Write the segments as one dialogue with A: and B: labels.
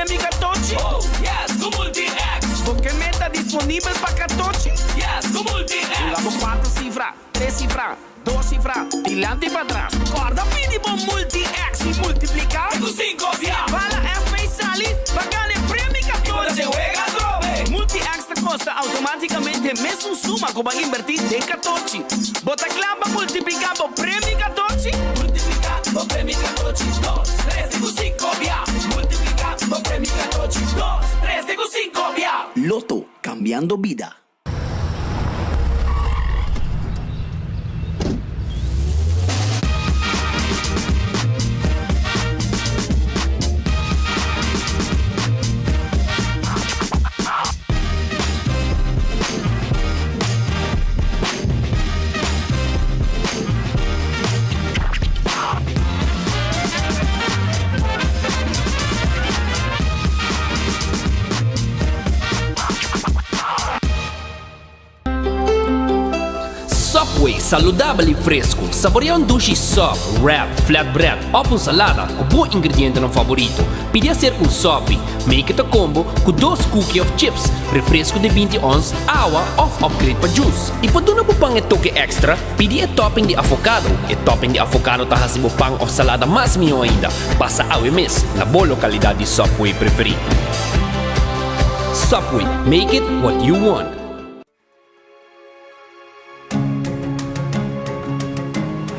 A: premio Catochi?
B: Oh, yes, ku Multi-X!
A: Bo ke meta disponibel pa Catochi?
B: Yes, ku Multi-X!
A: Hunga bo kuater sifra, tres sifra, dos sifra, dilanti i patras. Kòrda pidi bo Multi-X i multipliká.
B: Ku sinku bia!
A: Si bala FB sali, bo a gana e premio
B: I bo ta
A: Catochi!
B: den wega atrobe!
A: Multi-X ta kosta outomátikamente mesun suma ku bo a inbertí den Catochi. Bo ta kla pa multipliká bo premio Catochi?
B: Multipliká bo premio Catochi, dos, tres te ku sinku bia. Multipliká bo premio Catochi, dos, tres te ku sinku bia.
A: Lotto, cambiando bida.
C: Subway, saludabel y fresco. Saborea un dushi sub, wrap, flatbread of un salada cu bo ingredientenan favorito. Pidi hacer un sopi. Make it a combo cu dos cookie of chips, refresco di binti ons, awa of upgrade pa juice. Y pa duna bo pan e toke extra, pidi e topping di avocado. E topping di avocado ta haci bo pan of salada mas miho ainda. Pasa awe mes na bo localidad di Subway preferi. Subway, make it what you want.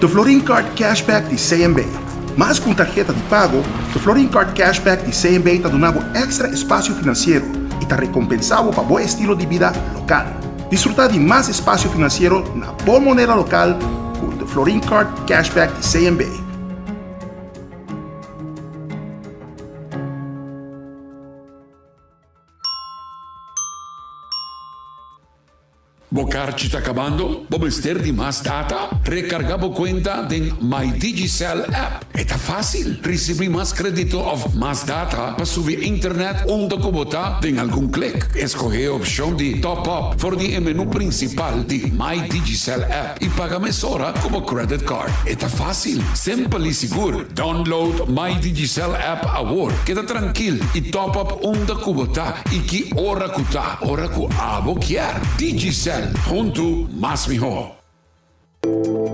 D: The Florin Card Cashback di CMB. Mas ku un tarheta di pago, The Florin Card Cashback di CMB ta duna bo èkstra espasio finansiero i ta rekompensá bo pa bo estilo di bida lokal. Disfrutá di mas espasio finansiero na bo moneda lokal ku The Florin Card Cashback di CMB.
E: Bo karchi ta kabando? Bo mester di mas data? Rekargá bo kuenta den My Digicel app. E ta fásil! Risibí mas krédito òf mas data pa subi internet unda ku bo ta den algun klik. Eskohé e opshon di Top Up for di e menú prinsipal di My Digicel app i paga mesora ku bo credit card. E ta fásil, simpel i sigur. Download My Digicel app awor. Keda trankil i top up unda ku bo ta i ki ora ku ta, ora ku abo kier. Digicel, huntu mas mihó.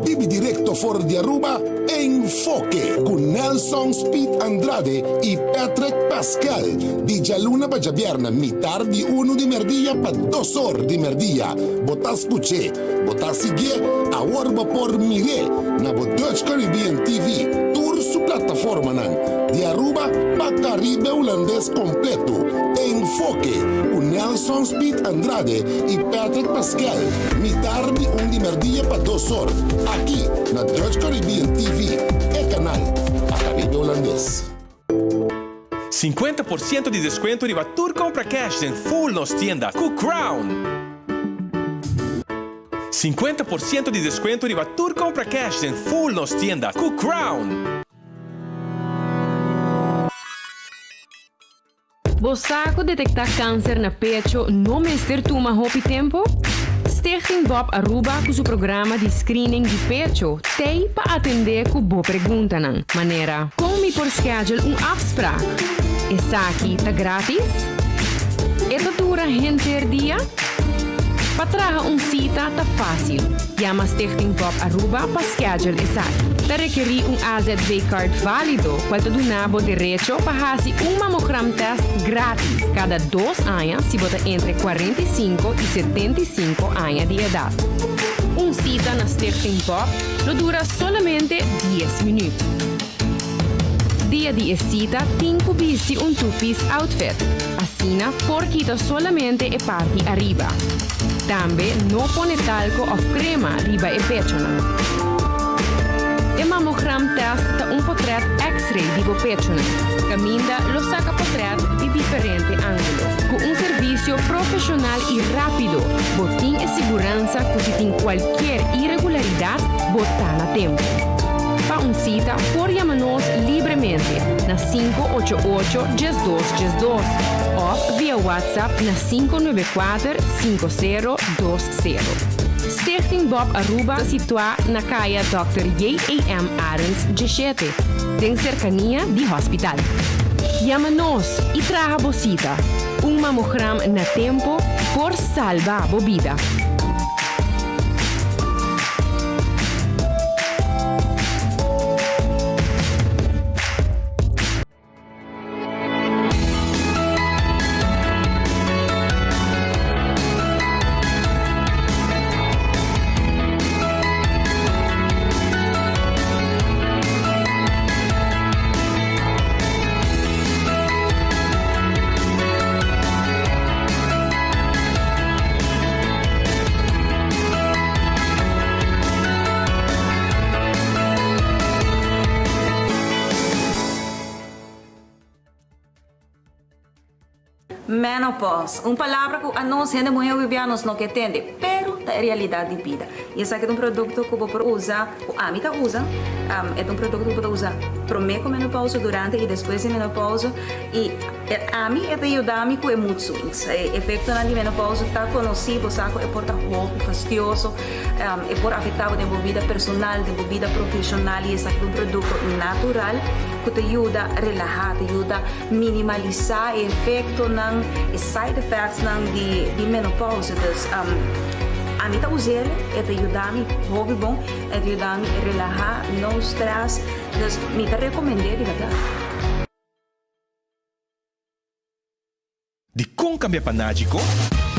F: Bibi directo for di Aruba, Enfoke cu Nelson Speed Andrade y Patrick Pascal. Di djaluna pa djabierna mitar di unu di merdia pa dos or di merdia. Bo ta scuch'e, bo ta sigui'e, awor bo por mir'e na bo Dutch Caribbean TV, tur su plataformanan. Di Aruba pa Caribe Hulandes completo, Enfoke cu Nelson Speed Andrade y Patrick Pascal, mitar di un di merdia pa dos or, aki na Dutch Caribbean TV, e canal pa Caribe Hulandes.
G: 50% di descuento riba tur compra cash den full nos tienda cu Crown! 50% di descuento riba tur compra cash den full nos tienda cu Crown!
H: Bo sa cu detecta cancer na pecho no mester tuma hopi tempo? Stichting Bob Aruba cu su programa di screening di pecho t'ey pa atende cu bo preguntanan, manera, Con mi por schedule un afspraak? Esaki ta gratis? E ta dura henter dia? Pa traha un cita ta facil. Yama Stichting Bob Aruba pa schedule esaki. Ta rekerí un AZV card válido cual ta duna bo derecho pa haci un mammogram test gratis cada dos aña si bo ta entre 45 y 75 aña di edad. Un cita na Stichting Bob lo dura solamente dies minuut. Dia di e cita tin cu bisti un two-piece outfit, asina por kita solamente e parti ariba. Tambe no pone talco of crema riba e pechonan. E mammogram test ta un potret x-ray di bo pechonan, caminda lo saca potret di diferente angulo. Cu un servicio profesional y rapido, bo tin e siguransa cu si tin cualkier irregularidad, bo ta na tempo. Pa un cita por yama nos libremente na sinku ocho ocho diesdos diesdos of via WhatsApp na 594 5020. Stichting Bob Aruba ta situá na Kaya Dòkter JAM. Arends diesshete, den serkania di hospital. Yama nos y traha bo cita. Un mamogram na tempo por salba bo bida.
I: Menopause, un palabra ku anos hende muhé hopi nos no ke tende, pero ta e realidat di bida. I esaki ta un produkto ku bo por usa, ku ami ta usa, e ta un produkto ku bo ta usa promé ku menopause, durante i despues di menopause, i ami e ta yuda mi ku e mood swings. E efektonan di menopause ta konosí, bo sa ku e por ta hopi fastioso, e por afektá bo den bo bida personal, den bo bida profeshonal i esaki ta un produkto natural ku ta yuda relahá, ta yuda minimalisá e efektonan, e side effectsnan di menopause. Dus ami ta us'el, e ta yuda mi hopi bon, e ta yuda mi relahá, no stress, dus mi ta rekomend'é di bèrdat.
G: Dikon kambia pa Nagico?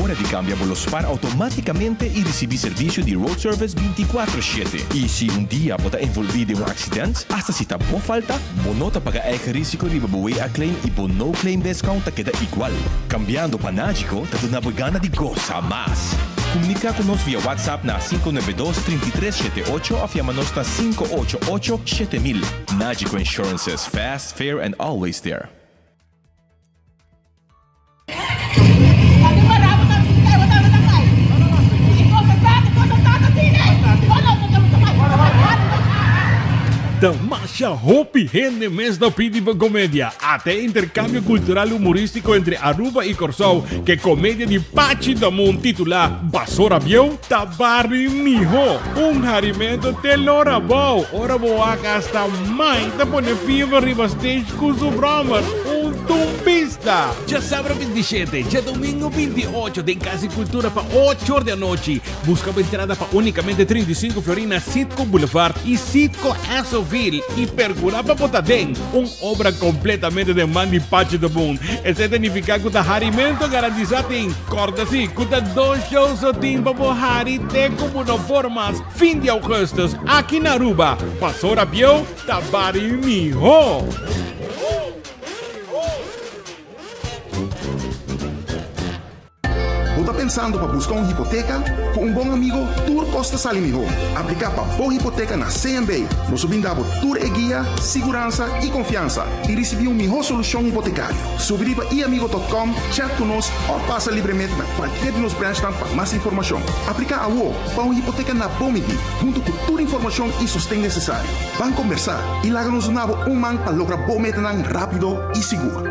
G: Ora di kambia bo lo spar outomátikamente i risibí servisio di road service bintikuatro shete. I si un dia bo ta envolví den un aksident, asta si ta bo falta, bo no ta paga eigen risiko riba bo WA claim i bo no claim discount ta keda igual. Kambiando pa Nagico ta duna bo e gana di gosa mas. Komuniká ku nos via WhatsApp na 592 33 78 òf yama nos na 588 7000. Nagico Insurances, fast, fair and always there.
J: Ta masha hopi hende mes ta pidi pa komedia. Ata e interkambio kultural humoristiko entre Aruba i Kòrsou ku e komedia di Pachi Damun titulá Basora Bieu ta bari mihó. Un harimento te lora bou ora bo wak hasta mai ta pone fever riba stage ku su bròmer. Un tumbista! Djasabra 27, djadomingo 28 den Cas di Cultura pa ocho or di anochi. Busca bo entrada pa unicamente 35 florin na Citgo Boulevard y Citgo Essoville y percura pa bo ta den un obra completamente den man di Pachi de Boon. Esey ta nifica cu ta harimento garantisa tin. Corda si cu ta dos show so tin pa bo hari te cu bo no por mas fin di augustus aki na Aruba. Pasora bieu ta bari miho!
D: Bo ta pensando pa buska un hipoteka? Ku un bon amigo tur kos ta sali mihó. Apliká pa bo hipoteka na CMB. Nos lo brinda bo tur e guia, siguransa i konfiansa i risibí un mihó solushon hipotekario. Subi riba iamigo dot com, chat ku nos òf pasa libremente na kualkier di nos branchnan pa mas informashon. Apliká awo pa un hipoteka na bo midí, huntu ku tur informashon i sosten nesesario. Ban kombersá i laga nos duna bo un man pa logra bo metanan rápido i sigur.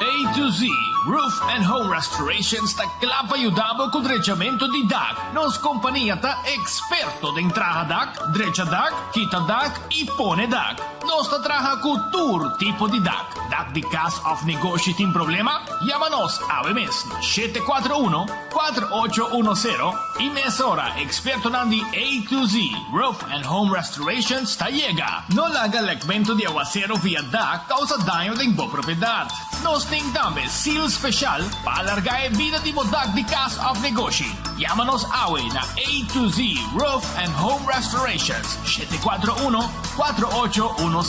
C: A to Z Roof and Home Restorations ta kla pa yuda bo ku drechamentu di dak. Nos kompania ta eksperto den traha dak, drecha dak, kita dak i pone dak. Nos ta traha ku tur tipo di dak. Dak di kas òf negoshi tin problema? Yama nos awe mes na 741 4810 i mesora ekspertonan di A to Z Roof and Home Restorations ta yega. No laga lekmentu di awasero via dak kousa daño den bo propiedat. Nos tin tambe seal speshal pa alargá e bida di bo dak di kas òf negoshi. Yama nos awe na A to Z Roof and Home Restorations, 741 4810.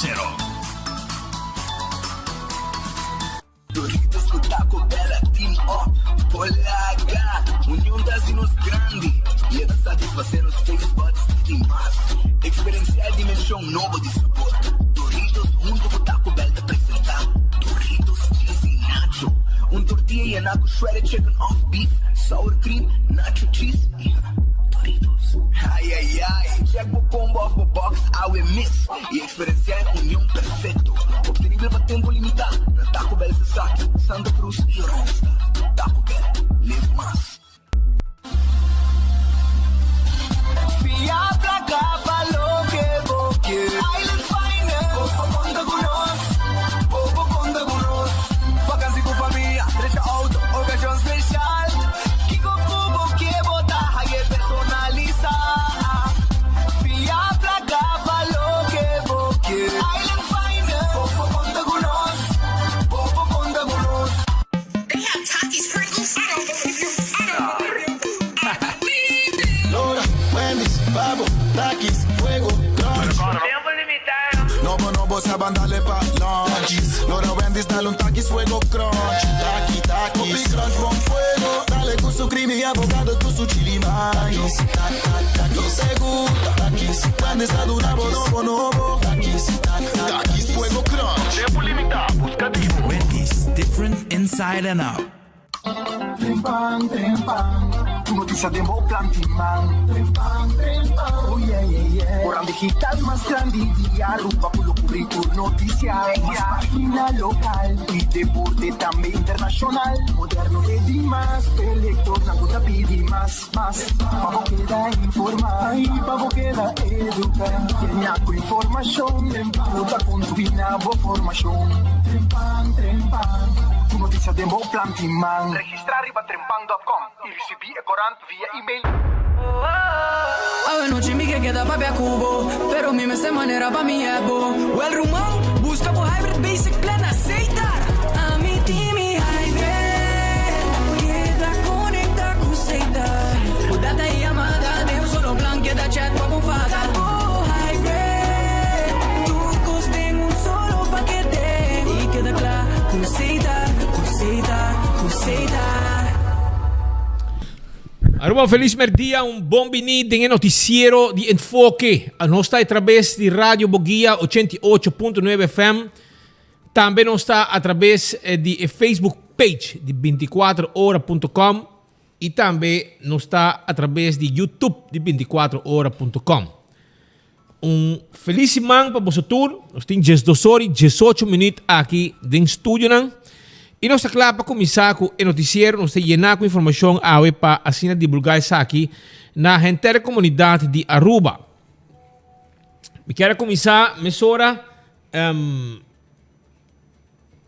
K: Doritos ku Taco Bell a team up Por laga Union ta hasi nos grandi I e ta satisfasé nos taste buds di mas Eksperensiá e dimenshon nobo di sabor Doritos huntu ku Taco Bell ta presentá Doritos Cheesy Nacho Un tortilla yená ku shredded chicken òf beef, sour cream, nacho cheese i Doritos. Ai ai ai! Check bo combo òf bo box awe mes i Eksperensiá e union perfekto, optenibel pa tempu limitá na Taco Bell Sasaki, Santa Cruz i Oranjestad. Taco Bell, live mas.
B: Fia placa pa loke bo kier.
K: Ban dale pa lunch. Lora Wendy's dale un Takis Fuego Crunch. Taki, takis. Hopi crunch bon fuego. Dale cu su creamy avocado cu su chili mayo. Nos te gusta. Takis. Wendy's ta duna bo nobo nobo. Takis, Takis Fuego Crunch.
L: Tempo limita, busca di bo.
B: Wendy's, different inside and out.
K: Trempan, trempan, tur noticia den bo plan tin man. Trempan, trempan, oh yeah, yeah, yeah. Corant digital mas grandi di Aruba cu lo cubri tur noticia. Mas pagina local y deporte tambe internacional. Moderno e di mas, p'e lectornan cu ta pidi mas, mas. Pa bo keda informa y pa bo keda educa. Yena cu informacion cu ta contribui na bo formacion. Trempan, trempan, tur noticia den bo plan tin man.
L: Registra riba trempan dot com y ricibi e corant via email.
M: Awe nochi mi ke keda papia ku bo, pero mi mester manera pa mi hèbo. Wèl ruman, buska bo Hybrid Basic Plan na Setar! Ami tin mi Hybrid, keda konekta ku Setar. Ku data i yamada den un solo plan, keda chat pa bo fada. Bo Hybrid, tur kos den un solo pakete. I keda kla ku Setar, ku Setar, ku Setar.
J: Aruba un felis merdia, un bon bini den e noticiero di Enfoke. Nos ta a traves di Radio Boguia 88.9 FM. Tambe nos ta a traves di e Facebook page di 24ora.com y tambe nos ta a traves di YouTube di 24ora.com. Un felis siman pa boso tur. Nos tin diesdos ora y diesocho minuut aki den studionan. Y nos ta kla pa kuminsá ku e notisiero. Nos ta yená ku informashon awe pa asina divulgá esaki na henter e komunidat di Aruba. Mi kier a kuminsá mesora.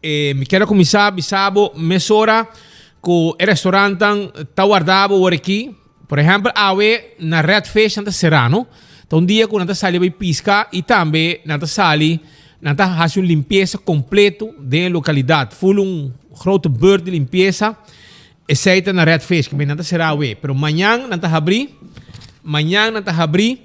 J: E mi kier a kuminsá bisa bo mesora ku e restaurantnan ta warda bo wor aki. Por ehèmpel awe na Red Fish nan ta será no. Ta un dia ku nan ta sali bai piska i tambe nan ta sali nan ta hasi un limpiesa kompleto den e lokalidat. Ful un grote beurt di limpiesa. Esei ta na Red Fish, nan ta será awe. Pero mañan nan ta habrí. Mañan nan ta habrí.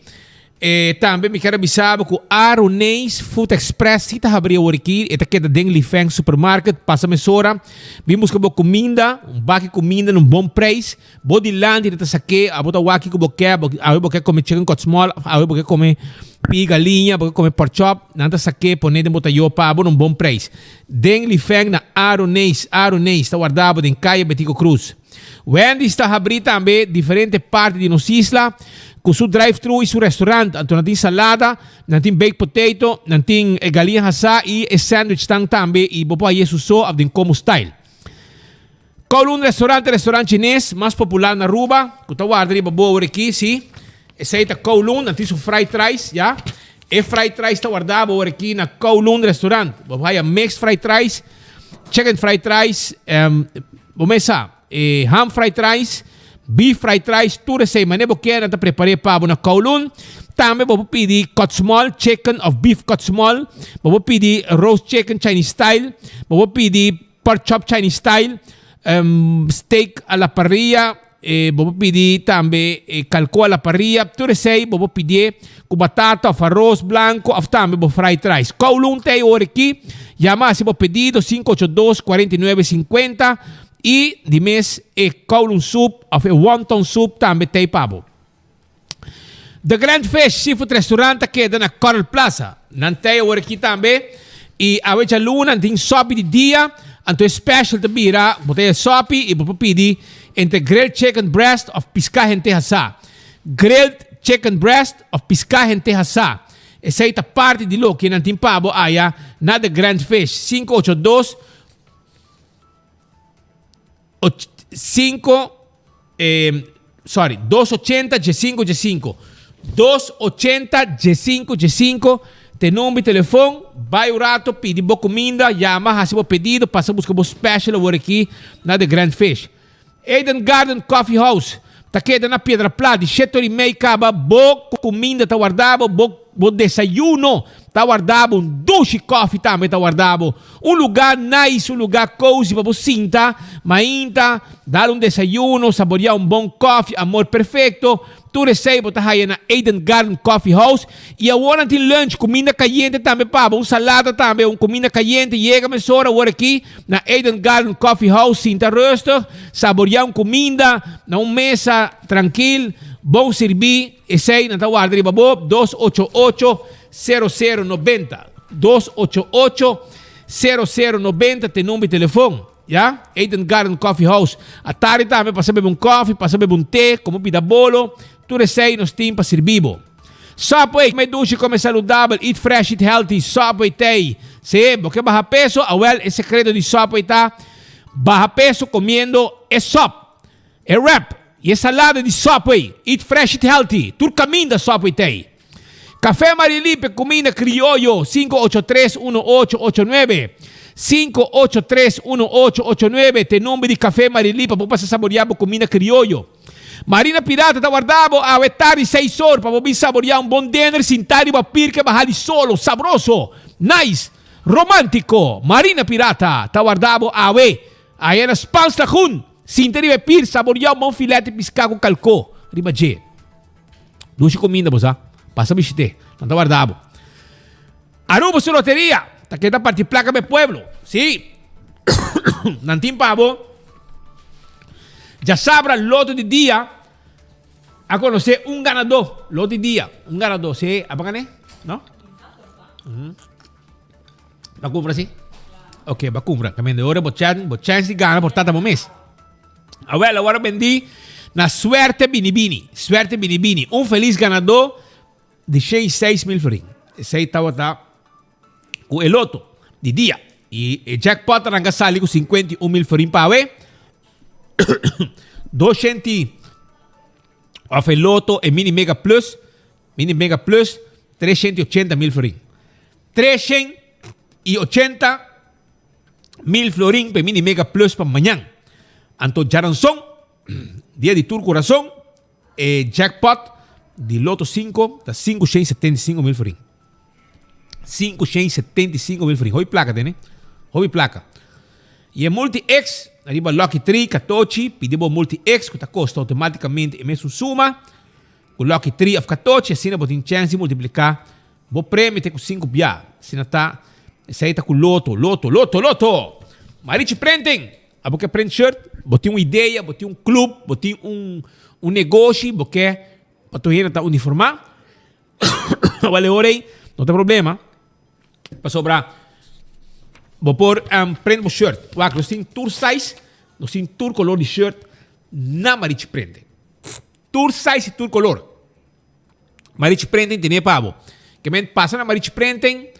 J: E tambe mi kier a bisa bo ku Aroneis Food Express si ta habri awor aki. E ta keda den Li Feng Supermarket. Pasa mesora, bin buska bo kuminda, un baki kuminda na un bon preis. Bo dilanti ta sak'é, abo ta wak kiko bo ke, bo awe bo ke kome chicken kòt small, awe bo ke kome pii galiña, bo ke kome pork chop, nan ta sak'é pone den bo tayó pa bo na un bon preis. Den Li Feng na Aroneis, Aroneis ta warda bo den Kaya Betico Cruz. Wendy's ta habrí tambe diferente parti di nos isla ku su drive-thru i su restaurant. Anto nan tin salada, nan tin baked potato, nan tin e galiña hasá i e sandwichnan tambe i bo por haye su so òf den komo style. Kowloon Restaurant ta e restaurant chines mas popular na Aruba ku ta warda riba bo awor aki, sí. Esei ta Kowloon, nan tin su fried rice, ya. E fried rice ta warda bo awor aki na Kowloon Restaurant. Bo por haya mixed fried rice. Chicken fried rice, bo mes sa, e ham fried rice, beef fried rice, tur esei manera bo kier nan ta prepar'é pa bo na Kowloon. Tambe bo por pidi cut small chicken of beef cut small, bo por pidi roast chicken Chinese style, bo por pidi pork chop Chinese style, steak a la parrilla, E bo por pidi tambe e kalkó a la parrilla. Tur esei bo por pidié ku batata òf aros blanko òf tambe bo fried rice. Kowloon ta e ora aki. Yama hasi bo pedido sinku ocho dos, kuarenta i nuebe, sinkuenta i di mes e Kowloon soup òf e wonton soup tambe ta ei pa bo. The Grand Fish Seafood Restaurant ta keda na Coral Plaza. Nan ta e ora aki tambe y awe djaluna nan tin sopi di dia, anto e special ta bira bo ta e sopi y bo por pidi entre grilled chicken breast of pisca hente hasa. Grilled chicken breast of pisca hente hasa. Esey ta parti di loke nan tin pa bo aya na The Grand Fish, 582. 5, eh, sorry, 280 15 15. 280 15 15. Te number di telefon, bai un rato, pidi bo kuminda, yama, hasi bo pedido, pasa buska bo special awor aki na The Grand Fish. Eden Garden Coffee House ta keda na Piedra Plat di shete ora i mei kaba bo kuminda ta warda bo, bo bo desayuno ta warda bo, un dushi kofi tambe ta warda bo. Un lugá nice, un lugá cozy pa bo sinta mainta, dal un desayuno, saboreá un bon kofi, amor perfecto.
N: Tur esei bo ta haya na Eden Garden Coffee House. I awor nan tin lunch, kuminda kayente tambe pa bo, un salada tambe, un kuminda kayente. Yega mesora awor aki na Eden Garden Coffee House, sinta rustig, saboria un kuminda na un mesa trankil, bon sirbí. Esei nan ta warda riba bo, 288 0090. 288 0090 ta e number di telefon. Ya, Eden Garden Coffee House. Atardi tambe pasa bebe un koffie, pasa bebe un te, como pida bolo. Tur esei nos tin pa sirbi bo. Subway, come dushi, come saludabel, eat fresh, eat healthy. Subway tei. Si, bo ke baha peso? Awel, e secreto di Subway ta baha peso comiendo e sop, e wrap y e salada di Subway. Eat fresh, eat healthy. Tur caminda Subway tei. Café Marilipe cuminda crioyo 583 1889 583 1889 t'e nomber di Café Marilipe pa bo pasa saborea bo cuminda crioyo. Marina Pirata ta warda bo awe tardi seis or pa bo bin saborea un bon dinner sinta riba pirke baha di solo sabroso, nice, romantico. Marina Pirata ta warda bo awe aya na Spaans Lagoen sinta riba e pir saborea un bon filet di pisca cu calco riba dje. Dushi kuminda bo sa. Pasa bishit'é. Nan ta warda bo. Aruba su loteria ta keda parti plaka pa e pueblo. Sí. Nan tin pa bo. Djasabra loto di dia a konosé un ganadó. Loto di dia, un ganadó. Sí, abo gané? No? Ba kumpra sí? Ok, ba kumpra. Kaminda ora bo chan, bo chance di gana por tata bo mes. Awel, awor a bendí na Suerte Bini Bini. Suerte Bini Bini. Un felis ganadó di 6.000 florin. Esei tabata ku e loto di dia. I e jackpot a ranka sali ku 51.000 florin pa awe. 200 of e loto e mini mega plus, mini mega plus 380.000 florin. 380 mil florin pa e mini mega plus pa mañan. Anto djaranson, dia di tur kurason, e jackpot di Lotto 5 ta 575 mil florin. 575 mil florin. Hopi plaka tene. Hopi plaka. I e multi X, riba Lucky 3, katochi, pidi bo multi X ku ta kosta automaticamente e mesun suma ku Lucky 3 of katochi, asina bo tin chèns di multipliká Bo premio te ku sinku bia. Asina ta, esei ta ku loto, loto, loto, loto! Marichi Printing! Abo ke print shirt? Bo tin un idea, bo tin un club, bo tin un un negoshi, bo ke pa tur hende ta uniformá? Wal e ora ei no ta problema, pasobra bo por print bo shirt. Wak, nos tin tur size, nos tin tur kolor di shirt na Marichi Printing. Tur size i tur kolor. Marichi Printing tene pa bo. Ke men pasa na Marichi Printing,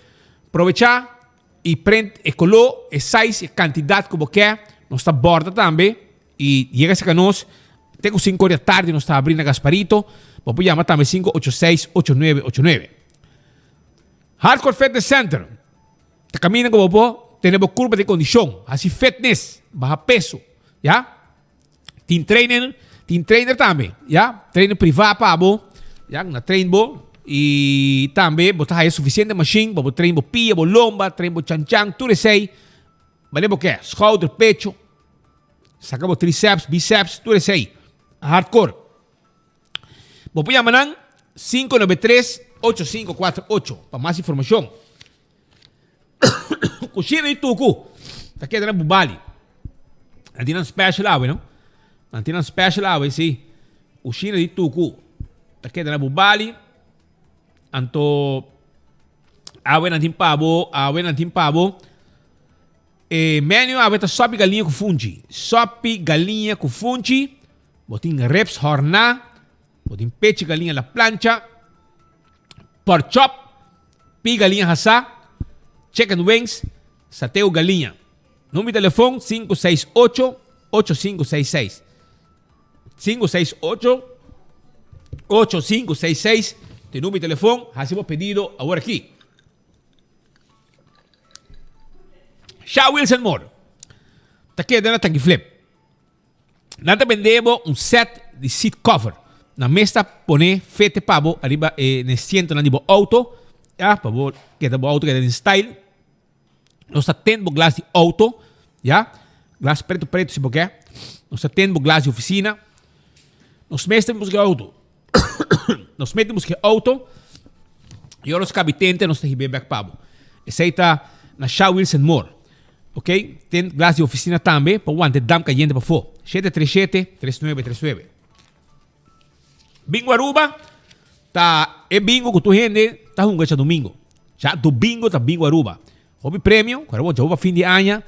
N: probecha y print e color, e size, e cantidad cu bo ke. Nos ta borda tambe y yega cerca nos te cu cinco di atardi nos ta abri na Gasparito. Bo por yama tambe 586 8989. Hardcore Fitness Center ta caminda cu bo por tene bo curpa den condicion, haci fitness, baha peso, ya. Tin trainer, tin trainer tambe, ya. Trainer priva pa bo, ya, na train bo. Y tambe bo ta haya suficiente machine pa bo train bo pia, bo lomba, train bo chanchan, tur esey. Mane bo ke, schouder, pecho, saca bo triceps, biceps, tur esey. Hardcore. Bo por yama nan 593 8548 pa mas informacion. Kushina di tuku ta keda na Bubali. Nan tin nan special awe, no? Nan tin nan special awe, si. Kushina di tuku ta keda na Bubali. Anto awe nan tin pa bo, awe nan tin pa bo. E menu awe ta sopi galiña ku funchi. Sopi galiña ku funchi. Bo tin ribs horná. Bo tin pechi galiña la plancha. Pork chop, pi galiña hasá, chicken wings, sateo galiña. Number di telefon 568 8566. 568 8566 ta e number di telefon, hasi bo pedido awor aki. Sha Wilson Moore ta keda na Tanki Flip. Nan ta bende bo un set di seat cover. Nan mes ta pone fete pa bo ariba e na e sientonan di bo auto, ya, pa bo keda bo auto keda den style. Nos ta tint bo glas di auto, ya, glas preto preto si bo ke. Nos ta tint bo glas di oficina. Nos mes ta busca auto. Nos mete busca e auto y ora nos cabi tente nos ta hibe bek pa bo. Esey ta na Sha Wilson Moore. Ok, tin glas di oficina tambe pa wanta e damp cayente pafo. 737 3939. Bingo Aruba ta e bingo cu tur hende ta hunga djadomingo. Djadomingo ta Bingo Aruba. Hopi premio, cu awor djawor pa fin di aña.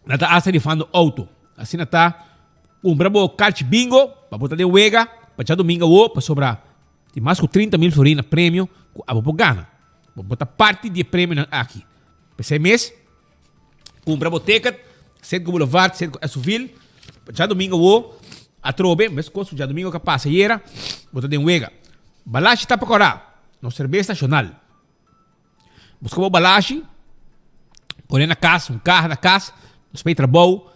N: Nan ta hasta rifando auto. Asina ta kumpra bo karchi bingo pa bo ta den wega pa djadomingo awo pasobra tin mas ku 30 mil florin na premio ku abo por gana. Bo por ta parti di e premionan aki. P'esei mes kumpra bo ticket Citgo Boulevard, Citgo Esovil pa djadomingo awo atrobe meskos ku djadomingo ka pasa ayera bo ta den wega. Balashi ta pa kora nos serbes nashonal. Buska bo balashi, pone na kas, un kaha na kas, nos pei trabou,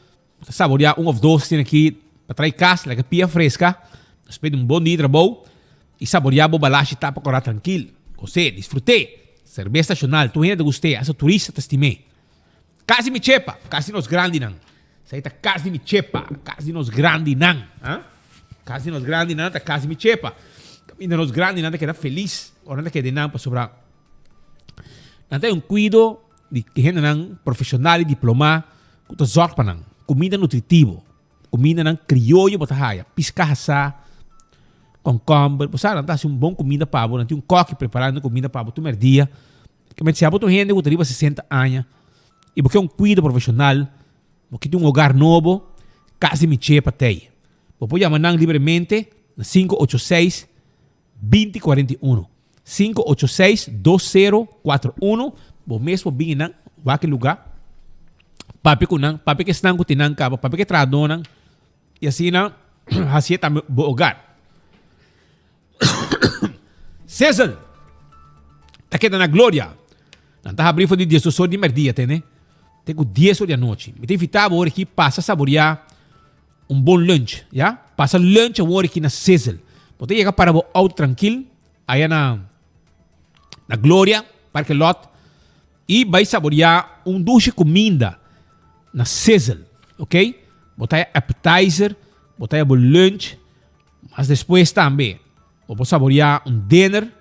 N: ta saboreá un of dos tin aki pa trai kas, laga pia freska, nos pei di un bon dia di trabou i saboreá bo balashi tapa kora trankil. Gos'é, disfrut'é. Serbes nashonal, tur hende ta gust'é, hasta turista ta stim'é. Kas di mi chepa, kas di nos grandinan. Esei ta kas di mi chepa, kas di nos grandinan. Ha? Kas di nos grandinan ta kas di mi chepa. Kaminda nos grandinan ta keda felis ora nan ta keda einan pasobra nan ta un kuido di hendenan profeshonal i diplomá ku ta zòrg pa nan. Kuminda nutritivo. Kumindanan krioyo bo ta haya, piska hasá, kònkòmber. Bo sa nan ta hasi un bon kuminda pa bo, nan tin un kòki preparando kuminda pa bo tur mèrdia. Kementi si abo ta un hende ku ta riba sesenta aña i bo ke un kuido profeshonal, bo ke tin un hogar nobo, kas di Michee pa tei. Bo por yama nan libremente na 586 2041. 586 2041. Bo mes por bini nan, wak e lugá, papia ku nan, papia ku esnan ku tin nan kaba, papia ku e trahadónan i asina hasié tambe bo hogar. Sizzle ta keda na Gloria. Nan ta habri for di diesdos or di merdia tene te ku dies or di anochi. Mi ta invita bo ora aki pasa saboria un bon lunch, ya. Pasa lunch awor aki na Sizzle. Bo ta yega para bo auto trankil aya na na Gloria parke lot i bai saboria un dushi kuminda na Sizzle, ok. Bo ta haya appetizer, bo ta haya bo lunch. Mas despues tambe bo por saboreá un dinner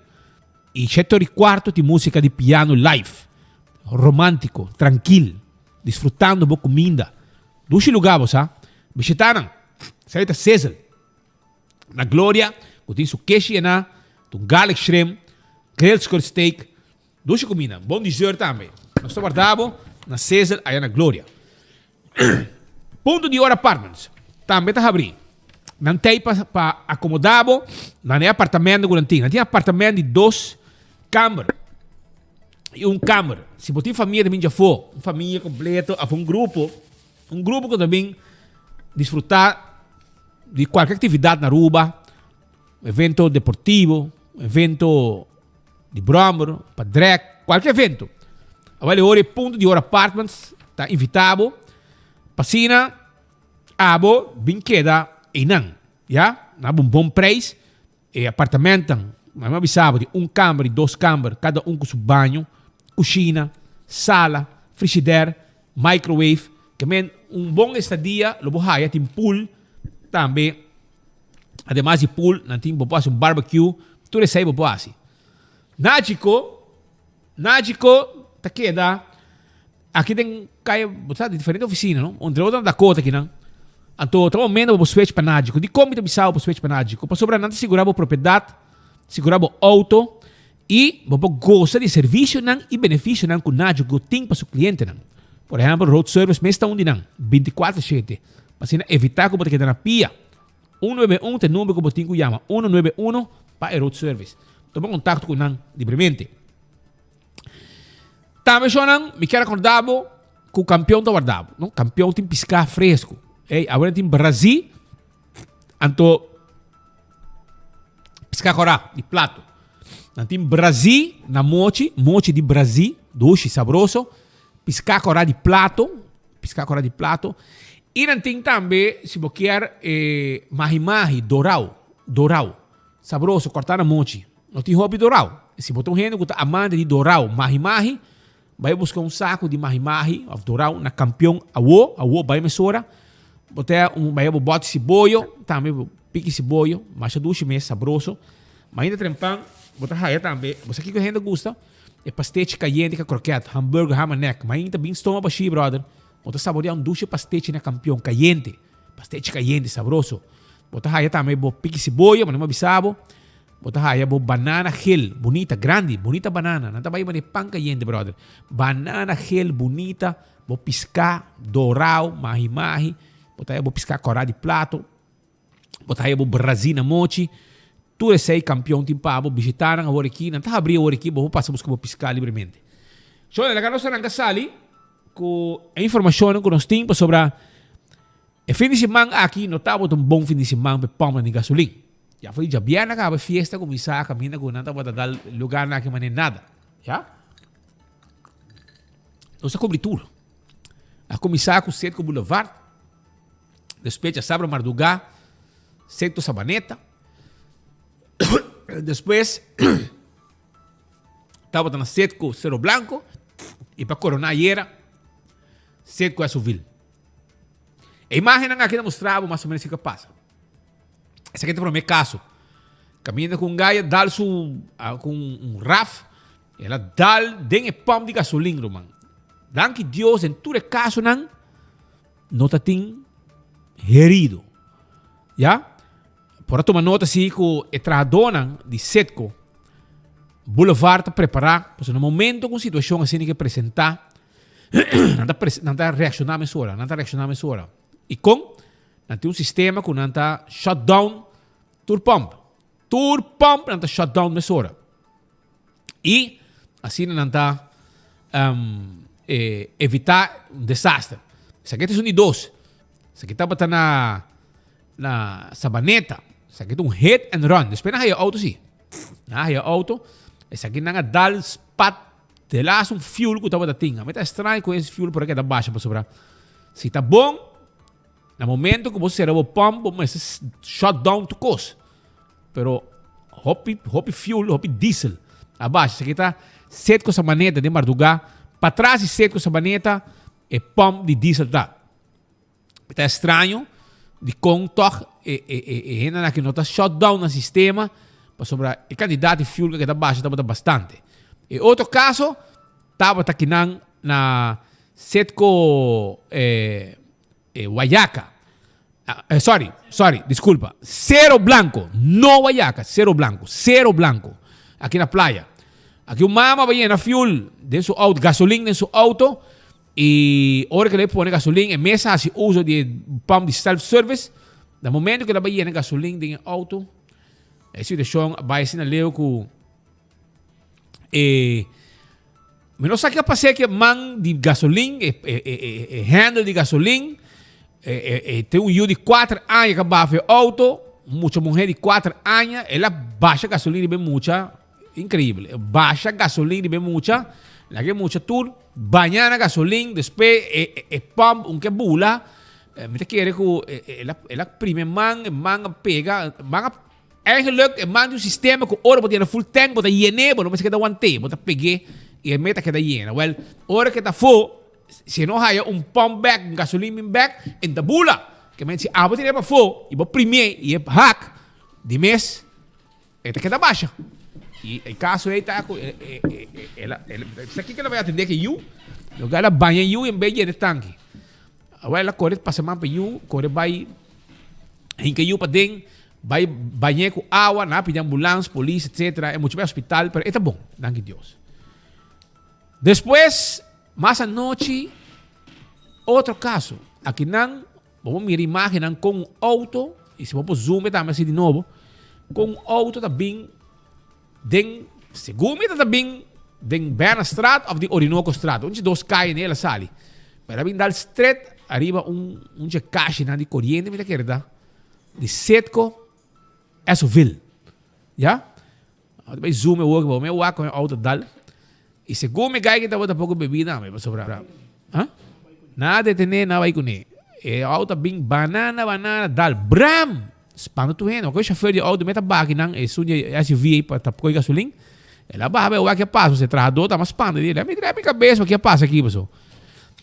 N: i shete ora i kuarto tin músika di piano live. Romántiko, trankil, disfrutando bo kuminda. Dushi lugá bo sa. Bishitá nan. Esei ta Sizzle. Na Gloria ku tin su keshi yená, un garlic shrimp, grilled skirt steak. Dushi kuminda. Bon dessert tambe. Nos ta warda bo na Sizzle aya na Gloria. Punto di Ora Apartments tambe ta habrí. Nan tei pa pa akomodá bo na e apartamento ku nan tin. Nan tin apartamento di dos kamber i un kamber. Si bo tin famia ta bin djafó, un famia kompleto òf un grupo, un grupo ku ta bin disfrutá di kualke aktividat na Aruba, evento deportivo, evento di brommer, pa drag, kualke evento. Awel e ora e Punto di Ora Apartments ta invita bo pa asina abo bin keda einan, ya, na bo un bon prijs. E apartamentan, mi a bisa bo, di un kamber i dos kamber, kada un ku su baño, kushina, sala, frishider, microwave. Ke men un bon estadia lo bo haya, tin pool tambe. Ademas di pool, nan tin bo por hasi un barbecue, tur esei bo por hasi. Nagico, Nagico ta keda aki den kaya, bo sa di diferente oficina, no? Entre otro na Dakota akinan. Anto ta momento pa bo switch pa Nagico. Dikon mi ta bisa bo pa switch pa Nagico? Pasobra nan ta sigura bo propiedad, sigura bo auto i bo por gosa di servicionan i beneficionan ku Nagico tin pa su clientenan. Por ehempel, road service mes ta un di nan, binticuatro shete, pa asina evita ku bo ta keda na pia. Un nuebe un ta e number ku bo tin ku yama, uno nuebe uno, pa e road service. Tuma kontakto ku nan libremente. Tambe shownan, mi kier akorda bo ku kampion ta warda bo, no? Kampion tin piská fresku. Ey, awor tin brazí, anto piská kòrá di plato. Nan tin brazí na mochi, mochi di brazí, dushi, sabroso, piská kòrá di plato. Piská kora di plato. I nan tin tambe, si bo kier, e mahi mahi, dorau, dorau. Sabroso, kòrtá na mochi. No tin hopi dorau. Si bo ta un hende ku ta amante di dorau, mahi mahi, bai buska un saku di mahi mahi òf dorau na Kampion awo, awo bai mesora. Bo ta un bai bo bòt siboyo, tambe. Piki siboyo, masha dushi mes, sabroso. Mainta trempan, bo ta haya tambe, bo sa kiko hende gusta? E pastechi kayente ka kroket, hamburger, ham en egg. Mainta bin stoma bashí, brother. Bo ta saborea un dushi pastechi na Kampion, kayente. Pastechi kayente, sabroso. Bo ta haya tambe bo piki siboyo, manera mi a bisa bo. Bo ta haya bo banana gel, bunita, grandi, bunita banana. Nan ta bai manera pan kayente, brother. Banana gel bunita, bo piská, dorao, mahi mahi. Bo ta haya bo piská kòrá di plato. Bo ta haya bo brazí na mochi. Tur esei Kampion tin pa bo. Bishitá nan awor aki. Nan ta habrí awor aki. Bo por pasa buska bo piská libremente. Shon, laga nos arranka sali ku e informashonnan ku nos tin pasobra e fin di siman aki no tabata un bon fin di siman pa e pòmpnan di gasolin. Ya for di djabièrnè a kaba e fiesta kuminsá kaminda ku nan tabata dal lugarnan aki manera nada. Ya. Nos a kubri tur. A kuminsá ku Setco Boulevard. Despues djasabra mardugá, Secto Sabaneta. Despues tabata na Setco Cerro Blanco y pa corona ayera Setco Esovil. E imagennan aki ta mustra bo mas o menos kiko a pasa. Esaki ta prome kaso. Kaminda ku un gaya dal su ku un raf, el a dal den e pump di gasolin ruman. Danki Dios den tur e kasonan no ta tin herido. Ya? Por a tuma nota si ku e trahadónan di Setco Boulevard ta prepará, pasobra na momento ku un situashon asina ke presentá, nan ta nan ta reakshoná mesora, nan ta reakshoná mesora. I kon? Nan tin un sistema ku nan ta shut down tur pump. Tur pump nan ta shut down mesora. I asina nan ta um, eh, evita un desaster. Esaki ta esun di dos. Esaki tabata na na Sabaneta. Esaki ta un hit and run. Despues nan haya auto si. Nan haya auto. Esaki nan a dal spat delaas un fuel ku tabata tin. A mi ta extraño ku es fuel por a keda basha pasobra si ta bon na momento ku bo sera bo pump bo mester shut down tur kos. Pero hopi hopi fuel, hopi diesel a basha. Esaki ta set ku Sabaneta den mardugá. Patras di set ku Sabaneta e pump di diesel ta. Ta extraño dikon tòg e e e e hendenan aki no ta shut down nan sistema pasobra e kantidat di fuel ku ta basha tabata bastante. E otro kaso tabata kinan na Setco e Guayaca. Sorry, sorry, disculpa. Cerro Blanco, no Guayaca, Cerro Blanco, Cerro Blanco, aki na playa. Aki un mama ba yena fuel den su auto, gasolin den su auto, y ora que le pone gasolin, e mes a haci uso di e pump di self-service. Na momento que el a bay yena gasolin den e auto, e situacion a bay asina leu cu E mi no sa ke pas'é ke man di gasolin, e e e e handle di gasolin, e e e tin un yu di kuater aña ka bafa e outo, un mucha muhé di kuater aña, el a basha gasolin riba e mucha, inkreibel, e basha gasolin riba e mucha, laga e mucha tur bañá na gasolin, despues e e e pump un ke bula, mi ta kere ku el a el a primi e man, e man a pega, man a Eigenlijk e man di un sistema ku ora bo ta yena full tank bo ta yen'é, bo no mester keda want'é, bo ta peg'é i e meta keda yena. Wèl, ora ke ta afó, si e no haya un pump bèk, un gasolin bin bèk, e ta bula. Ke men si abo tir'é pafó i bo primié i e hak, di mes e ta keda basha. I e kaso ei ta ku e e e el a el sa kiko el a bai atendé ku e yu, loke el a baña e yu en bes di yena e tanki. Awor el a kore pasa man pa e yu, kore bai hinka e yu paden. Bai bañ'é ku awa, nan a pidi ambulans, polis, etcetera. E mucha bai hospital, pero e ta bon, danki Dios. Despues, mas anochi, otro kaso. Akinan, bo por mira imagennan kon un outo, i si bo por zoom e tambe asi di nobo, kon un outo ta bin den, segun mi ta ta bin den Bernastraat of den Orinocostraat, un dje dos kayenan el a sali. Pero el a bin dal stret ariba un un dje kashinan di koriente mi ta kere ta. Di Setco Esovil. Ya? Ota bay zoom e woki bo me wak con e auto dal. Y segun mi guy ki tabata poco bebi na mi pasobra. Ha? Na detene na bay cune. E auto bin banana banana dal bram! Spanta tur hende. Oke chauffeur di auto meta baki nan e sun di SUV ey pa ta coy gasolin. El a baha bay wak ke pasa. E trahador ta mas spanta di el. Mi trae mi cabeza ki a pasa aki paso.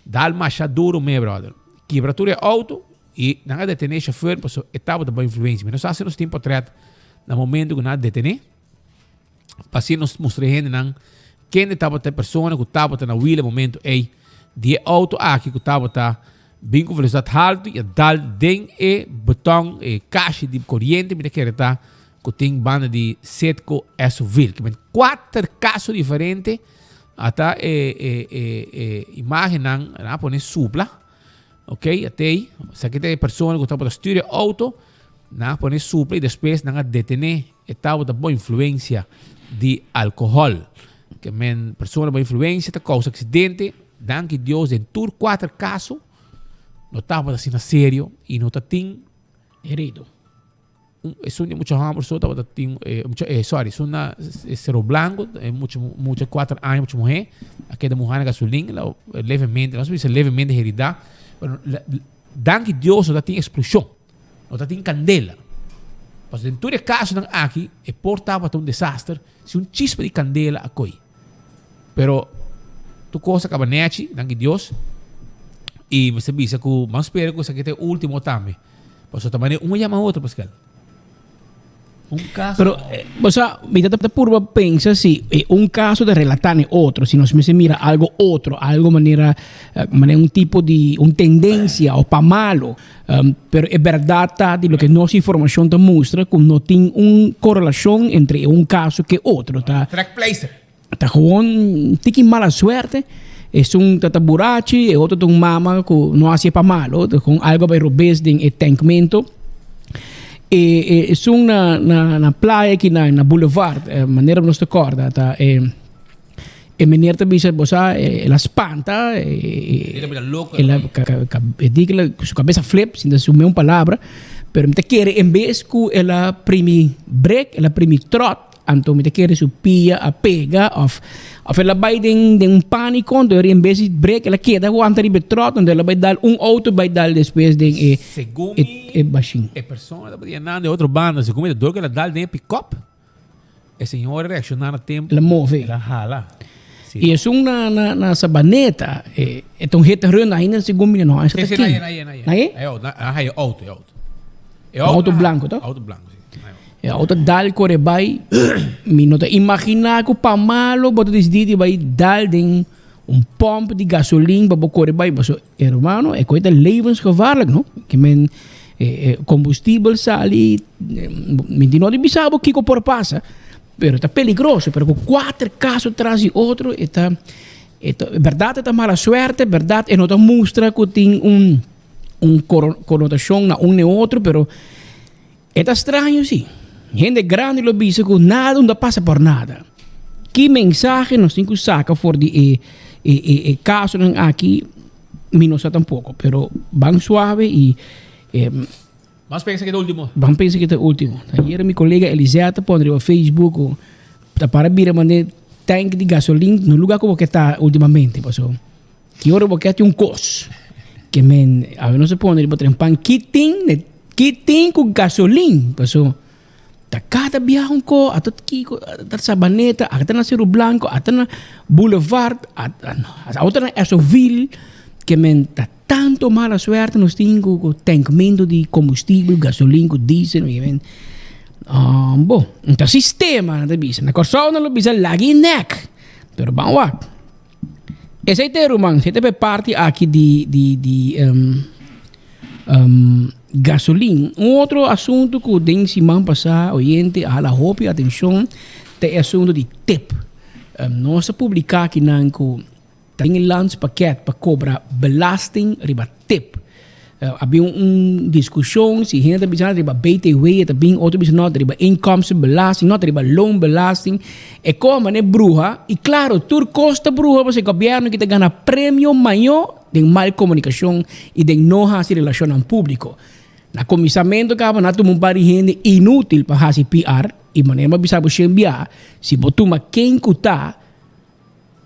N: Dal masha duro me brother. Kibra tur e auto. I nan a detené e shofùr pasobra e tabata bou influensia. Mi no sa si nos tin potrèt na momento ku nan a detené. Pa asina nos mustra e hendenan kende tabata e persona ku tabata na wheel e momento ei di e outo aki ku tabata bin ku velosidat haltu i a dal den e beton, e kashi di koriente mi ta kere ta ku tin banda di Citgo Esso-ville. Ki men kuater kaso diferente ata e e e e imagennan nan a pone supla. Ok, atei, esaki ta e persona ku tabata stuur e outo, nan a pone supla i despues nan a detené. E tabata bo influensia di alkohòl. Ke men persona bo influensia ta kousa aksidente. Danki Dios den tur kuater kaso no tabata asina serio i no ta tin
O: Herido.
N: Un, esun di mucha homber so tabata tin, eh, mucha, eh, sorry, esun na Cerro Blanco, eh, mucha, mucha kuater aña, mucha muhé, a keda muhá na gasolin, la, levemente, nos bisa levemente heridá, pero la, danki Dios no ta tin explosion, no ta tin candela. Pasobra den tur e casonan aki, e por tabata un desaster si un chispa di candela a coi. Pero tur cos a caba nechi, danki Dios, y mester bisa cu ban spera cu esaki ta e ultimo tambe. Pasobra ta manera un a yama otro, Pascal. Un caso.
O: Pero, bo sa, mi ta ta purba pensa si e un caso ta relata n'e otro, si nos mester mira algo otro, algo manera, manera un tipo di, un tendencia o pa malo. Pero e berdad ta di loke nos informacion ta mustra cu no tin un correlacion entre e un caso ke otro. Ta
N: Trekpleister.
O: Ta gewoon tiki mala suerte. Esun ta ta burachi, e otro ta un mama cu no haci pa malo. Ta gewoon algo a bay robes den e tankmento. E, e esun na, na, na playa aki na, na boulevard, manera nos ta corda, ta e, e meneer ta bisa, bo sa, el a spanta, e,
N: El a bira loco.
O: el a, ka, ka, ka, e di cu su cabeza flip, sin ta su meun palabra, pero mi ta kere en bes cu el a primi brek, el a primi trot, Anto mi ta kere su pia a pega of of el a bai den den un panico anto en bes di brek el a keda wanta riba e trot anto el a bai dal un auto bai dal despues den e
N: Segun
O: e
N: mi
O: e bashin.
N: e persona tabata yenando e otro banda segun mi ta dor ku el a dal den e pickup e señor a reacciona na tempo
O: El a move.
N: el a hala si
O: Y esun na na na Sabaneta e e ta un hit and run ainda segun mi no
N: Si
O: esa
N: si
O: ta
N: na
O: kin
N: na na
O: Na e?
N: e auto na e auto e auto e
O: Auto blanco to?
N: Auto blanco si.
O: E auto dal kore bai, mi no ta imaginá ku pa malo bo ta disidí di bai dal den un pòmp di gasolin pa bo kore bai. Pasobra, hermano, e koi ta levensgevaarlijk, no? Ke men kombustibel sali, mi no di bisa bo kiko por pasa, pero ta peligroso. Pero ku kuater kaso tras di otro e ta, e ta, bèrdat e ta mala suerte, bèrdat e no ta mustra ku tin un un konotashon na un n'e otro, pero. E ta straño si. Hende grandi lo bisa ku nada no ta pasa por nada. Ki mensahe nos tin ku saka for di e e e e kasonan aki mi no sa tampoko, pero ban suave i e
N: Ban pensa ke ta ultimo.
O: Ban pensa ke ta ultimo. Ayera mi kolega Elisea ta pone riba Facebook ku ta para bira mane tank di gasolin no luga ku bo ke ta ultimamente paso. Ki ora bo ke tin un kos ke men awe nos a pone riba tren pan ki tin ki tin ku gasolin paso ta kada biaha un ko ata kiko ata sabaneta ata na Seru Blanco ata na boulevard ata ata na Esovil ke men ta tanto mala suerte nos tin ku ku tankmento di kombustibel gasolin ku diesel ke men bo ta sistema nan ta bisa na Kòrsou nan lo bisa lagi nek pero ban wak. Esei ta e ruman, esei ta e parti aki di di di gasolin. Un otro asuntu ku den siman pasá oyente a hala hopi atenshon ta e asuntu di tip. Nos a publiká akinan ku ta den e landspakket pa kobra belasting riba tip. A bin un diskushon si hende ta bisa riba BTW e ta bin otro bisa no ta riba inkomstenbelasting no ta riba loonbelasting e koe mane bruha y claro tur kos ta bruha pasobra e gobierno ki ta gana premio mayo den mal komunikashon y den no hasi relashonnan publiko na kuminsamentu kaba nan a tuma un par di hende inutil pa hasi PR y manera mi a bisa bo shen bia si bo tuma ken ku ta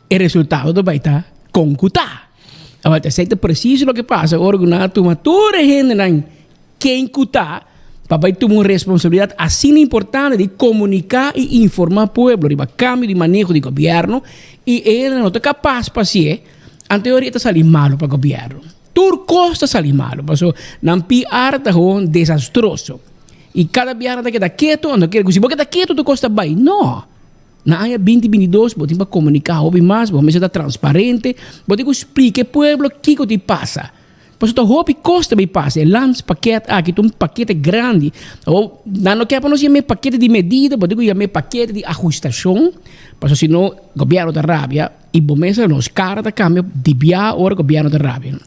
O: E resultado ta bai ta kon ku ta. Awor esei ta presis loke pasa ora ku nan a tuma tur e hendenan ken ku ta pa bai tuma un responsabilidat asina importante di komuniká i informá pueblo riba kambio di maneho di gobièrnu i e hendenan no ta kapas pa hasié, anto e ora e ta sali malu pa gobièrnu. Tur kos ta sali malu, paso nan PR ta gewoon desastroso. I kada biaha nan ta keda ketu, anto kere ku si bo keda ketu tur kos ta bai. No! Na aña binti 22 bo tin pa komuniká hopi mas, bo mester ta transparente, bo tin ku splika e pueblo kiko tin pasa. Pasobra ta hopi kos ta bay pasa. E landspakket aki ta un pakete grandi. Awor, nan no ke pa nos yam'é pakete di medida, bo tin ku yam'é pakete di ahustashon, pasobra si no gobièrnu ta rabia i bo mes nos kara ta kambia di bia ora gobièrnu ta rabia.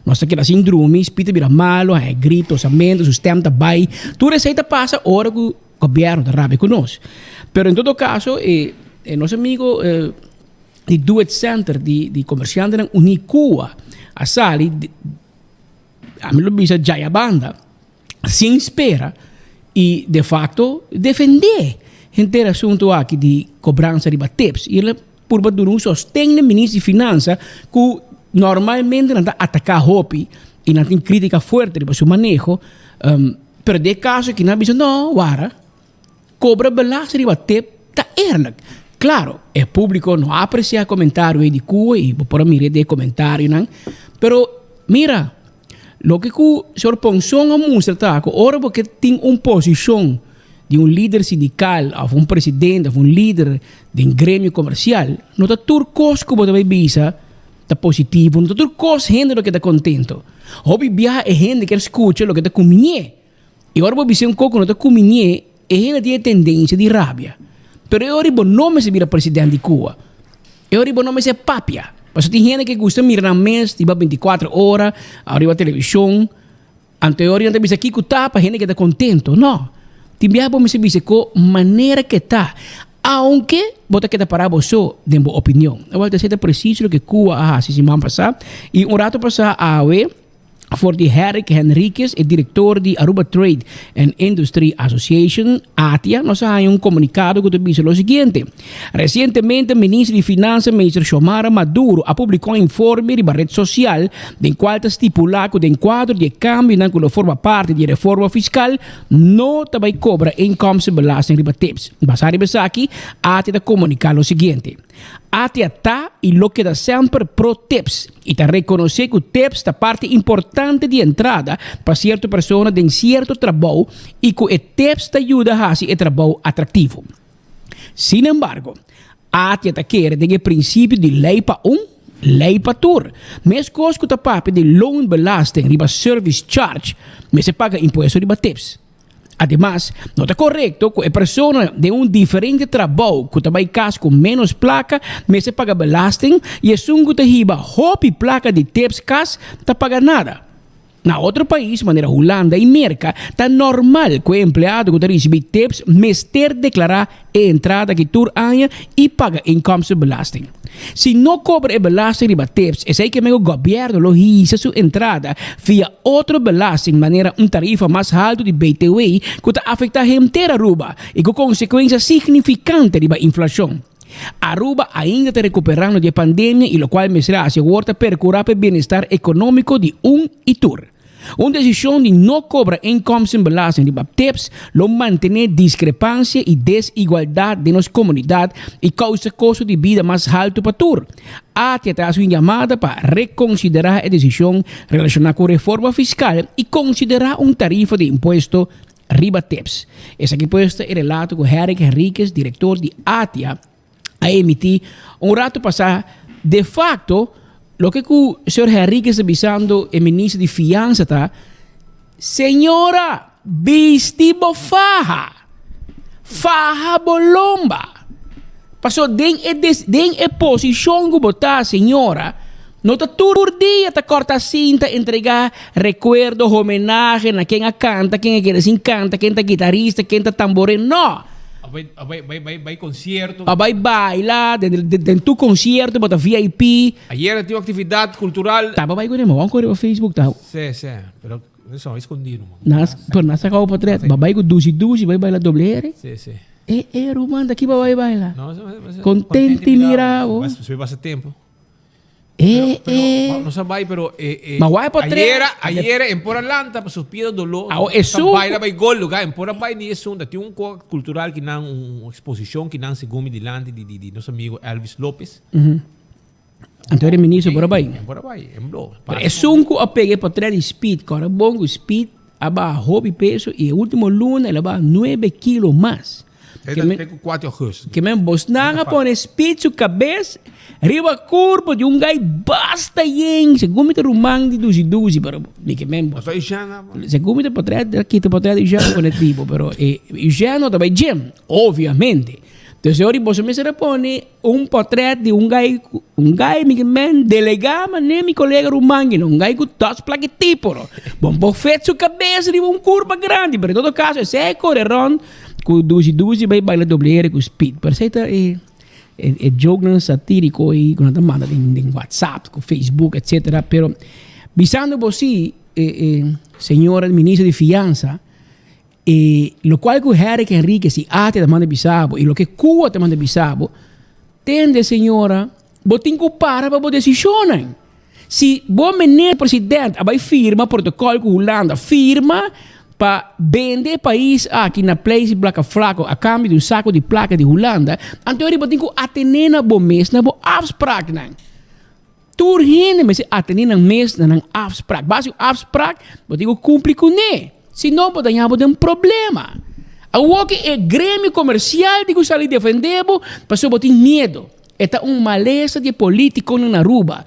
O: Nos ta keda sin drumi, spit ta bira malu, haña grip, tosamentu, su stèm ta bai. Tur esei ta pasa ora ku gobièrnu ta rabia ku nos. Pero en todo kaso e nos amigo di Do It Center di di komersiantenan uní Cuba a sali ami lo bisa djaya banda sin spera i de facto defendé henter asuntu aki di kobransa riba tips i el a purba duna un sosten na minister di finansa ku normalmente nan ta ataka hopi i nan tin kritika fuerte riba su maneho pero den e kaso aki nan a bisa no wara. Cobra belasting riba tip ta eerlijk. Claro, e publico no a aprecia e comentario ey di Cuba y bo por a mira den e comentarionan. Pero mira, loke cu señor Ponson a mustra ta cu ora bo ke tin un posicion di un lider sindical of un presidente of un lider den gremio comercial, no ta tur cos cu bo ta bay bisa ta positivo, no ta tur cos hende lo keda contento. Hopi biaha e hende kier scucha loke ta cuminie. I ora bo bisa un koko no ta kuminie, e hende tin e tendensia di rabia. Pero e ora bo no mester bira president di Cuba. E ora bo no mester papia. Pasobra tin hende ke gusta mira nan mes riba binticuatro ora, riba televishon. Anto e ora nan ta bisa kiko ta pa hende keda kontento. No. Tin biaha bo mester bisa ku manera ke ta. Aunke bo ta keda para bo so den bo opinion. Awor ta esei ta presis loke Cuba a hasi siman pasá. I un rato pasá awe. For di Herrick Henriquez, e director di Aruba Trade and Industry Association, ATIA, nos a haña un comunicado cu ta bisa lo siguiente, Recientemente Minister di Finansa Meester Xiomara Maduro a publica un informe riba red social den cual ta stipula cu den cuadro di e cambionan cu lo forma parti di e reforma fiscal no ta bay cobra inkomstenbelasting riba tips. Basa riba esaki, ATIA ta comunica lo siguiente. ATIA ta i lo keda semper pro tips i ta rekonosé ku tips ta parti importante di entrada pa sierto persona den sierto trabou i ku e tips ta yuda hasi e trabou atraktivo. Sin embargo, ATIA ta kere den e prinsipio di lei pa un, lei pa tur. Meskos ku ta papia di loonbelasting riba service charge, mester paga impuesto riba tips. Ademas, no ta korekto ku e persona den un diferente trabou ku ta bai kas ku ménos plaka mester paga belasting i esun ku ta hiba hopi plaka di tips kas ta paga nada. Na otro pais, manera Hulanda i Merka, ta normal ku e empleado ku ta risibí tips mester deklará e entrada aki tur aña i paga inkomstenbelasting. Si no kobra e belasting riba tips, esei ke men ku gobièrnu lo hisa su entrada via otro belasting manera un tarifa mas haltu di btw ku ta afektá henter Aruba i ku konsekuensia signifikante riba inflashon. Aruba ainda ta rekuperando di e pandemia i lokual mester hasi awor ta perkurá pa e bienestar ekonómiko di un i tur. Un desishon di no kobra inkomstenbelasting riba tips lo mantené diskrepansia i desigualdat den nos komunidat i kousa kosto di bida mas haltu pa tur. ATIA ta hasi un yamada pa rekonsiderá e desishon relashoná ku reforma fiskal i konsiderá un tarifa di impuesto riba tips. Esaki pues ta e relato ku Herrick Henriquez, direktor di ATIA, a emití un rato pasá. De facto, loke ku señor Henriquez ta bisando e minister di fiansa ta, Señora, bisti bo faha! Faha bo lomba! Paso den e des, den e posishon ku bo ta, señora, no ta tur dia ta kòrta sinta entregá rekuerdo, homenahe na ken a kanta, ken a keda sin kanta, ken ta gitarista, ken ta tamborero. No!
N: A bai, a bai, bai, bai, bai concierto.
O: A bai baila, den, den, den tu concierto bo ta VIP.
N: Ayer tin un actividad cultural.
O: Taba bai cu den, bo wan core riba Facebook ta.
N: Sí, sí, pero eso a escondi numa.
O: Nas, pero nas sacao potret. Ba bai cu dushi dushi, bai baila doble R.
N: Sí, sí.
O: E, e, ruman, ta ki ba bai baila?
N: No, eso, eso,
O: Contenti mira bo.
N: Eso pasa tempo.
O: Eh,
N: Pero, pero,
O: eh.
N: No sa bai, pero eh, eh,
O: Ma wai po tre-
N: Ayera, ayera en por Atlanta, pa su pie dolor.
O: Awo, esun-
N: Sa baila bai gol lugar, en por bai ni esun, da tin un co cultural ki nan, un exposición ki nan segun mi dilanti di, di, di nos amigo Elvis Lopez.
O: Anto e ministro por a bai.
N: Por a bai, en blo.
O: Pero esun ku a pega e portret di Speed, kòrda bon ku Speed a baha hopi peso i e ultimo luna el a baha nuebe kilo mas.
N: Te te ku kuater augustus.
O: Ke men bosnan a pone Speed su kabes riba kurpo di un gai basta yen, segun mi ta ruman di dusi dusi, pero mi ke men
N: Paso Eugène
O: Segun mi ta portret, a kita portret di Eugène pone tipo, pero e Eugène no ta bai gym, obviamente. Entonces ora boso mester a pone un portret di un gai, un gai mi men delega mane mi colega ruman un gai cu tas plaki tipo no. Bon por fet su cabeza riba un curva grandi, pero en todo caso esey core rond cu dushi dushi bay baila doble R cu speed. Pero esey ta e e joke nan satirico ey cu nan ta manda den den WhatsApp cu Facebook etcetera, pero bisando bo si e e señora ministro di fiansa E lokual ku Herrick Henriquez i Ate ta manda bisa bo i loke Cua ta manda bisa bo, tende señora, bo tin ku para pa bo desishonnan. Si bo meneer president a bai firma protokòl ku Hulanda, firma pa bende e pais aki na pleis di blaka flako a kambio di un sako di plaka di Hulanda, anto bo tin ku atené na bo mes na bo afspraaknan. Tur hende mester atené nan mes na nan afsprak. Base un afsprak, bo tin ku kumpli kuné. Si no, bo ta haña bo den problema. Awor ku e gremio komersial tin ku sali defendé bo, pasobra bo tin miedu. E ta un malesa di e polítikonan na Aruba.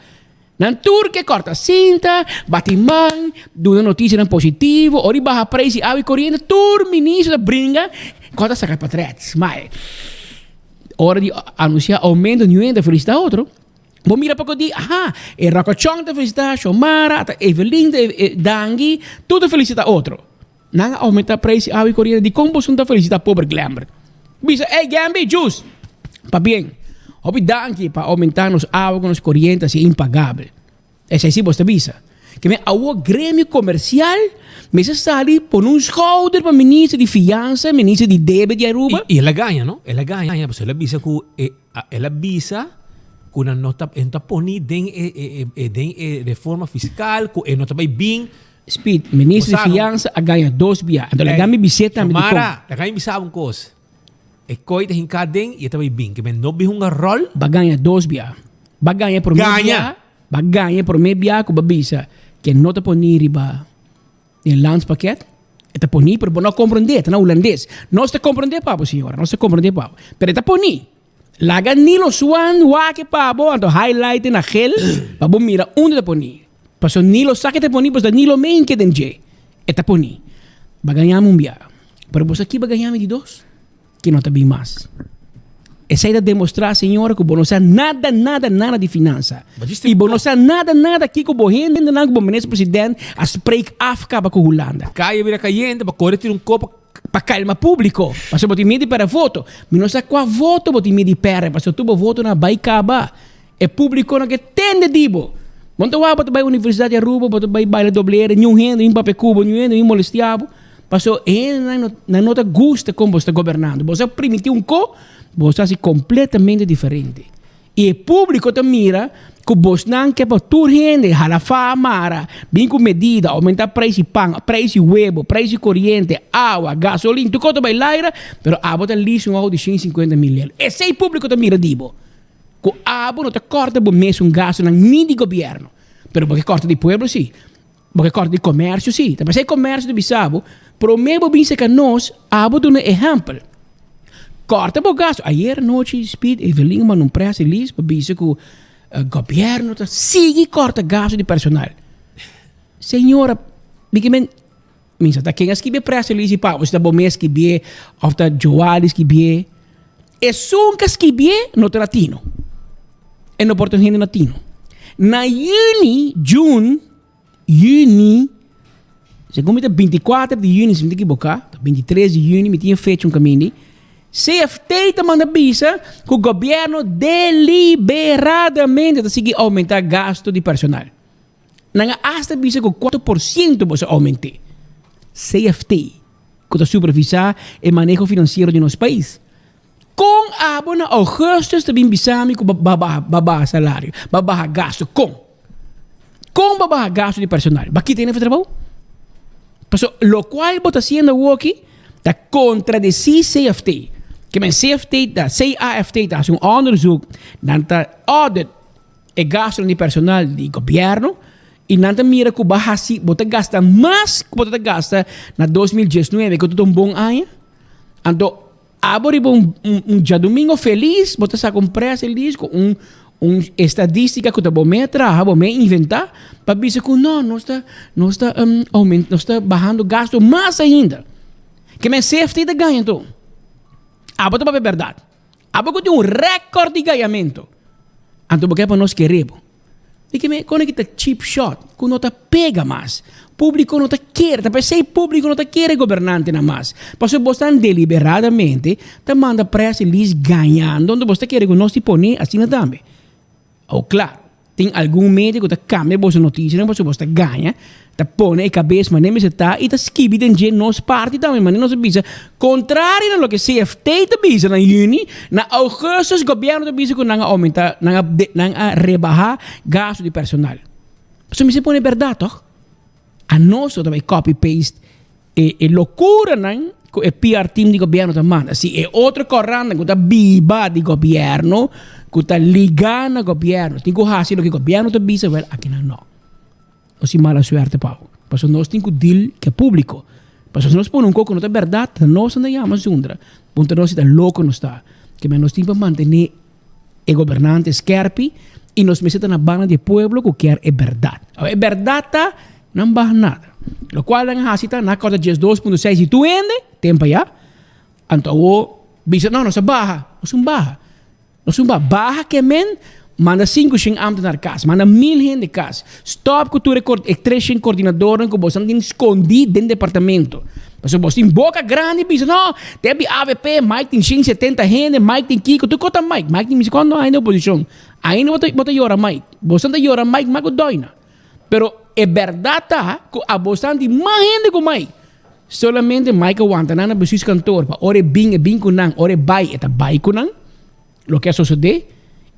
O: Nan tur ke kòrta sinta, bati man, duna notisianan positivo. Ora di baha preis di awa i koriente, tur ministro ta bringa kòrta saka patrèt, smile. Ora di anunsiá oumento, niun hende ta felisitá otro. Bo mira poko di, aha, e Rocochon ta felicita Xiomara, ta Evelyn ta e Dangui, tur ta felicita otro. Nan a aumenta prijs di awa y coriente, dicon boso no ta felicita pober Glenbert? Bisa, ey Gemby, Juice, pabien, hopi danki pa aumenta nos awa cu nos coriente asi impagabel. Esei si bo ta bisa. Ke men awor gremio komersial mester sali pone un schouder pa minister di fiansa, minister di debe di Aruba.
N: I el a gaña no, el a gaña pasobra el a bisa ku e el a bisa ku nan no ta e no ta poni den e e den e reforma fiskal ku e no ta bai bin.
O: Speed, minister di fiansa a gaña dos bia. Anto laga mi bis'é tambe dikon.
N: Xiomara, laga mi bisa bo un kos. E koi ta hinká den i e ta bai bin. Ke men no bin hunga ròl.
O: Ba gaña dos bia. Ba gaña promé bia.
N: Gaña!
O: Ba gaña e promé bia ku bo bisa ke no ta poní riba e landspakket. E ta poní, pero bo no a komprondé, e ta na hulandes. Nos ta komprondé pa bo, señora, nos ta komprondé pa bo. Pero e ta poní. Laga Nilo Swan wak e pa bo, anto highlight e na gel pa bo mira unda ta poní. Pasobra Nilo sa ke ta poní, pasobra Nilo men ke den dje. E ta poní. Ba gaña mi un bia. Pero bo sa ki ba gaña mi di dos? Ki no ta bin mas. Esei ta demostrá, señora, ku bo no sa nada, nada, nada di finansa. I bo no sa nada, nada kiko bo hendenan ku bo minister president a spreek af kaba ku Hulanda.
N: Kaya bira kayente pa kore tira un kopa.
O: Pa kalma públiko. Pasobra bo tin miedu di pèrdè voto. Mi no sa kua voto bo tin miedu di pèrdè, pasobra tur bo votonan a bai kaba. E públiko no ke tende di bo. Bo no ta wak bo ta bai Universidat di Aruba, bo ta bai baila doblera, niun hende no bin papia ku bo, niun hende no bin molestia bo. Paso e hendenan nan no ta gusta kon bo sta gobernando. Bo sa primiti un ko, bo sa hasi kompletamente diferente. I e públiko ta mira ku bosnan ke pa tur hende hala fa mara, bin ku medida, oumentá preis di pan, preis di webo, preis di koriente, awa, gasolin, tur kos ta bai laira, pero abo ta lease un outo di 150 mil euro. Esei públiko ta mira di bo. Ku abo no ta kòrta bo mesun gastunan ni di gobièrnu, pero bo ke kòrta di pueblo si. Bo ke kòrta di komersio si. Ta p'esei komersio ta bisa bo, promé bo bin serka nos, abo duna ehèmpel. Kòrta bo gastu. Ayer anochi Speed Evelyn a manda un press release pa bisa ku gobièrnu ta sigui kòrta gastu di personal. Señora, mi ke men, mi sa ta ken a skibi e press release pa bo, si ta bo mes skibié òf ta Joali skibié. Esun ke skibié no ta latino. E no por ta un hende latino. Na yüni, June, yüni, segun mi ta bintikuater di yüni, si mi ta ekiboká, ta bintitres di yüni, mi tin e fecha un kaminda, CFT ta manda bisa ku gobièrnu deliberadamente ta sigui oumentá gastu di personal. Nan a asta bisa ku 4% boso a oument'é. CFT, ku ta supervisá e maneho finansiero di nos pais. Kon abo na augustus ta bin bisa mi ku ba ba baha salario, ba baha gastu? Kon? Kon ba baha gastu di personal? Ba kita hende for trabou? Pasobra lokual bo ta hasiendo awoki ta kontradesí CFT. Ke men CFT ta, CAFT ta hasi un onderzoek, nan ta audit. E gastonan di personal di gobierno y nan ta mira cu bo a haci, bo ta gasta mas cu bo ta gasta na 2019 cu ta un bon aña. Anto abo riba un un djadumingo feliz bo ta saca un press release cu un un estadistica cu ta bo mes a traha, bo mes a inventa pa bisa cu no, nos ta nos ta nos ta bahando gasto mas ainda. Ke men safety ta gaña anto. Abo ta papia berdad. Abo ku tin un record di gayamento. Anto bo ke pa nos kere bo. Di ke me kone ki ta cheap shot ku no ta pega mas. Publico no ta kere, ta pesey publico no ta kere gobernantenan mas. Pasobra bo stan deliberadamente ta manda press release gañando, anto bo ta kere ku nos tin pone asina tambe. Oh claro, tin algun media cu ta cambia boso noticianan pasobra boso ta gaña, ta pone e cabes manera mester ta y ta skibi den dje nos parti tambe manera nos a bisa contrario na loke CFT ta bisa na juni, na augustus gobierno ta bisa cu nan a aumenta, nan a nan a rebaha gasto di personal. Pasobra mester pone berdad toch? Anos lo ta bay copy paste E e locuranan cu e PR team di gobierno ta manda. Si e otro corannan cu ta biba di gobierno, cu ta liga na gobierno, tin cu haci loke gobierno ta bisa, wel akinan no. Nos tin mala suerte Pau. Pasobra nos tin cu deal cu e publico. Pasobra si nos pone un coco no ta berdad, ta nos nan ta yama zundra. Puntra nos si ta loco nos ta. Kimen nos tin pa mantene e gobernante skerpi y nos mester ta na banda di e pueblo cu kier e berdad. Awe e berdad ta nan baha nada. Locual nan a haci ta nan a corta 12.6 di tur hende, tempo aya, anto awo bisa no nos a baha, nos un baha, nos un baha, baha ke men manda sinku shen ambtenaar cas, manda mil hende cas, stop cu tur e tres shen coordinadornan cu boso nan tin scondi den departamento. Pasobra bos tin boka grandi bisa no, te bi avp, Mike tin 170 hende, Mike tin kiko, tur kos ta Mike. Mike tin bisa kuando ainda oposishon. Ainda bo ta bo ta yora Mike. Bosan ta yora Mike mas ku Doina. Pero e bèrdat ta ku abosan tin mas hende ku Mike. Solamente Mike a wanta nan na bestuurskantoor pa ora e bin e bin ku nan, ora e bai e ta bai ku nan. Loke a sosodé,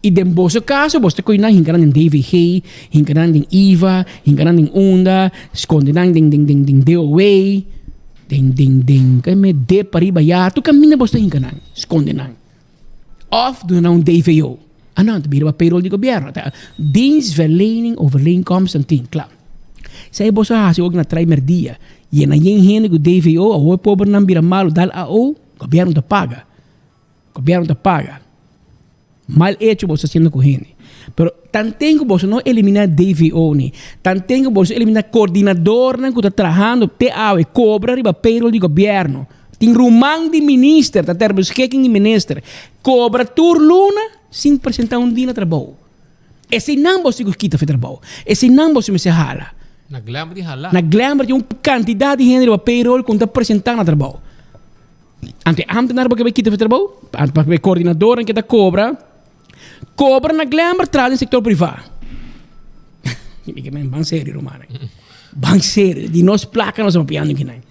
O: i den boso kaso boso ta kohe nan hinka nan den DVG, hinka nan den IVA, hinka nan den unda, skonde nan den den den den DOW, den den den ke me de pariba ya, tur kaminda boso ta hinka nan, skonde nan. Òf duna nan un DVO. Ah no, ta bira pa payroll di gobièrnu. Ta dienstverlening overeenkomst nan tin, kla. Esei boso a hasi ook na trai merdia. Yena yen hende ku DVO, awor e pobernan bira malu dal AO, gobièrnu ta paga. Gobierno ta paga. Mal hecho boso ta haciendo cu hende. Pero tanten cu boso no elimina DVO ni, tanten cu boso elimina coordinadornan cu ta trahando te awe cobra riba payroll di gobierno, tin ruman di minister ta ter beschikking di minister, cobra tur luna sin presenta un dia na trabou. Eseinan boso tin cu kita for trabou. Eseinan boso mester hala.
N: Na Glenbert tin hala.
O: Na Glenbert tin un cantidad di hende riba payroll cu no ta presenta na trabou. Anto e ambtenaar bo ke bai kita for trabou, pa e coordinadornan ke ta cobra, cobra na Glenbert traha den sector priva. Mi ke men ban serio rumannan. Ban serio, di nos placa nos a papiando kinan.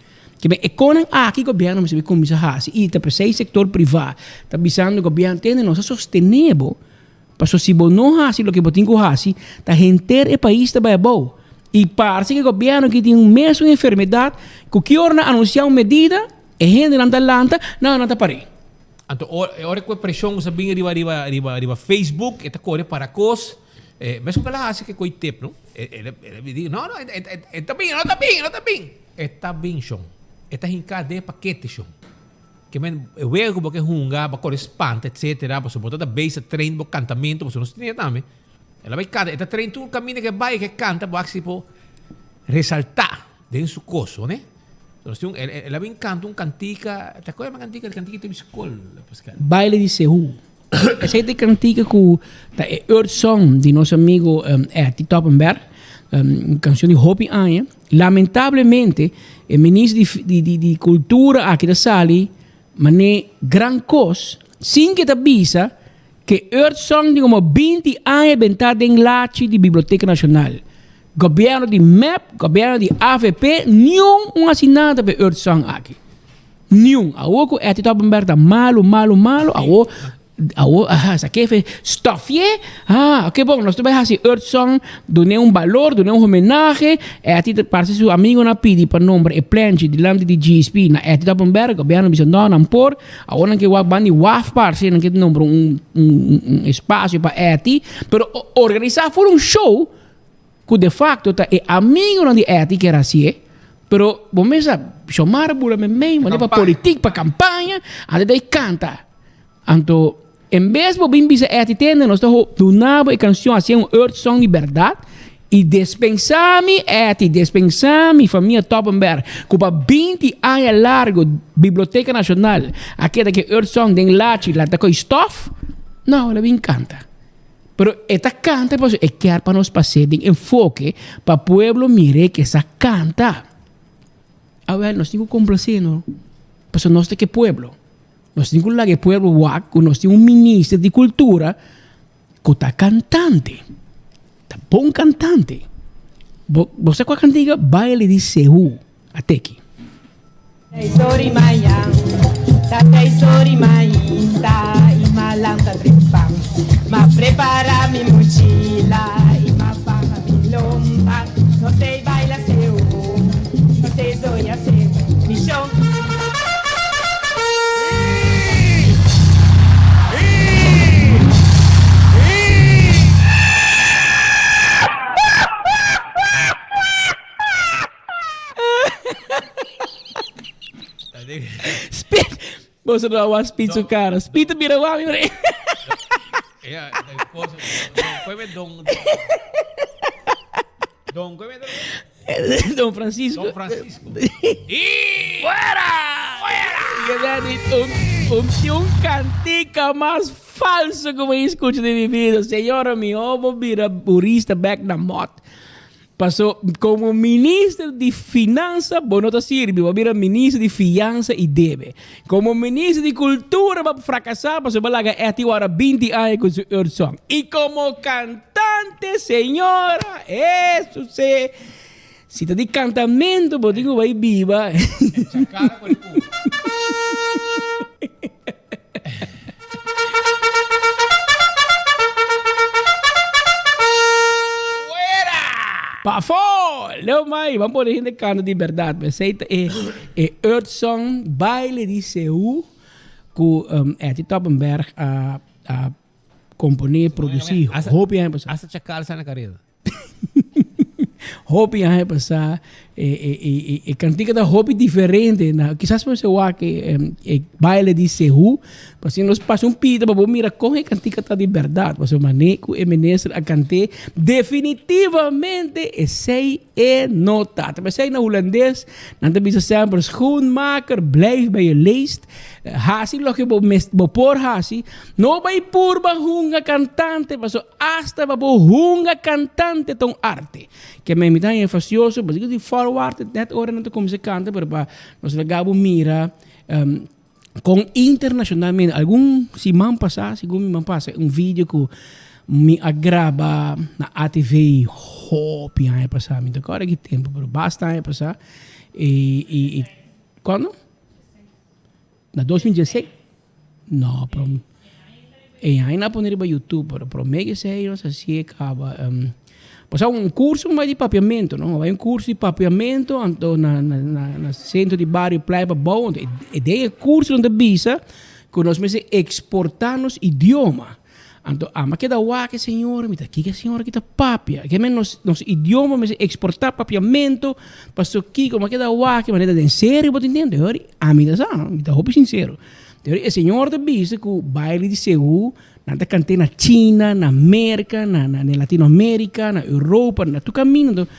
O: Ke men e konan aki gobierno mester bai cuminsa haci y ta pesey sector priva ta bisando gobierno tende nos a sostene bo paso si bo no haci loke bo tin cu haci ta henter e pais ta bai abou. Y parce ke gobierno aki tin un mesun enfermedad cu ki ora nan anuncia un medida E hendenan ta lanta, nan nan ta par'é.
N: Anto e ora ku e preshon sa bin riba riba riba riba Facebook e ta kore para kos e mes ku el a hasi ke koi tip no e el a di no no e ta bin e no ta bin e no ta bin e ta bin shon e ta hinká den e pakete shon ke men e wega ku bo ke hunga bo a kore spanta etsetera pasobra bo ta ta base a train bo kantamentu pasobra nos tene tambe el a bai kanta e ta train tur kaminda ke bai ke kanta bo a por resaltá den su koso ne. Nos tin un, el, el a bin canta un cantica, te acuerdas e cantica? E cantica te school, Pascal.
O: Baile di Sehu. Esei ta e cantica cu ta e earth song di nos amigo um, Etty Toppenberg. Um, un cancion di hopi aña. Lamentablemente, e minister di, di, di, di cultura aki ta sali mane gran cos, sin que ta bisa que earth song di como 20 aña benta den lachi di Biblioteca Nacional. Gobierno di mep, gobierno di avp, niun un hasi nada pa e Earth Song aki. Niun. Awor ku Etty Toppenberg ta malu, malu, malu, awor. Awo, aha, sa kefe, stofie, ah, oké bon, nos ta bai hasi Earth Song, dun'é un balor, dun'é un homenahe, Etty ta parse su amigonan a pidi pa nombra e plenchi dilanti di GSP na Etty Toppenberg, gobièrnu bisa no, nan por, awor nan ke wak ban di waf parse, nan ke nombra un un un espasio pa Etty, pero organisá for un show ku de facto ta e amigonan di Etty kier hasié, pero bo mes sa, Xiomara bula meimei, manera pa politik, pa kampaña, antes ta e kanta. Anto, en bes bo bin bisa Etty tende nos ta duna bo e cancion hacié un earth song di berdad y despensa mi Etty, despensa mi famia Toppenberg cu pa binti aña largo Biblioteca Nacional a keda cu e earth song den lachi lanta coy stof, no, el a bin canta. Pero e ta canta pasobra e kier pa nos pas'é den enfoke pa pueblo mir'é cu e sa canta. Awel, nos tin cu complacé no, pasobra nos ta cu e pueblo. Nos tin ku laga e pueblo wak ku nos tin un minister di kultura ku ta kantante. Ta bon kantante. Bo bo sa kua kantiga? Baile di Seú. A teki.
P: Sorry mañan, tatay sorry mainta y ma lanta trempan Ma prepara mi mochila y ma faha mi lomba Nos tey baila seú, nos tey zoya seú Mi shon.
O: Speed. Boso no a wak Speed su cara. Speed ta bira wak mi bre.
N: Ja, don, don, don, don,
O: Don Francisco.
N: Don Francisco.
O: Fuera! Fuera! Un, un, un cantica mas falso como eu escucho de mi vida. Señora, mi obo bira burista back na mot. Paso, como minister di finanza, bo no ta sirbi. Bo bira minister di fianza y debe. Como minister di cultura, bo fracasa. Paso, bo laga Etty wara 20 aña cu su Earth Song. Y como cantante, señora, eso se... Si ta di cantamento, bo tin cu bay biba. Pafó! Leo mai, ban pone hende canta di berdad. Esey ta e, e Earth Song, baile di Seú, cu um, Etty Toppenberg a, a componé, producí. Hopi aña pasá.
N: Hasta chacal sa na careda.
O: Hopi aña pasá. E, e, e, e, e cantica ta hopi diferente. Na, quizás por se wak e, e baile di Seú. Pasobra nos pasa un pida pa bo mira kon e kantika ta di bèrdat. Pasobra manera ku e minister a kant'é, definitivamente esei e no ta. Ta p'esei na hulandes nan ta bisa semper, Schoenmaker, blijf bij je leest. Hasi loke bo mes bo por hasi. No bai purba hunga kantante, pasobra asta pa bo hunga kantante ta un arte. Ke men mi ta haña fasioso, pasobra di forward nèt ora nan ta kuminsá kanta, pero pa nos laga bo mira. Con internacionalmente, algun siman pasa, segun mi man pasa un video cu mi a graba na ATV hopi aña pasa, mi no ta acorda ki tempo, pero basta aña pasa, y, y, y, cuando? Na 2016? No, pero e aña nan a pone riba YouTube, pero prome que esey nos hacié caba, Pasá un curso mi bai di papiamento, no? Mi bai un curso di papiamento, anto na, na, na, na centro di bario Playa Pabou, anto e den e curso nan ta bisa cu nos mester exporta nos idioma. Anto ami a keda wak e señora, mi ta kiko e señora aki ta papia? Ke men nos, nos idioma mester exporta papiamento, paso kiko? Mi a keda wak, manera den serio bo ta intende? Hori, ami ta sa, no? Mi ta hopi sincero. Hori e señora ta bisa cu baile di Seú Nan ta kant'é na China, na Merka, na na na Latinoamerika, na Europa, na tur kaminda. Anto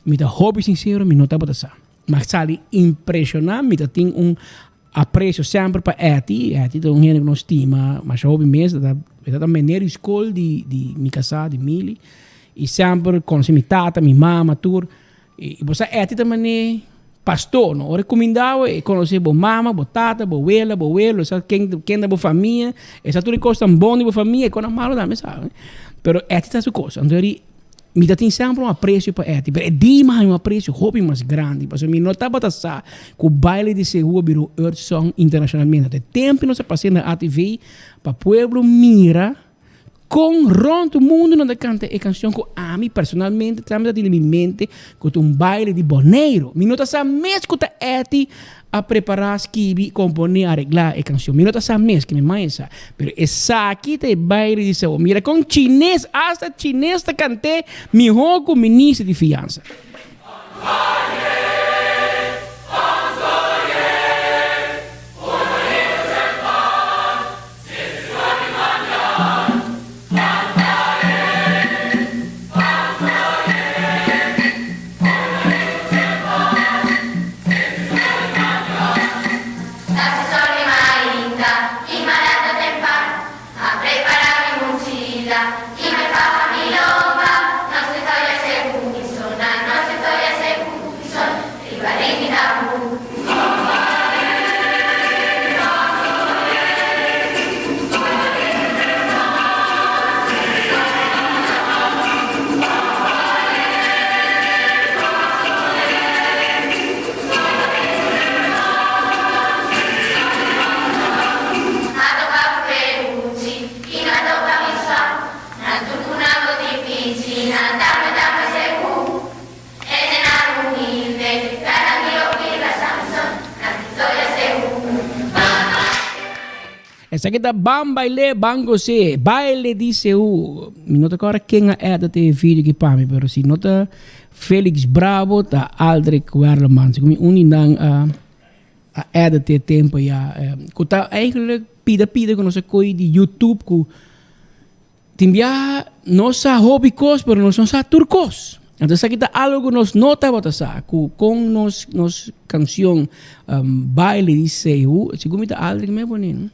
O: mi ta hopi sinsero, mi no tabata sa. Mi a sali impreshoná, mi ta tin un apresio semper pa Etty. Etty ta un hende ku nos stima masha hopi mes. E ta e ta meneer di skol di di mi kasá, di Mili. I semper konosé mi tata, mi mama, tur. I bo sa Etty ta manera pastor, no? Ora e kuminda bo, e konosé bo mama, bo tata, bo wela, bo welo, e sa ken ken ta bo famia, e sa tur e kosnan bon di bo famia, e kosnan malo tambe e sa. Pero Etty ta su kos. Anto eri. Mi ta tin semper un aprecio pa Etty, pero e di mi haña un aprecio hopi mas grandi, pasobra mi no tabata sa cu baile di Sehu a bira un earth song internacionalmente. Te tempo nos a pas'é na ATV pa pueblo mira con rond mundo nan ta canta e cancion cu ami personalmente tambe ta tin den mi mente cu ta un baile di Boneiro. Mi no ta sa mes cu ta Etty a prepará, skibi, komponé, areglá e kanshon. Mi no ta sa mes, ke mi mai sa. Pero esaki ta e baile di Saul. Mira kon chines, asta chines ta kant'é mihó ku minister di fiansa. Esaki ta Ban Bail'é, Ban Gos'é, Baile di Seú. Mi no ta kòrda ken a edit e video aki pa mi, pero si no ta Felix Bravo ta Aldrich Werleman. Segun mi un di nan a a edit e tempo ya. Ku ta eigenlijk pida pida ku nos a koy di YouTube ku Tin biaha nos sa hopi kos pero nos no sa tur kos. Anto esaki ta algo ku nos no tabata sa, ku kon nos nos kanshon Baile di Sehu, segun mi ta Aldrich mi a pone no,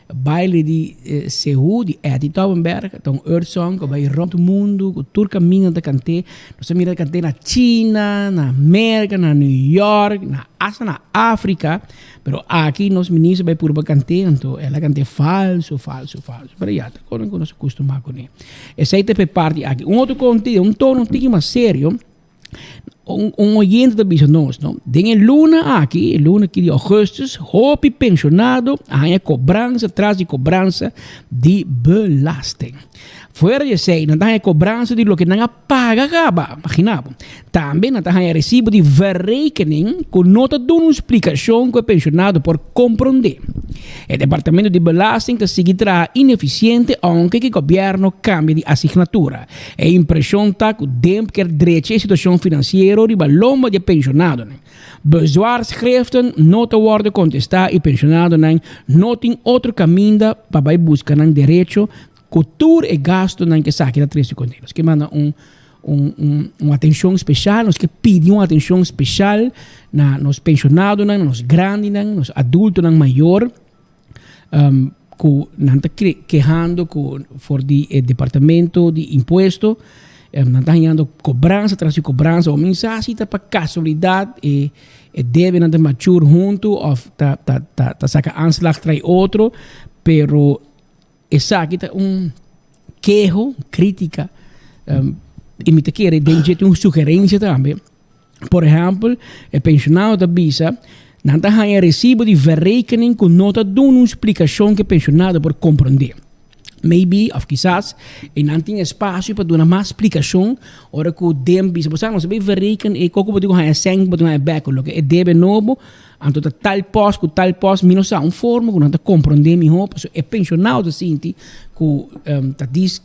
O: Baile di Sehu di Etty Taubenberg ta un earth song ku a bai rònt mundu ku tur kaminda ta kant'é. Nos a mira kant'é na China, na Merka, na New York, na asta na Afrika. Pero aki nos minister bai purba kant'é, anto el a kant'é falso, falso, falso. Pero ya, ta kono ku nos a kustumá kuné. Esei ta p'e parti aki. Un otro konti, un tono un tiki mas serio, un un oyente ta bisa nos, no, den e luna aki, e luna aki di augustus, hopi penshonado a haña kobransa tras di kobransa di belasting. Fuera di esei, nan ta haña kobransa di loke nan a paga kaba, imagina bo. Tambe nan ta haña resibo di verrekening ku no ta duna un splikashon ku e penshonado por komprondé. E departamento di belasting ta sigui traha inefisiente ounke ku e gobièrnu kambia di asignatura. E impreshon ta ku DEMP kier drecha e situashon finansiero riba lomba di e penshonadonan. Bezwaarschriften no ta wòrdu kontestá i penshonadonan no tin otro kaminda pa bai buska nan derecho Ku tur e gastunan ku esaki ta trese kuné. Nos ke manda un un un un atenshon speshal, nos ke pidi un atenshon speshal na nos penshonadonan, na nos grandinan, nos adultonan mayor ku nan ta kehando ku for di e departamento di impuesto nan ta hañando kobransa tras di kobransa o mi sa si ta pa kasualidat e e debenan ta machur huntu òf ta ta ta saka aanslag trai otro pero Esaki ta un keho, kritika, i mi ta kere den dje tin un sugerensia tambe. Por ehèmpel, e penshonado ta bisa, nan ta haña resibo di verrekening ku no ta duna un splikashon ku e penshonado por komprondé. Maybe, òf kisas, e nan tin espasio pa duna mas splikashon ora ku den bisa, bo sa nos a bai verreken e koko bo tin ku haña sèn ku bo tin ku haña bèk, loke e debe nobo. Anto ta tal pos ku tal pos mi no sa un forma ku nan ta komprondé mihó pasobra e penshonado ta sinti ku ta dis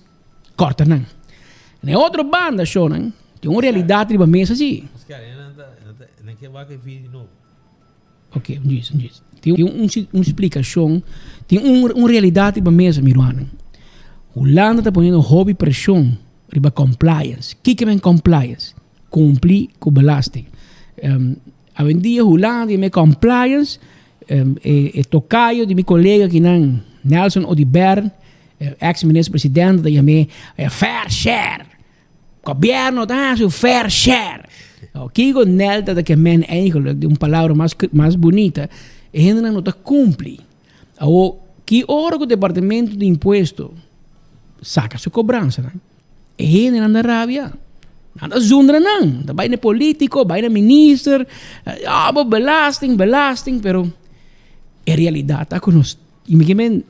O: kòrta nan. Na e otro banda shownan tin un realidat riba mesa si. Ok, un djis, un djis. Tin un un splikashon, tin un un realidat riba mesa mi rumannan. Hulanda ta poniendo hopi preshon riba compliance. Kiko men compliance? Kumpli ku belasting. Awendia Hulanda di mi compliance, e tocayo di mi colega kinan Nelson Oduber, ex minister presidente ta yam'é fair share. Gobierno ta haci un fair share. Kico Nel ta ke men eigenlijk, di un palabra mas mas bunita, e hendenan no ta cumpli. Awor, ki ora cu departamento di impuesto saca su cobransanan, e hendenan ta rabia. Nan ta zundra nan. Ta bai na politico, bai na minister. Ah, bo belasting, belasting, pero e realidad ta cu nos, y mi ke men,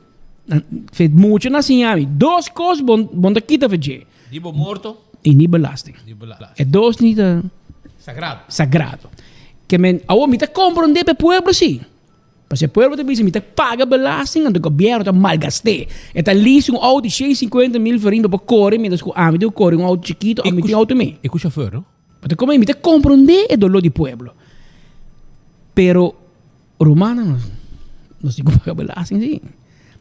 O: fe mucho na siña mi, dos cos bon, bon ta kita fe dje.
N: Ni bo morto.
O: Y ni belasting.
N: Ni belasting.
O: E dos ni ta
N: Sagrado.
O: Sagrado. Ke men, awor mi ta comprende pe pueblo si. Pasobra e pueblo ta bisa mi ta paga belasting anto gobierno ta malgast'é. E ta lease un auto di 150 mil florin pa por kore mientras ku ami tin ku kore un auto chikito ami tin auto mi.
N: E ku chauffeur no?
O: Bo ta kome mi ta komprondé e doló di pueblo. Pero rumannan nos nos tin ku paga belasting si.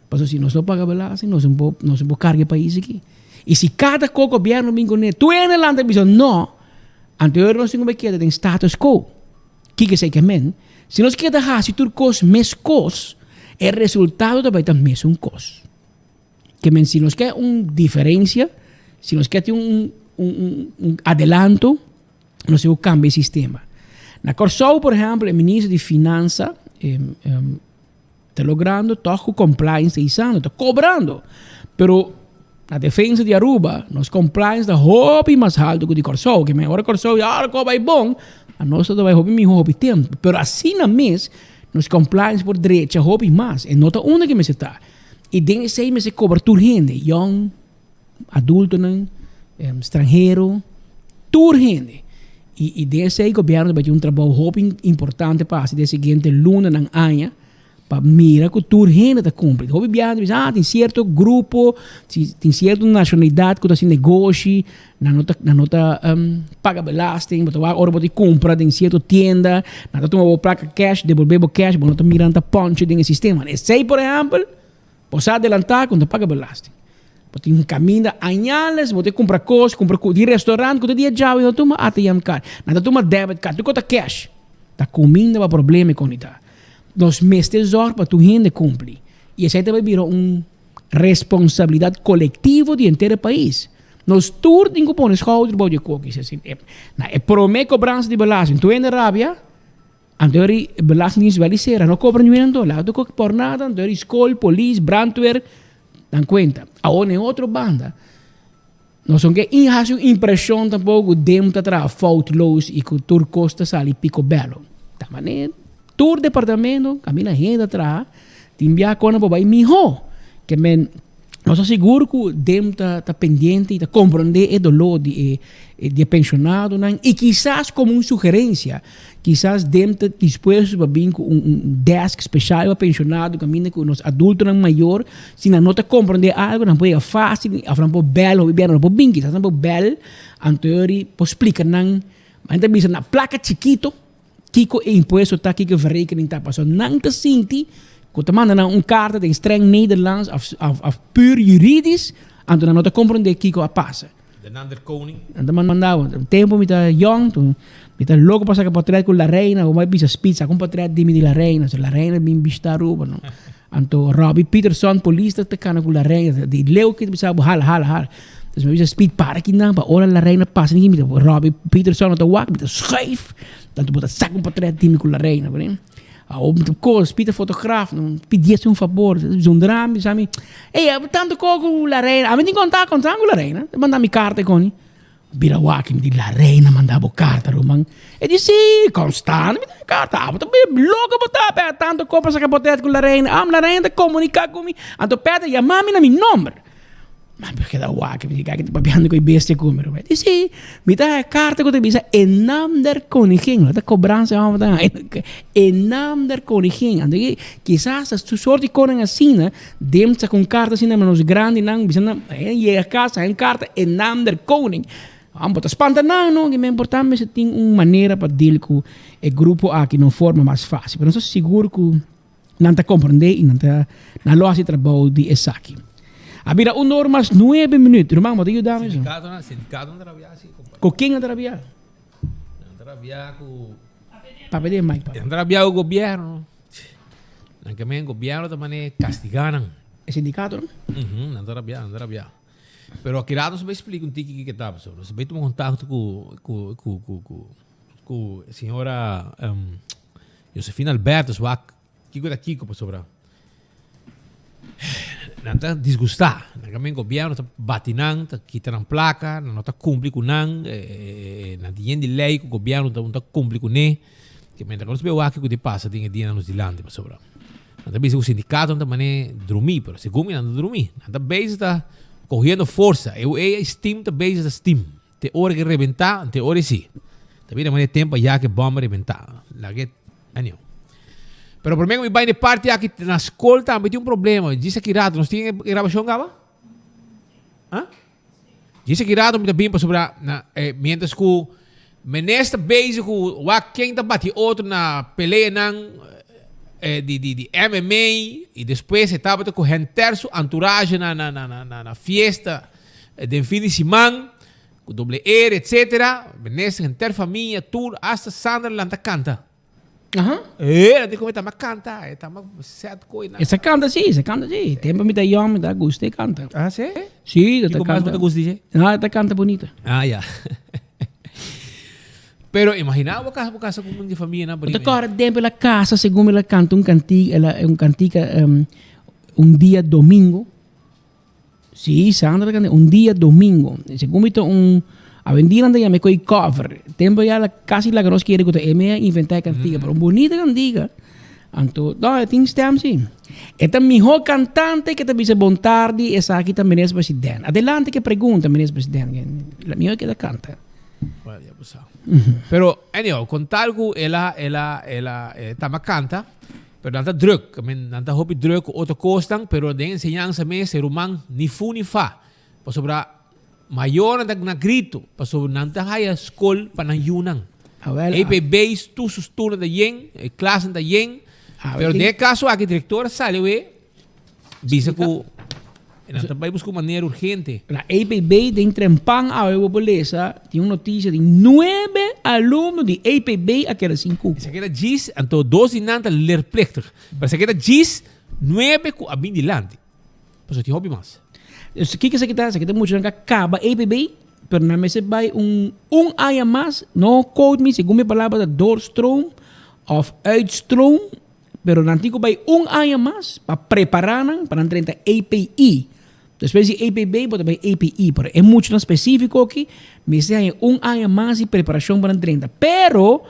O: Pasobra si nos no paga belasting nos no por nos no por karga e pais aki. I si kada ko gobierno bin kuné tur hende lanta bisa no anto e ora nos tin ku bai keda den status quo. Kiko esei ke men? Si nos keda hasi tur kos meskos, e resultado ta bai ta mesun kos. Ke men si nos ke un diferensia, si nos ke tin un un un adelanto, nos tin ku kambia e sistema. Na Kòrsou, por ehèmpel, e minister di Finansa Ta logrando toch cu compliance ta isando, ta cobrando. Pero na defensa di Aruba, nos compliance ta hopi mas halto cu di Corsou. Ke men ora Corsou di ah cu bay bon, a nos ta bay hopi miho hopi tempo. Pero asina mes, nos compliance por drecha hopi mas. E no ta unda ke mester ta. Y den esey mester cobra tur hende, yong, adultonan, stranhero, tur hende. Y, y den esey gobierno ta bay tin un trabou hopi importante pa haci den siguiente lunanan, aña, pa mira cu tur hende ta cumpli. Hopi biaha ta bisa, ah, tin cierto grupo, tin cierto nacionalidad cu ta haci negoshi, nan no ta, nan no ta paga belasting, bo ta wak ora bo ta cumpra den cierto tienda, nan ta tuma bo placa cash, debolbe bo cash, bo no ta mira nan ta punch den e sistema. Esey, por ehempel, Bo sa adelantá ku no ta paga belasting. Bo tin un kaminda añales, bo ta kumpra kos, kumpra ku di restaurant ku ta dia djawe no tuma ATM card. Nan ta tuma debit card, tur kos ta cash. Ta kuminda pa problema e konita. Nos mester zòrg pa tur hende kumpli. I esei ta bai bira un responsabilidat kolektivo di henter e pais. Nos tur tin ku pone skouder bou di e kokis. Na e promé kobransa di belasting tur hende rabia. Anto eri belastingdienst wel di sera no cobra ni un dola, auto koki por nada, anto eri school, polis, brandweer, dan cuenta. Awor na e otro banda, nos no ke hasi un impresion tampoco cu dem ta traha foutloos y cu tur cos ta sali picobello. Ta manera tur departamento caminda hende ta traha, tin bia con nan por bay miho. Ke men nos ta sigur cu dem ta ta pendiente y ta comprende e dolor di e di e pensionadonan y kisas como un sugerencia Kisas dem ta dispuesto pa bin ku un un desk special pa pensionado kaminda ku nos adultonan mayor si nan no ta komprende algo nan por yega fácil of nan por bel hopi bia nan no por bin kisas nan por bel anto yori por splika nan nan ta bisa na plaka chikito kiko e impuesto ta kiko e verrekening ta pasobra nan ta sinti ku ta manda nan un karta den streng Nederlands of of puur juridisch anto nan no ta komprende kiko a pasa.
N: De naam der koning.
O: Nan ta manda bo. Un tempo mi ta yong, tu mi ta loko pa saka portret ku la reina, bo mai bisa Speed saka un portret di mi di la reina, so la reina bin bishita Aruba no. Anto Robbie Peterson polis ta kana ku la reina, di leu ki ta bisa bo hala hala hala. Dus mi bisa Speed para kinan pa ora la reina pasa mi ta Robbie Peterson no ta wak mi ta schuif, anto bo ta saka un portret di mi ku la reina. Awor mi ta kos, Pieter fotograaf, no pidies un fabor, zonder mi bisa mi, ey, abo tanto ko ku la reina, ami tin kontak kontak ku la reina, e manda mi karta e koni, bira wak mi di la reina manda bo karta ruman, e di si, konstant mi ta karta, abo ta bira loko bo ta pe tanto ko pa saka potret ku la reina, am la reina ta komunika ku mi, anto Peter yama mi na mi nomber. Ma mi keda wak, mi di kijk ta papiando ku e bestia ku mi. Di si, mi ta haña karta ku ta bisa e naam der koningin. Lo ta kobransa e hòmber ta haña. E naam der koningin. Anto ki kisas ta su sort di konan asina, dem ta saka un karta asina na nos grandinan, bisa nan, e yega kas, haña un karta, e naam der koning. Bo ta spanta nan, no? Ki men por ta mester tin un manera pa deal ku e grupo aki na un forma mas fásil. Pero nos ta sigur ku. Nan ta komprendé i nan ta nan lo hasi trabou di esaki. A bira un or mas nuebe minüt. Ruman, bo ta yuda mi?
N: Sindikatonan, sindikatonan ta rabiá si, kompa.
O: Ku ken nan ta rabiá?
N: Nan ta rabiá ku.
O: Papia den mic, papia.
N: Nan ta rabiá ku gobièrnu. Nan ke men gobièrnu ta manera kastigá nan.
O: E sindikatonan?
N: Uhum, nan ta rabiá, nan ta rabiá. Pero aki rato nos bai splika un tiki kiko ta pasobra. Nos bai tuma kontakto ku ku ku ku ku ku señora Josefina Albertus wak kiko ta kiko pasobra. Nan ta disgustá. Nan ka men gobièrnu ta bati nan, ta kita nan plaka, nan no ta kumpli ku nan, nan tin yen di lei ku gobièrnu ta no ta kumpli kuné. Ke men ta nos beu aki ku ta pasa den e dianan nos dilanti pasobra nan ta bisa ku sindikatonan ta man'é drumí, pero segun mi nan ta drumí. Nan ta bezig ta kohiendo forsa. E e steam ta bezig ta steam. Te ora ke rebentá, te ora sí. Ta bira man'é tempu ayá ke bòmba rebentá. Laga e Anyhow. Pero promé ku mi bai na e parti aki na skol tambe tin un problema. Djis aki rato nos tin e grabashon kaba? Ah? Djis aki rato mi ta bin pasobra na eh, mientras ku minister bezig ku wak ken ta bati otro na peleanan eh, di, di, di MMA i despues e tabata ku henter su entourage na, na, na, na, na, na fiesta eh, den fin di siman. Ku doble R etcetera, minister henter famia tur hasta Sandra lanta kanta.
O: Aha.
N: Eh, nan tin come tamba kanta, e tamba set koi nan.
O: E sa kanta si, e sa kanta si. Tempo mi ta yong mi ta gusta e kanta.
N: Ah, si?
O: Si, ta
N: Kiko mas
O: kanta.
N: bo ta gusta di dje?
O: Ah, e ta kanta bunita.
N: Ah, ya. Pero imagina bo casa, bo casa ku un di famia nan
O: Bo ta kòrda tempo el a kasa segun mi el a kanta un kantika, el a un kantika un dia domingo. Sí, Sandra ta canta un dia domingo. Segun mi ta un awendia nan ta yama e koe cover. Tempo ya la casi laga nos kere ku ta e me a inventa e cantica, pero un bonita cantica. Anto, no, e tin stem sí. E ta miho cantante ke ta bisa bon tardi, esaki ta Minister President. Adelante ke pregunta, Minister President. La miho ke ta canta.
N: Bueno, ya bo sa. Pero, anyhow, con tal ku el a, el a, el a, e tamba canta, Pero nan ta druk, I mean, nan ta hopi druk ku otro kosnan, pero den enseñansa mes e ruman ni fu ni fa. Pasobra mayornan ta na grito, pasobra nan ta haya skol pa nan yunan.
O: Awel,
N: EPB's tur su stoelnan ta yen, e klasnan ta yen. Pero den e kaso aki direktor a sali awe bisa ku nan ta bai buska un manera urgente.
O: Na EPB den Trempan awe bo por lesa tin un noticia di nuebe alumno di EPB a keda sin cupo.
N: Esaki ta djis, anto dos di nan ta leerplichtig. Pero esaki ta djis nuebe cu a bin dilanti. Pasobra tin hopi mas.
O: Dus kiko esaki ta? Esaki ta muchanan cu a caba EPB pero nan mester bay un un aña mas, no quote me, segun mi palabra ta doorstroom of uitstroom. Pero nan tin ku bai un aña mas pa prepará nan pa nan drenta API. Despues di APB bo ta bai API, pero e muchanan spesífiko aki mester haña un aña mas di preparashon pa nan drenta. Pero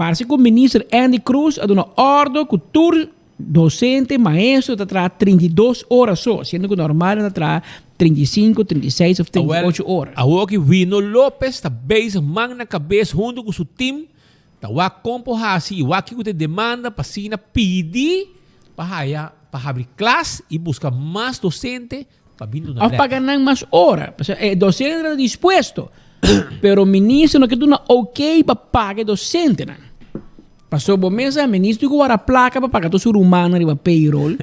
O: parse ku Minister Endy Croes a duna òrdu ku tur dosente, maestro ta traha 32 ora so, siendo ku normal nan ta traha 35, 36 òf 38 ora.
N: Awor aki Wino Lopez ta bezig man na kabes huntu ku su team Ta wak kon por hasi i wak kiko ta e demanda pa asina pidi pa haya pa habri klas i buska mas dosente pa bin duna
O: Of
N: lès.
O: paga nan mas ora. Pasobra e dosentenan ta dispuesto, pero minister no ke duna ok pa paga e dosentenan. Pasobra bo mes sa minister tin ku wara plaka pa paga tur su rumannan riba payroll.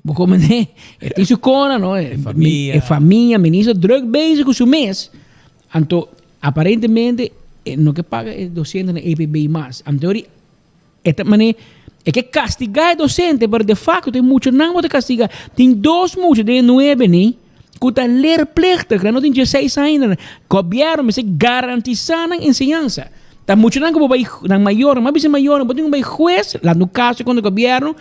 O: Bo komprende? E tin su kona no. E
N: famia.
O: E famia. Minister druk bezig ku su mes. Anto aparentemente e no ke paga e docente na EPB mas. Anto ori e ta mane e ke castiga e docente pero de facto tin muchanan bo ta castiga. Tin dos mucha den e nuebe ni cu ta leerplichtig, nan no tin dieseis aña ainda. Gobierno mester garantisa nan enseñansa. Ta muchanan cu bo bay nan mayornan, mas bisa mayornan bo tin cu bay huez, lanta un caso contra gobierno.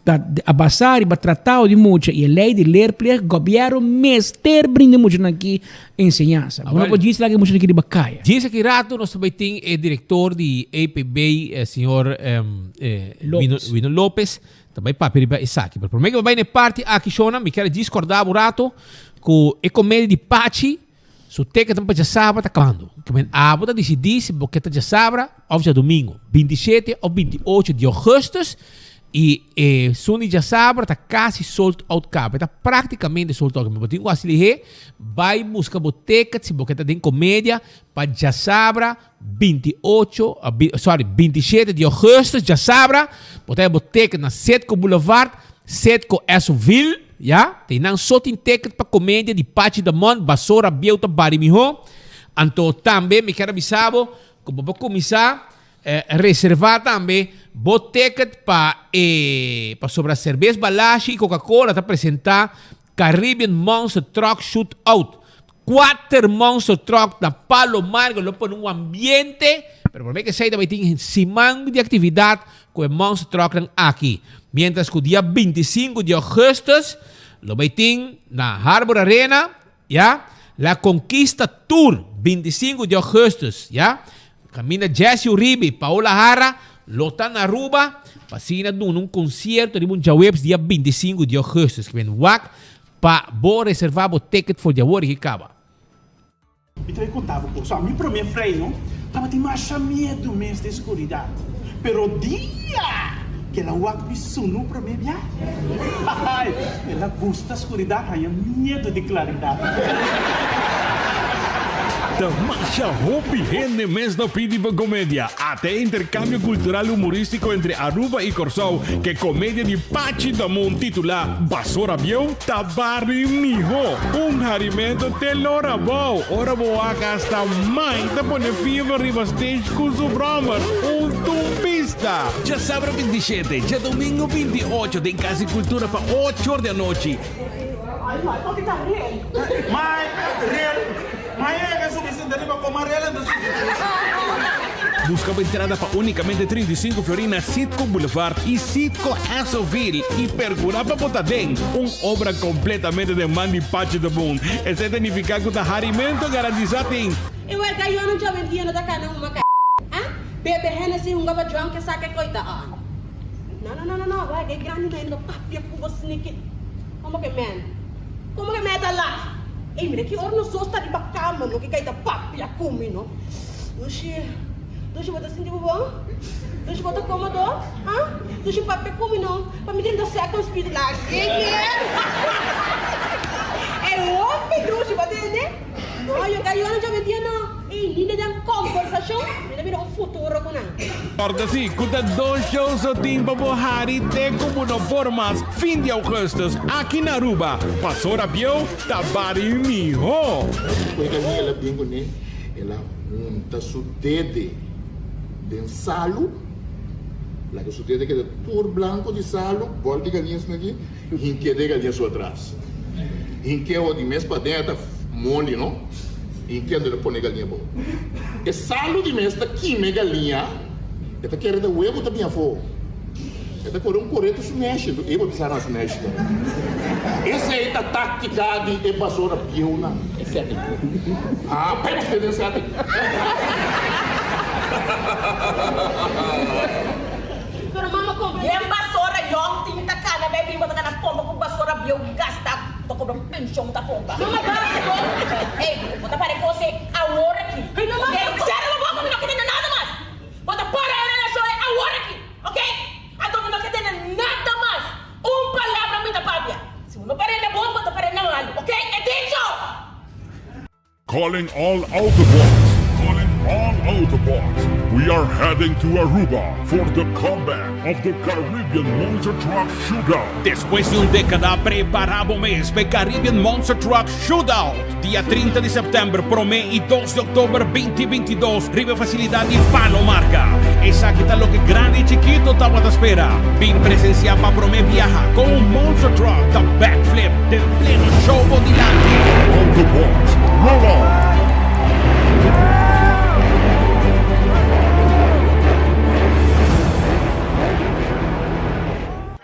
O: Ta a basá riba tratado di mucha i e lei di leerplicht, gobièrnu mester brinda e muchanan aki enseñansa. Bo no por djis laga e muchanan aki riba kaya.
N: Djis aki rato nos ta bai tin e direktor di EPB, señor Wino Lopez, ta bai papia riba esaki. Pero promé ku bo bai na e parti aki, shownan, mi kier a djis kòrda bo rato ku e komedia di Pachi su teken pa djasabra ta kabando. Ke men abo ta disidí si bo ke ta djasabra òf djadumingu, 27 òf 28 di ougùstùs. I e sun di djasabra ta kasi sold out kaba. E ta praktikamente sold out. Bo tin ku hasi lihé, bai buska bo ticket si bo ke ta den komedia pa djasabra 28, sorry, 27 di ougùstùs, djasabra. Bo ta haña bo ticket na Citgo Boulevard, Citgo Essoville, ya. Te nan so tin ticket pa komedia di Pachi Damon, Basora Bieu ta bari mihó. Anto tambe mi kier a bisa bo ku bo por kuminsá Reserva tambe bo ticket pa e pasobra Cerbes Balashi y Coca-Cola ta presenta Caribbean Monster Truck Shoot Out. Cuater Monster Truck na Palo Marga lo pone un ambiente, pero prome ke esey ta bay tin siman di actividad cu e Monster Trucknan aki. Mientras cu dia 25 di augustus. Lo bai tin na Harbor Arena, ya, La Conquista Tour, 25 di augustus, ya. Kaminda Jesse Uribe y Paola Jara lo ta na Aruba pa asina duna un concierto riba un djaweps dia 25 di augustus. Ke men wak pa bo reserva bo ticket for di awor y kaba.
Q: Mi ta bai konta bo kos. Mi promé freino tabatin masha miedu mes den skuridat. Pero dia ku el a wak mi sunu promé bia, ai, el a gusta skuridat, haña miedu di klaridat.
J: Ta masha hopi hende mes ta pidi pa comedia. Ata e intercambio cultural humoristico entre Aruba y Corsou ke comedia di Pachi Damon titula Basora Bieu ta bari miho. Un harimento te lora bou ora bo wak hasta mai ta pone fever riba stage cu su brommer. Un tumbista!
R: Djasabra 27, djadomingo 28 den Cas di Cultura pa ocho or di anochi. Buska bo entrada pa únikamente 35 florin na Citgo Boulevard i Citgo Esso-ville i perkurá pa bo ta den un obra kompletamente den man di Pachi de Boon. Esei ta nifiká ku ta harimento garantisá tin.
S: E wega yo no djawendia no ta kana huma ka ah bebe Hennessy hunga pa drunk esaki koita ah no no no no no wega e grandi no no papia ku bo sneaky Como ke men? Como ke men ta laf? Ey mira ki ora nos dos ta riba cama no ke kai ta papia cu mi no. Dushi, Dushi bo ta sinti bo bon? Dushi bo ta comodo? Ha? Dushi papia cu mi no pa mi drenta second speed la ke ke? Ey hopi Dushi bo tende? No yo ka yora djawe dia no. Ey ni den conversacion mi ta mira un futuro cu nan.
J: Corda si cu ta dos show so tin pa bo hari te cu bo no por mas fin di augustus aki na Aruba. Pasora bieu ta bari miho.
T: Koe galiña el a bin kuné, el a hunta su dede den salu, laga su dede keda tur blanku di salu, bòl di galiña esaki aki, hink'é den galiña su atras. Hink'é awor di mes paden a ta moli no, hink'é anto el a pone galiña abou. E salu di mes ta kima e galiña, e ta kere ta webu ta bin afó. E ta kore un kore ta su neshi, anto e bo bisa na su neshi ta. Esei ta taktika di e basora bieunan. E setting. Ah, bai buska den setting.
S: Pero mama compra den basora yong tin ta cana bay bin bo ta cana pompa cu basora bieu gasta ta cobra pension ta pompa. Mama basta bo ey bo ta para e cos ey awor aki ok cera bo boca mi no ke tende nada mas bo ta para e relacion ey awor aki ok anto mi no ke tende nada mas un palabra mi ta papia si bo no para na bon bo ta para na malo ok e dicho.
U: Calling all Autobots, calling all Autobots. We are heading to Aruba for the comeback of the Caribbean Monster Truck Shootout.
R: Despues di un dékada, prepará bo mes pa e Caribbean Monster Truck Shootout, dia 30 di sèptèmber promé i dos di òktober binti 22 riba e fasilidat di Palo Marga. Esaki ta loke grandi i chikito tabata spera. Bin presensiá pa promé biaha kon un monster truck ta backflip den pleno show bo dilanti.
U: Autobots, roll on!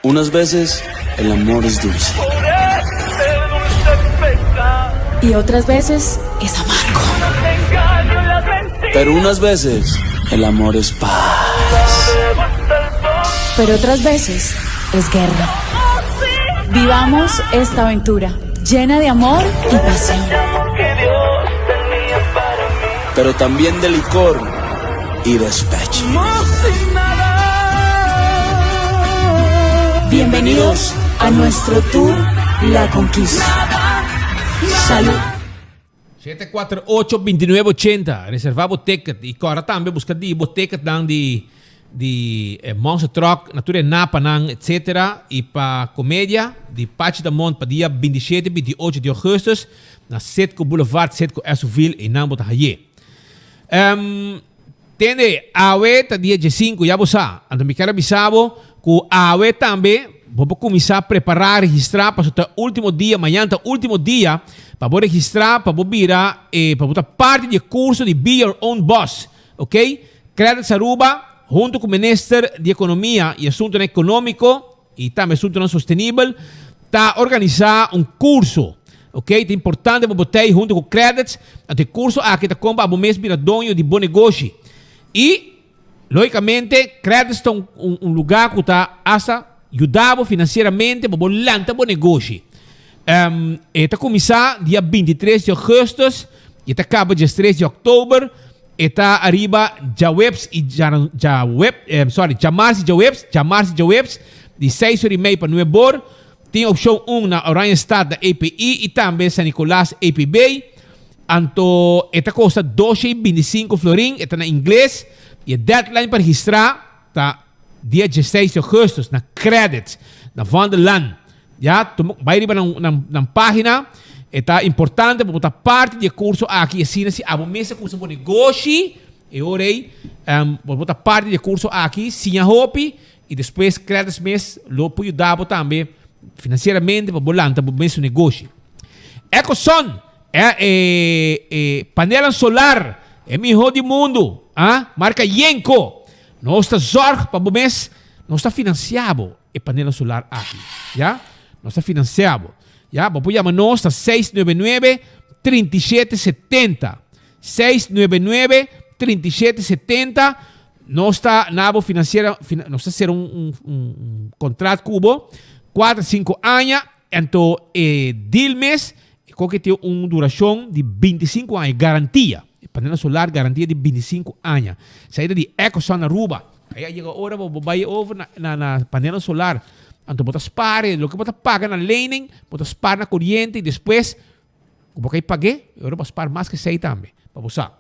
K: Unas veces el amor es dulce.
V: Y otras veces es amargo.
K: Pero unas veces el amor es paz.
V: Pero otras veces es guerra. Vivamos esta aventura llena de amor y pasión.
K: Pero también de licor y despecho.
V: Bienvenidos a nuestro tour La Conquista. Salud.
N: 748-2980 Reserva bo ticket y cora tambe busca di bo ticketnan di di eh, Monster Truck na tur e napanan etc. Y pa comedia di Pachi Damon pa dia 27 28 di augustus na Citgo Boulevard, Citgo Esoville y nan bo ta haye. Um, Tende, awe ta dia diesinku, ya bo sa. Anto mi kier a bisa bo ku awe tambe bo por kuminsá prepará, registrá, pasobra ta último dia, mañan ta último dia pa bo registrá pa bo bira e, pa bo ta parti di e kurso di Be Your Own Boss, ok? Credits Aruba huntu ku Minister di Ekonomia i Asuntunan Ekonómiko i tambe Asuntunan Sostenibel. ta organisa un curso. Ok, ta importante pa bo tei hunto cu Credits. Anto e curso aki ta con pa abo mes bira doño di bo negoshi. Y logicamente Credits ta un un lugar cu ta hasta yuda bo financieramente pa bo lanta bo negoshi. E ta cuminsa dia 23 di augustus y e ta caba 13 di october. E ta ariba djaweps y djawep, sorry, djamars y djaweps, djamars y djaweps, di seis or y mei pa nuebe or. Tin opcion un na Oranjestad na EPI y tambe San Nicolas EPB. Anto e ta costa doshe y binticinco florin, e ta na ingles y e deadline pa registra ta dia dieseis di augustus na Credits na Vondellaan. Ya, tuma, bai riba nan, nan, nan pagina. E ta importante pa bo ta parti di e curso aki y asina si abo mes a cuminsa bo negoshi, e ora ei, um, bo bo ta parti di e curso aki, siña hopi y despues Credits mes lo por yuda bo tambe financieramente pa bo lanta bo mes negoshi. Ecosun, e, e, e panelan solar, e miho di mundo, ah, marca Yenko. Nos ta zorg pa bo mes, nos ta financia bo e panelnan solar aki, ya. Nos ta financia bo, ya. Bo por yama nos na 699 3770. 699 3770. Nos ta na bo financiera, nos ta hacer un, un, un contract cu bo, 4, 5 aña, Anto e deal mes e koke tin un duracion di 25 aña, garantia. E panelnan solar garantia di 25 aña. Saida di Ecosun Aruba. Ahí a yega ora bo bo bay over na na na panelnan solar. Anto bo ta spaar e loke bo ta paga na lening, bo ta spaar na coriente y despues ku bo kai pag'e, e ora bo a spaar mas ke esey tambe, pa bo sa.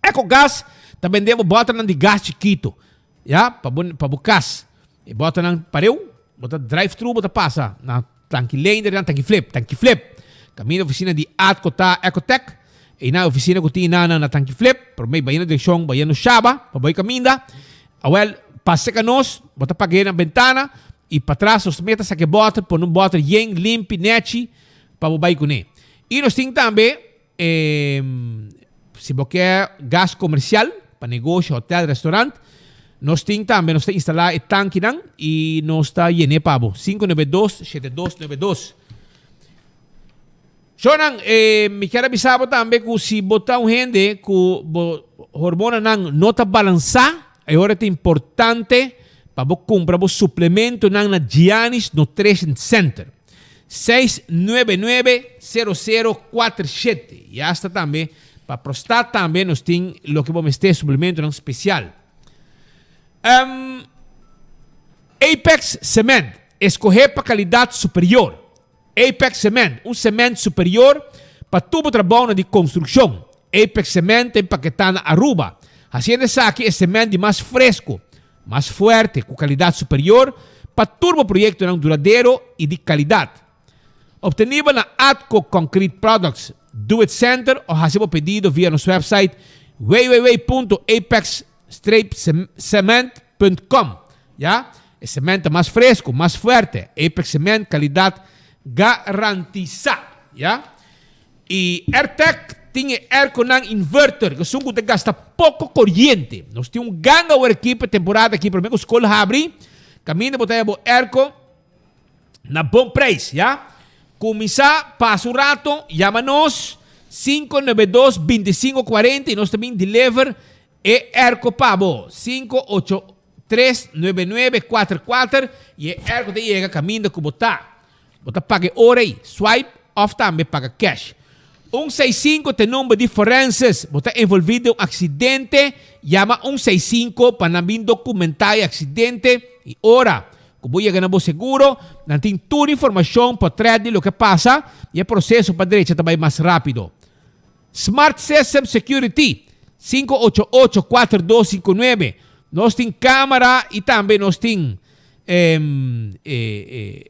N: Ecogas ta bende bo boternan di gas chikito, ya, pa bo pa bo kas. E boternan pareu, bo ta drive thru bo ta pasa na Tanki Leender, na Tanki Flip, Tanki Flip. Kaminda ofisina di Atco ta Ecotec, einan e ofisina ku tin einan na Tanki Flip, promé bai na direkshon bayendo Shaba pa bai kaminda. Awel, pasa serka nos, bo ta pag'é na bentana i patras nos meta saka e boter, pone un boter yen, limpi, nechi pa bo bai kuné. I nos tin tambe E si bo ke gas komersial pa negoshi, hotel, restaurant, nos tin tambe, nos ta instalá e tankinan i nos ta yen'é pa bo. 592 7292. Shownan, e mi kier a bisa bo tambe ku si bo ta un hende ku bo hormonanan no ta balansá, e ora ta importante pa bo kumpra bo suplementonan na Giannis Nutrition Center. 699 0047 y hasta tambe pa prostat tambe nos tin loke bo mester suplementonan special. Um, Apex Cement, escoge pa calidad superior. Apex Cement, un cement superior pa tur bo trabounan di construccion. Apex Cement ta empaketá na Aruba, haciendo esaki e cement di mas fresco, mas fuerte, cu calidad superior pa tur bo proyectonan duradero y di calidad. Obtenibel na Atco Concrete Products, Do It Center o haci bo pedido via nos website www.apex-cement.com. Ya, e cement ta mas fresco, mas fuerte. Apex Cement, calidad garantisa. Ya. E Airtec tin e airconan inverter, ku esun ku ta gasta poko koriente. Nos tin un ganga awor aki pa e temporada aki, promé ku skol habri, kaminda bo ta haya bo airco na bon preis, ya. Kuminsá pasa un rato, yama nos 592 25 40 i nos ta bin deliver e airco pa bo, 583 9944 i e airco ta yega kaminda ku bo ta. Bo ta paga e ora ei, swipe òf tambe paga cash. Un seis sinku ta e number di forenses. Bo ta envolví den un aksidente, yama un seis sinku pa nan bin dokumentá e aksidente i ora ku bo yega na bo seguro, nan tin tur informashon potrèt di loke a pasa i e proseso pa drecha ta bai mas rápido. Smart System Security, 588 4259. Nos tin camera y tambe nos tin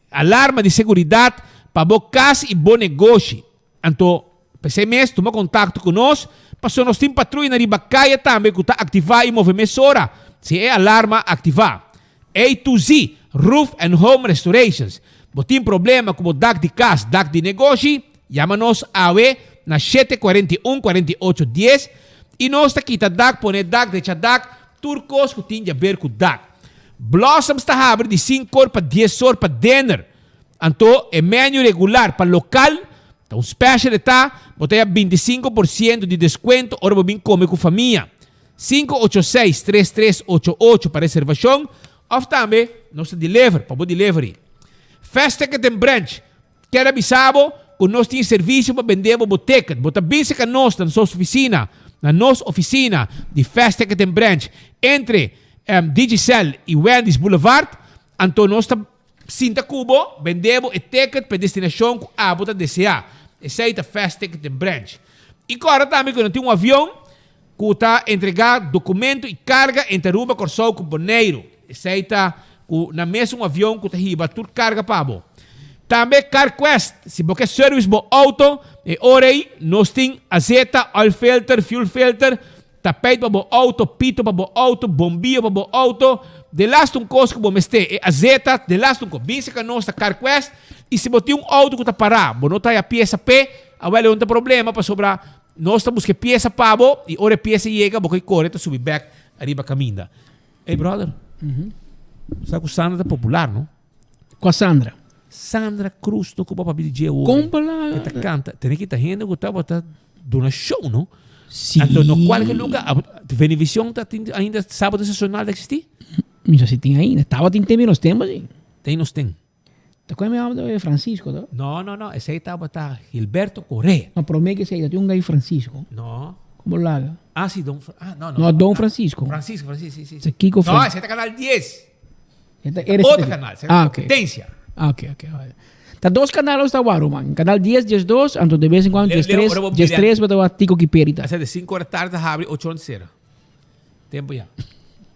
N: alarma di seguridad pa bo cas y bo negoshi. Anto, p'esey mes tuma contacto cu nos, pasobra nos tin patruya riba caya tambe cu ta activa y move mesora si e alarma activa. A to Z Roof and Home Restorations. Bo tin problema ku bo dak di kas, dak di negoshi? Yama nos awe na shete 41 48 dies i nos ta kita dak, pone dak, drecha dak, tur kos ku tin di aber ku dak. Blossoms ta habri di sinku or pa dies or pa dinner. Anto e menu regular pa local ta un special e ta, bo ta haya 25% di descuento ora bo bin come cu famia. 586 3388 pa reservacion of tambe nos ta deliver pa bo delivery. Fast Ticket and Branch kier a bisa bo cu nos tin servicio pa bende bo bo ticket. Bo ta bin cerca nos na nos oficina, na nos oficina di Fast Ticket and Branch entre Digicel y Wendy's Boulevard. Anto nos ta Sinta ku bo, bende bo e ticket pa e destinashon ku abo ta deseá. Esei ta Fast Ticket and Branch. I kòrda tambe ku no tin un avion ku ta entregá dokumento i karga entre Aruba, Kòrsou ku Boneiru. Esei ta ku na mes un avion ku ta hiba tur karga pa bo. Tambe CarQuest, si bo ke service bo outo, e ora ei nos tin azeta, oil filter, fuel filter, Tapijt pa bo auto, pito pa bo auto, bombio pa bo auto, delaste un kos ku bo mester, e azeta, delaste un kos. Bin serka nos ta CarQuest i si bo tin un auto ku ta pará, bo no ta haya piesa p'e, awel e no ta problema pasobra nos ta buska e piesa pa bo i ora e piesa yega bo ke kore ta subi bèk ariba kaminda. Ey brother, bo sa ku Sandra ta popular no?
O: Kua Sandra?
N: Sandra Cruz no ku bo papia di dje awor.
O: Kon palabra?
N: E ta kanta. Tene ki ta hende ku tabata duna show no?
O: Si.
N: Anto no kualke luga. Venevisión ta tin ainda Sábado Sensacional ta existi?
O: Mi sa si tin ainda. Tabatin tempo nos tempo si.
N: Ten nos ten.
O: Ta kue mi amo de Francisco to?
N: No, no, no. Esei tabata Gilberto Correa.
O: No, prome ke esei ta tin un gai Francisco.
N: No.
O: Como laga?
N: Ah, si, Don ah, no, no.
O: No, Don Francisco.
N: Francisco, Francisco, si, si.
O: Sa Kiko
N: No, esei ta Canal 10. Otro canal, se
O: ah, ok.
N: competencia.
O: Ah, ok, ok. Ta dos canal os ta waro, man. Canal 10, 10, 2, anto de vez en cuando 10, 3, 10, 3, but wa Tico Kiperita.
N: Asa de 5 horas tarde habri 8 horas cera. Tempo ya.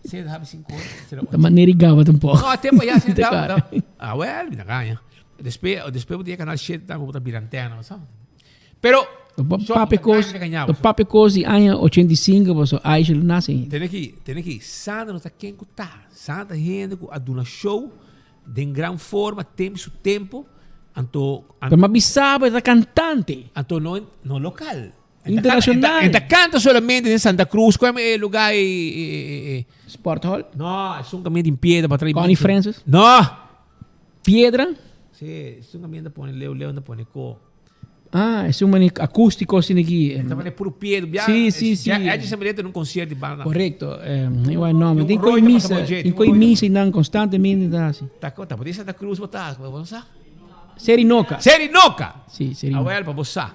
N: Cera habri 5 horas, cera
O: 8. Ta manera gaba tampoco.
N: No, tempo ya, cera da. Ah, well, mi ganha. Después, después bo canal 7 tambe bo ta bira antena, sa. Pero
O: Papi kos, papi kos di aña 85 paso Aisha lo nace ainda.
N: Tene aki, tene aki, Sandra no ta ken ku ta. Sandra ta hende ku a duna show den gran forma, tempo su tempo. Anto,
O: Pero m'a bisa bo e ta cantante.
N: Anto no, no local.
O: Internacional.
N: E ta canta solamente den Santa Cruz, cual e lugar e, e,
O: Sport Hall?
N: No, es un caminda tin piedra pa trae.
O: Connie Francis?
N: No.
O: Piedra?
N: Sí, es un caminda pone leo, leo ta pone co.
O: Ah, es un mani acústico asina aki.
N: Ta mane puro piedra.
O: Sí, sí, sí.
N: Ya, ya se merece un concierto di banda.
O: Correcto. Eh, igual no, tin coi misa, tin coi misa y nan constantemente ta así.
N: Ta ta podi Santa Cruz bota, bo sa?
O: Serinoca.
N: Serinoca.
O: Sí, Serinoca.
N: Awel pa bo sa.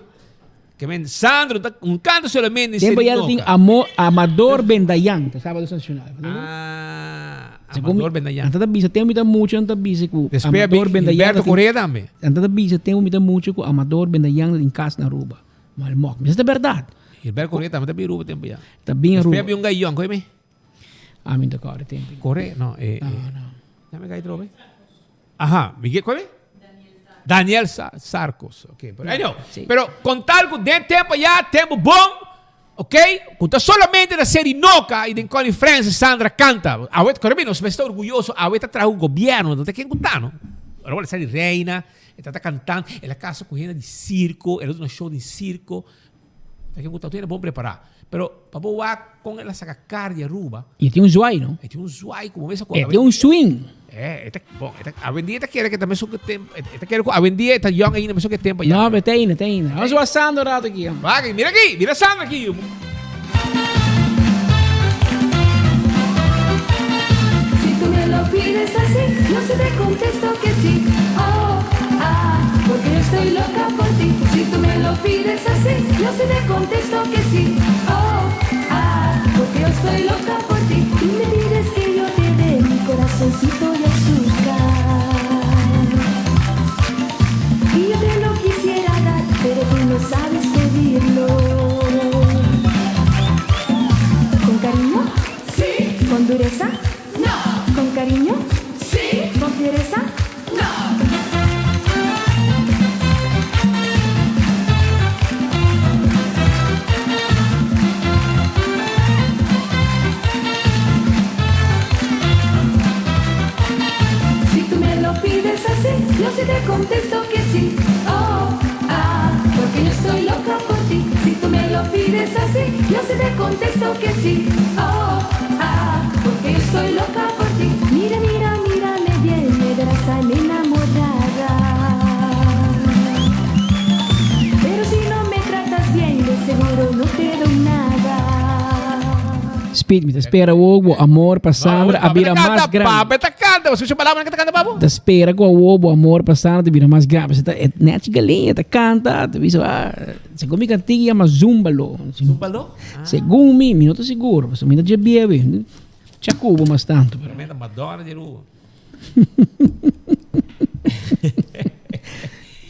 N: Ke men Sandro ta un canto solamente
O: Tempo ya tin amo, Amador Bendayan, ta Sábado Sensacional.
N: Ah, Amador Bendayan.
O: Anta ta bisa tempo mi ta mucho anta bisa ku
N: Después
O: Amador Bendayan.
N: Gilberto Correa tambe.
O: Anta ta bisa tempo mi ta mucho ku Amador Bendayan ta tin cas na Aruba. Mal mok. Mi sa ta berdad.
N: Gilberto Correa tambe ta bin Aruba tempo ya.
O: Ta bin Aruba.
N: Después había un gallón, koe mi?
O: Ah, mi ta kore tempo.
N: Correa, no, eh.
O: No, no.
N: Dame gai trobe. Aha, Miguel, cuál es? Daniel Sarcos. Ok, pero, anyhow,
O: Sí.
N: pero con tal cu den tempo ya, tempo bon, ok, cu ta solamente na Serinoca y den Connie Francis Sandra canta. Awe, corre bien, nos está orgulloso, awe ta trajo gobierno, no te ken cu ta, no? Ahora bueno, sali reina, e ta cantando, el a casa cu hende di circo, el a duna show di circo. Ta ken cu ta, tiene bon prepara. Pero, pa bo wak con el a saca car di Aruba.
O: Y e tin un zwaai, no?
N: E tin un zwaai como mesa cu
O: E tin un swing.
N: Eh, e ta, bon, e ta, awendia e ta kere ke ta mesun ke tempo, e ta kere ku awendia e ta yong ainda mesun ke tempo ya.
O: No, pero ta ainda, ta ainda. Vamos wak Sandro rato aki.
N: Wak, mira aki, mira Sandro aki.
A: Si tú me lo pides así, yo sí te contesto que sí. Oh, ah, porque yo estoy loca por ti. Si tú me lo pides así, yo sí te contesto que sí. Oh, ah, porque yo estoy loca por ti. Tú me pides que yo te dé mi corazoncito de azúcar. Y yo te lo quisiera dar, pero tú no sabes pedirlo. ¿Con cariño? Sí. ¿Con dureza? No. ¿Con cariño? Sí. ¿Con fiereza? No. Si tú me lo pides así, yo sí te contesto que sí. Oh, ah, porque yo estoy loca por ti. Si tú me lo pides así, yo sí te contesto que sí. Oh, ah, porque yo estoy loca por ti. Mira, mira, mírame bien, me verás tan enamorada.
O: Speed, mi ta spera awor bo amor pa Sandra a bira mas grandi.
N: Pape ta canta, bo escucha palabra que ta canta papo?
O: Ta spera cu awor bo amor pa Sandra ta bira mas grandi. Pasobra ta net galiña ta canta, ta bisa ah, segun mi cantica yama Zumbalo.
N: Zumbalo?
O: Segun mi, mi no ta sigur, pasobra mi ta dje biebe. Chacubo mas tanto, pero.
N: Meta Madonna di Aruba.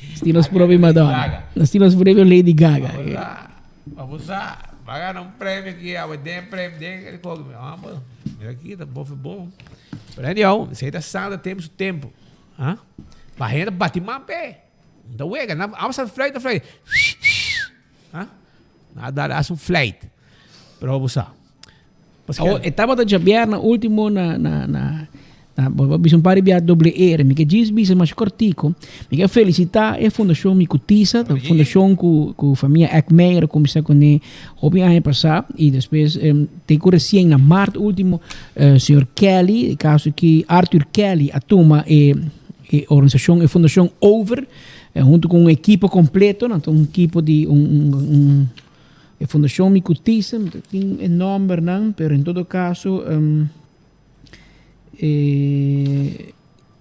O: Nos tin nos propio Madonna. Nos tin nos propio Lady Gaga.
N: Vamos a, va a ganar un premio aquí, a den premio, den, vamos, mira aquí, ta bofe bon. Pero anyhow, se ta sanda tempo su tempo. Ah? Pa gente bati man pe. Da wega, na, vamos a fluit, fluit. Ah? Na dar as un fluit. Pero vamos a.
O: Awor, e tabata djabièrnè último na na na na bo a bisa un par di bia doble R. Mi ke djis bisa masha kòrtiku. Mi ke felisitá e fundashon Mi Kutisa, ta fundashon ku ku famia Eckmeijer a kuminsá kuné hopi aña pasá i despues te ku resien na mart último señor Kelly, e kaso ki Arthur Kelly a tuma e e organisashon e fundashon over huntu ku un ekipo kompleto, nan ta un ekipo di un un un. E Fundacion Mi Cutisa, mi ta tin e nombernan, pero en todo caso e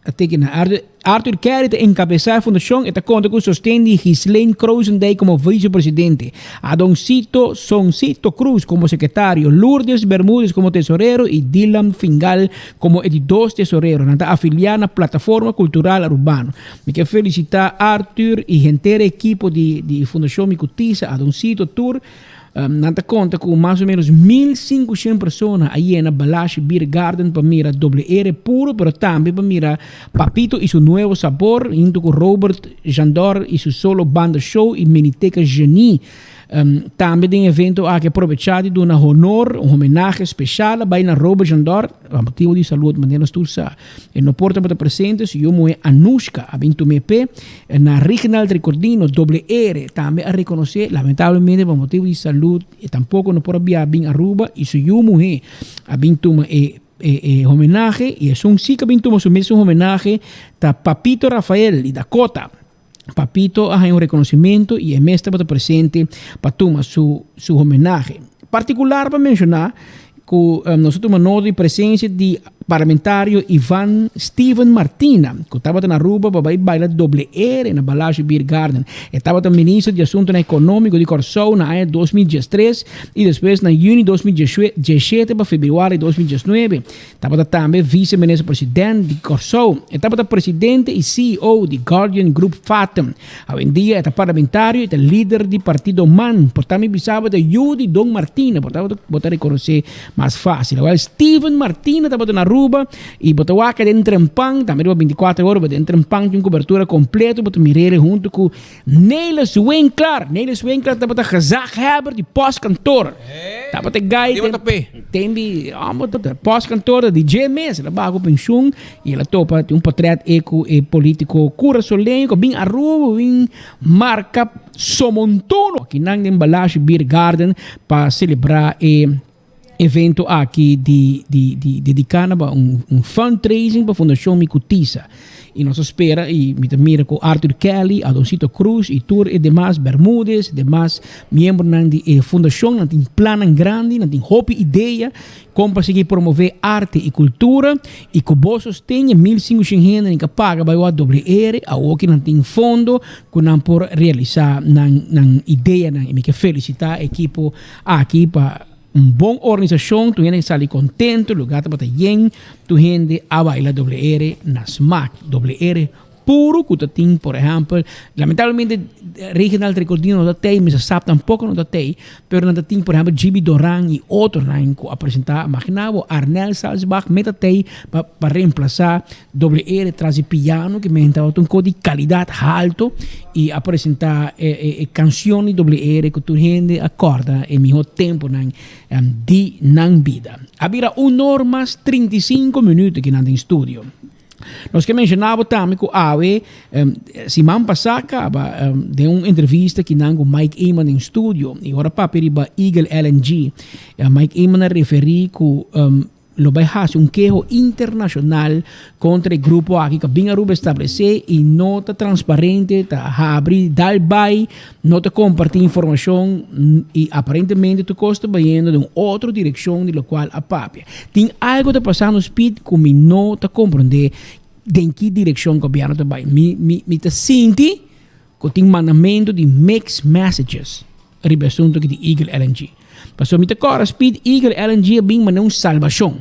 O: a teken na Arthur, Arthur Kerry ta encabeza e fundacion, e ta conta cu sosten di Ghislaine Krozendijk como vicepresidente, Adoncito Soncito Cruz como secretario, Lourdes Bermudez como tesorero y Dylan Fingal como e di dos tesorero. Nan ta afilia na Plataforma Cultural Arubano. Mi ke felicita Arthur y henter e ekipo di di Fundacion Mi Cutisa, Adoncito, tur. Nan ta conta cu mas o menos 1500 persona a yena Balashi Beer Garden pa mira Doble R puro, pero tambe pa mira Papito y su Nuevo Sabor, hunto cu Robert Jandor y su Solo Banda Show y Miniteca Genie. Tambe den evento aki a probecha di duna honor, un homenahe special a bay na Robert Jandor, pa motibo di salud, manera nos tur sa. E no por tabata presente, su yu muhé Anushka a bin tum'é p'e. Na Rignald Ricordino, doble R, tambe a rekonosé, lamentablemente pa motibu di salud e tampoko no por a bia bin Aruba i su yu muhé a bin tuma e e homenahe i esun si ku a bin tuma su mesun homenahe ta Papito Rafael di Dakota. Papito a haña un rekonosimentu i e mes tabata presente pa tuma su su homenahe. Partikular pa menshoná ku nos a tuma nota di presensia di parlamentario Ivan Steven Martina ku tabata na Aruba pa bai baila doble R na Balashi Beer Garden. E tabata minister di Asuntunan Ekonómiko di Kòrsou na aña 2013 i despues na yüni 2017 pa febrüari 2019. Tabata tambe Vice Minister President di Kòrsou. E tabata presidente i CEO di Guardian Group Fatum. Awendia e ta parlamentario i ta lider di partido man. Por ta mi bisa bo ta yu di Don Martina, por ta bo ta rekonosé mas fásil. Awel Steven Martina tabata na Aruba i bo ta wak den Trempan, tambe riba 24 ora bo den Trempan tin un kobertura kompleto, bo ta mir'é huntu ku Nelis Winkler. Nelis Winkler tabata gezaghebber di postkantoor. Tabata e guy ten di homber tabata postkantoor di dje mes. El a baha ku penshun i el a topa tin un potret e ku e politiko kurasoleño ku a bin Aruba bin marka Somontuno akinan den Balashi Beer Garden pa selebrá e evento aki di di di dediká na un un fundraising pa Fundashon Mi Kutisa. I nos ta spera i mi ta mira ku Arthur Kelly, Adoncito Cruz i tur e demas Bermudez, demas miembronan di e fundashon nan tin plannan grandi, nan tin hopi idea kon pa sigui promové arte i kultura i ku bo sosten e 1500 hende nan ka paga bai wak doble ere, awoki nan tin fondo ku nan por realisá nan nan ideanan i mi ke felisitá e ekipo Aki pa un bon organisashon tur hende sali kontento, lugar tabata yen, tur hende a baila doble R na smak. Doble R puro ku ta tin por ehèmpel, lamentablemente Reginald Recordino no ta tei, Mister Sap tampoko no ta tei, pero nan ta tin por ehèmpel Gibi Doran i otronan ku a presentá, imagina bo Arnel Salsbach me ta tei pa pa remplasá Doble R tras di piano ke men tabata un kos di kalidat halto i a presentá e kanshon di Doble R ku tur hende a kòrda e mihó tempunan di nan bida. A bira un or mas 35 minüt aki nan den studio. Nos ke menshoná bo tambe ku awe siman pasá kaba den un entrevista ki nan ku Mike Eman den studio i ora papia riba Eagle LNG Mike Eman a referí ku. lo bai hasi un keho internashonal kontra e grupo aki ku a bin Aruba establesé i no ta transparente, ta habri dal bai, no ta kompartí informashon i aparentemente tur kos ta bayendo den un otro direkshon di lokual a papia. Tin algu ta pasando Speed ku mi no ta komprondé den ki direkshon gobièrnu ta bai. Mi mi mi ta sinti ku tin mandamentu di mixed messages riba e asuntu aki di Eagle LNG. Pasobra mi ta kòrda Speed Eagle LNG a bin manera un salbashon.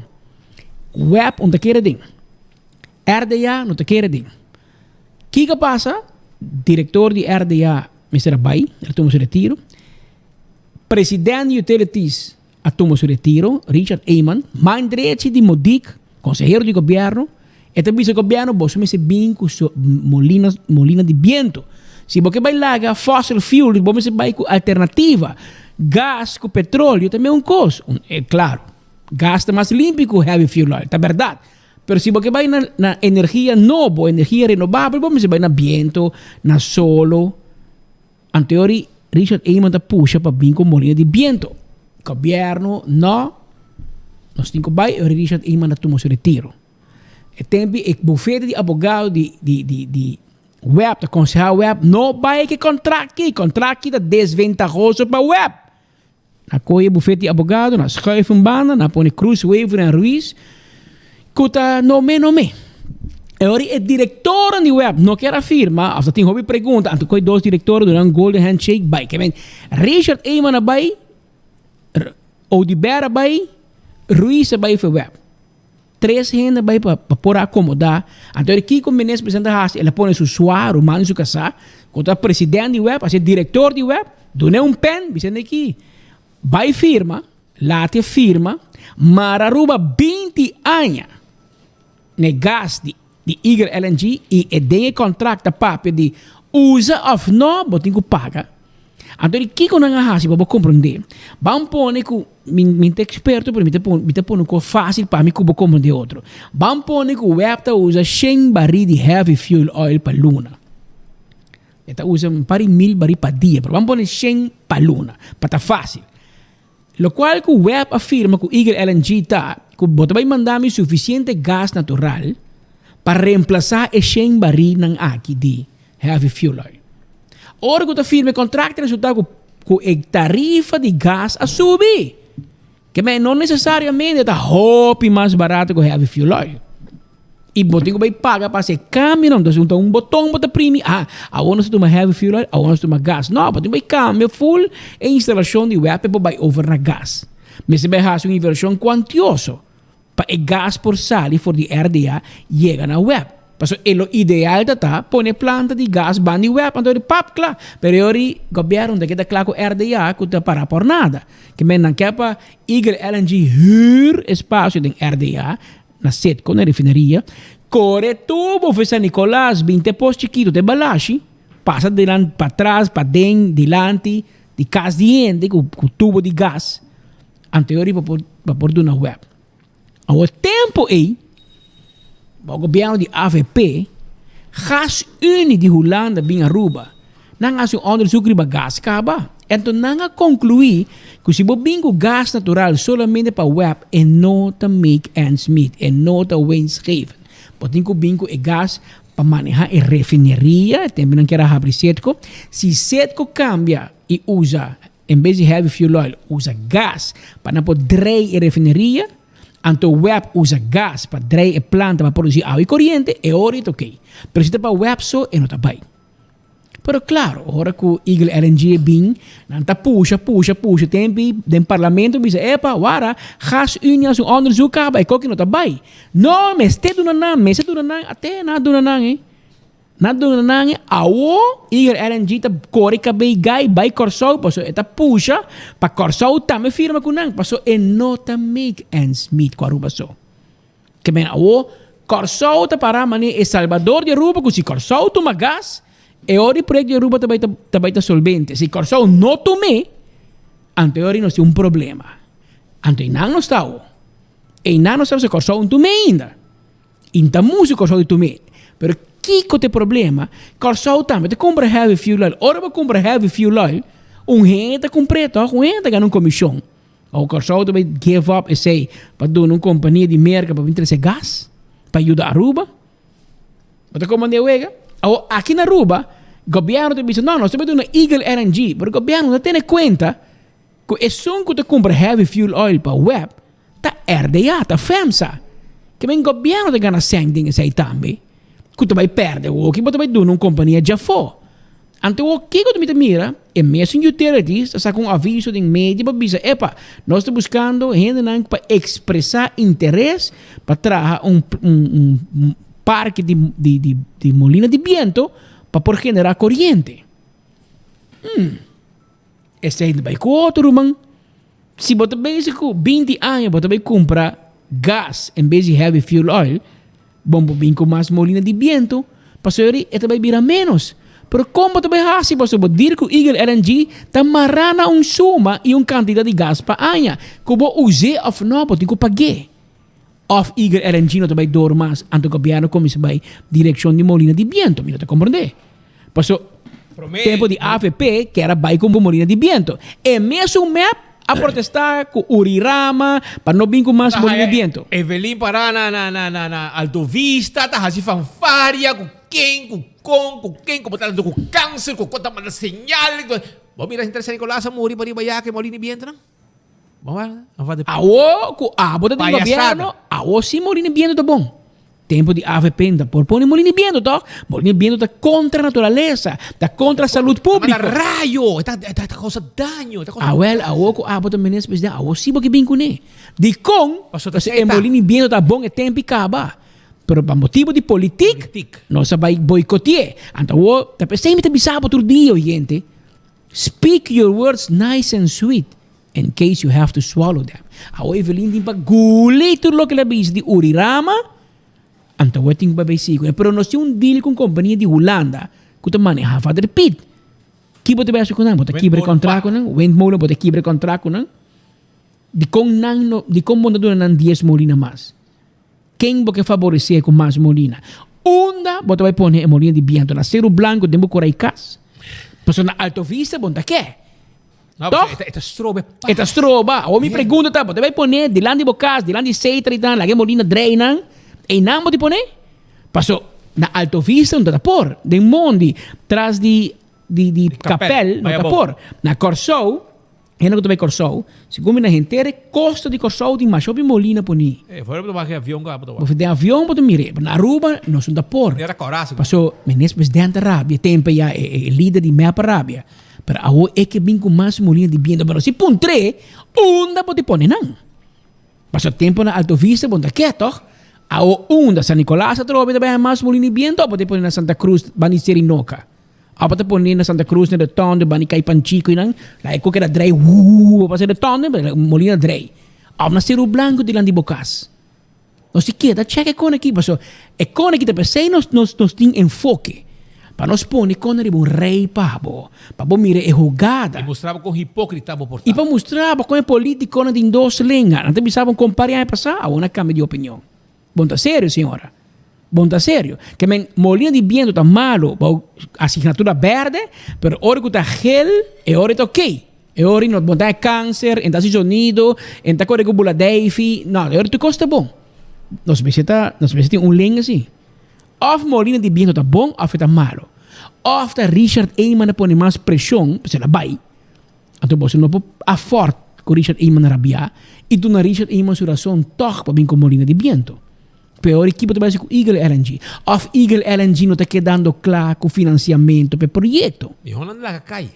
O: Web un ta kere den. RDA no ta kere den. Kiko a pasa? Direktor di RDA mester a bai, el a tuma su retiro. President di Utilities a tuma su retiro, Richard Eman, man drechi di Modik, konsehero di gobièrnu, e ta bisa gobièrnu boso mester bin ku su molina, molina di bientu. Si bo ke bai laga fossil fuel, bo mester bai ku alternativa. Gas ku petroleo ta meun kos. E klaro, gas ta mas limpi ku heavy fuel oil, ta bèrdat. Pero si bo ke bai na na energia nobo, energia renobabel, bo mester bai na bientu, na solo. Anteori Richard Eman ta pusha pa bin ku molina di biento. Gobièrnu no, nos tin ku bai, ora Richard Eman a tuma su retiro. E tempi e bufete di abogado di di di di web ta konsehá web no bai ku e kontrakt aki, kontrakt aki ta desventahoso pa web. Na kohe e bufete di abogado, na schuif un banda, na pone Cruz, Wever en Ruiz, ku ta nome nome. E ora e direktornan di web no kier a firma, of ta tin hopi pregunta, anto kohe dos direktor duna un golden handshake bai. Ke men Richard Eman a bai, Oduber a bai, Ruiz a bai for web. Tres hende bai pa pa por akomodá. Anto ora kiko minister presidente a hasi? El a pone su sua, ruman di su kasá, ku ta president di web, hasi direktor di web, dun'é un pen, bis'é neki, bai firma, lati e firma, mara Aruba 20 aña na e gas di di Eagle LNG i e den e kontrakt ta papia di usa òf no, bo tin ku paga. Anto di kiko nan a hasi pa bo komprondé? Ban pone ku mi mi ta eksperto pero mi ta pone mi ta pone un kos fásil pa mi ku bo komprondé otro. Ban pone ku web ta usa shen barí di heavy fuel oil pa luna. E ta usa un par di mil barí pa dia pero ban pone shen pa luna pa ta fásil. Lokual ku web a firma ku Eagle LNG ta ku bo ta bai manda mi sufisiente gas natural pa remplasá e shen barínan aki di heavy fuel oil. Ora ku ta firma e kontrakt ta resultá ku ku e tarifa di gas a subi. Ke men no nesesariamente ta hopi mas barato ku heavy fuel oil. I bo tin ku bai paga pa hasi e kambionan. Entonces ta un boton bo ta primi, ah, awor nos ta tuma heavy fuel oil, awor nos ta tuma gas. No, bo tin bai kambia full e instalashon di web pa bai over na gas. Mester bai hasi un invershon kuantioso. Pa e gas por sali for di RDA yega na web. Pasobra e lo ideal ta ta pone planta di gas ban di web anto di pap kla. Pero e ori gobierno ta keda kla ku RDA ku ta para por nada. Ke men nan ke pa Eagle LNG huur espasio den RDA na Citgo na refineria. Kore tubo for San Nicolas bin te Pos Chikito te Balashi pasa delan patras paden dilanti di kas di hende ku tubo di gas. Anto e ora pa por pa por duna web. Awor tempo ei, bo gobierno di avp, Gas Unie di Hulanda bin Aruba, nan hasi un onderzoek riba gas kaba. Enton nan a conclui cu si bo bin cu gas natural solamente pa web e no ta make ends meet, e no ta winstgevend. Bo tin cu bin cu e gas pa maneha e refineria, e tempo nan kier a habri Citgo. Si Citgo cambia y usa En bes di heavy fuel oil usa gas pa nan por drei e refineria, anto web usa gas pa drei e planta pa produci awa y coriente, e ora e ta ok. Pero si ta pa web so e no ta bai. Pero claro, ora cu Eagle LNG a bin, nan ta pusha, pusha, pusha tempi den parlamento bisa, epa, wara, Gas Unie a haci un onderzoek caba, e koki no ta bai. No, mester duna nan, mester duna nan, ate nan a duna nan e. Nan duna nan e awo Eagle LNG ta kore kabei gai bai Kòrsou paso e ta pusha pa Kòrsou tambe firma ku nan paso e no ta make ends meet ku Aruba so. Ke men awo Kòrsou ta para manera e salbador di Aruba ku si Kòrsou tuma gas e ora di proyekto di Aruba ta bai ta ta bai ta solvente. Si Kòrsou no tum'é anto e ora nos tin un problema. Anto einan nos ta awo. Einan nos ta pasobra Kòrsou no tum'é ainda. I ta musu Kòrsou di tum'é. Pero kiko ta e problema? Kòrsou tambe ta kumpra heavy fuel oil. Ora bo kumpra heavy fuel oil, un hende ta kumpr'é tòg, un hende ta gana un komishon. Awo Kòrsou ta bai give up esei pa duna un kompania di Merka pa bin trese gas pa yuda Aruba? Bo ta komand'é wega? Awo aki na Aruba gobièrnu ta bisa no nos ta bai duna Eagle LNG pero gobièrnu no ta tene kuenta ku esun ku ta kumpra heavy fuel oil pa web ta RDA, ta FEMSA. Ke men gobièrnu ta gana sèn den esei tambe ku ta bai pèrdè awoki bo ta bai duna un kompania djafó. Anto awor kiko mi ta mira? E mesun utilities ta saka un aviso den media pa bisa, epa, nos ta buskando hendenan pa ekspresá interes pa traha un un parke di di di di molina di biento pa por generá koriente. Hmm. Esei ta bai ku otro ruman. Si bo ta bezig ku binti aña bo ta bai kumpra gas en bes di heavy fuel oil, bon bo bin ku mas molina di bientu, pasobra e ta bai bira ménos. Pero kon bo ta bai hasi pasobra bo dir ku Eagle LNG ta mará na un suma i un kantidat di gas pa aña, ku bo us'é òf nò bo tin ku pag'é. Òf Eagle LNG no ta bai dor mas, anto gobièrnu kuminsá bai direkshon di molina di bientu. Mi no ta komprondé. Paso tempo di avp kier a bai ku molina di biento. E mesun mep a protesta ku Urirama pa no bin ku mas molina di biento.
N: Evelyn para na na na na na Alto Vista ta hasi fanfaria ku ken ku kon ku ken ku bo ta dando ku kanser ku kon ta manda señal. Bo mira hinter San Nicolas a muri pariba ya ku e molina di biento nan.
O: Awo ku abo ta den gobierno, awo si molina di biento ta bon. Tempo di avp no ta por pone molina di biento toch? Molina di biento ta kontra naturalesa, ta kontra salud publico.
N: Ta rayo, ta causa daño.
O: Awel, awo ku abo ta minister presidente, awo si bo ke bin kuné. Dikon? Pasobra e molina di biento ta bon e tempo i kaba. Pero pa motibo di politik, nos a bai boikotié. Anto awo, ta p'esei mi ta bisa bo tur dia, oyente. Speak your words nice and sweet in case you have to swallow them. Awo Evelyn tin pa guli tur loke el a bisa di Urirama, anto awo e tin pa bay sigui cu e. Pero nos tin un deal cu un compania di Hulanda cu ta maneha Vader Piet. Ki bo ta bay haci cu nan? Bo ta kibra e contract cu nan? Windmolen, bo ta kibra e contract cu nan? Dicon nan no, dicon bo no duna nan dies molina mas? Ken bo ke faboresé ku mas molina? Unda bo ta bai pone e molina di bientu? Na Seru Blanku den bo kura i kas? Pasobra na Alto Vista bo no ta ke.
N: No,
O: Toch?
N: e ta stroba e pas.
O: E ta stroba. Awor mi pregunta ta, bo ta bai pone dilanti bo kas, dilanti setra i tan, laga e molina drei nan, einan bo ta pone? Paso na Alto Vista no ta por. Den mondi, tras di di di kapèl no ta por. Na Kòrsou. Hende ku ta bai Kòrsou, segun mi na henter e kosta di Kòrsou tin masha hopi molina poni.
N: E for bo ta wak e avion ku abo ta wak.
O: Bo for den avion bo ta mir'é, pero na Aruba nos no ta por.
N: Era kòrá segun.
O: Paso minister presidente a rabia, tempo ya e e lider di mep a rabia, pero awor e ke bin ku mas molina di biento, pero si puntr'é unda bo ta pone nan? Paso tempo na Alto Vista bo no ta ke tòg? Awor unda San Nicolas atrobe ta bai haña mas molina di biento o bo ta pone na Santa Cruz banda di Serinoka? Abo ta pone na Santa Cruz na de tonde bani kai panchico y nan la e koke da drei wuuw pasa de tonde molina drei of na Ceru Blanco dilanti bo cas nos tin keda check e kone aki paso e kone aki ta pesey nos nos nos tin enfoke pa nos pone kone riba un rey pa bo pa bo mira e hogada
N: Y mustra bo con hipocrita bo por ta.
O: Y pa mustra bo con e politiconan tin dos lenga nan ta bisa bo compare aña pasa awor nan a cambia di opinion. Bon ta serio, señora. Bon ta serio. Ke men molina di biento ta malo bou asignatura berde, pero ora ku ta gel, e ora ta ok. E ora no bon ta kanser, en ta hasi zonido, en ta kore ku bula dijfi. No, e ora tur kos ta bon. Nos mester ta, nos mester tin un lenga si. Of molina di biento ta bon of e ta malo. Of ta Richard Eman a pone mas preshon, pasobra el a bai. Anto boso no por afford ku Richard Eman rabiá i duna Richard Eman su rason tòg pa bin ku molina di bientu. Peor ekipo ta bai hasi ku Eagle LNG. Òf Eagle LNG no ta kedando kla ku finansiamentu pa e proyekto.
N: Mihó nan laga kai.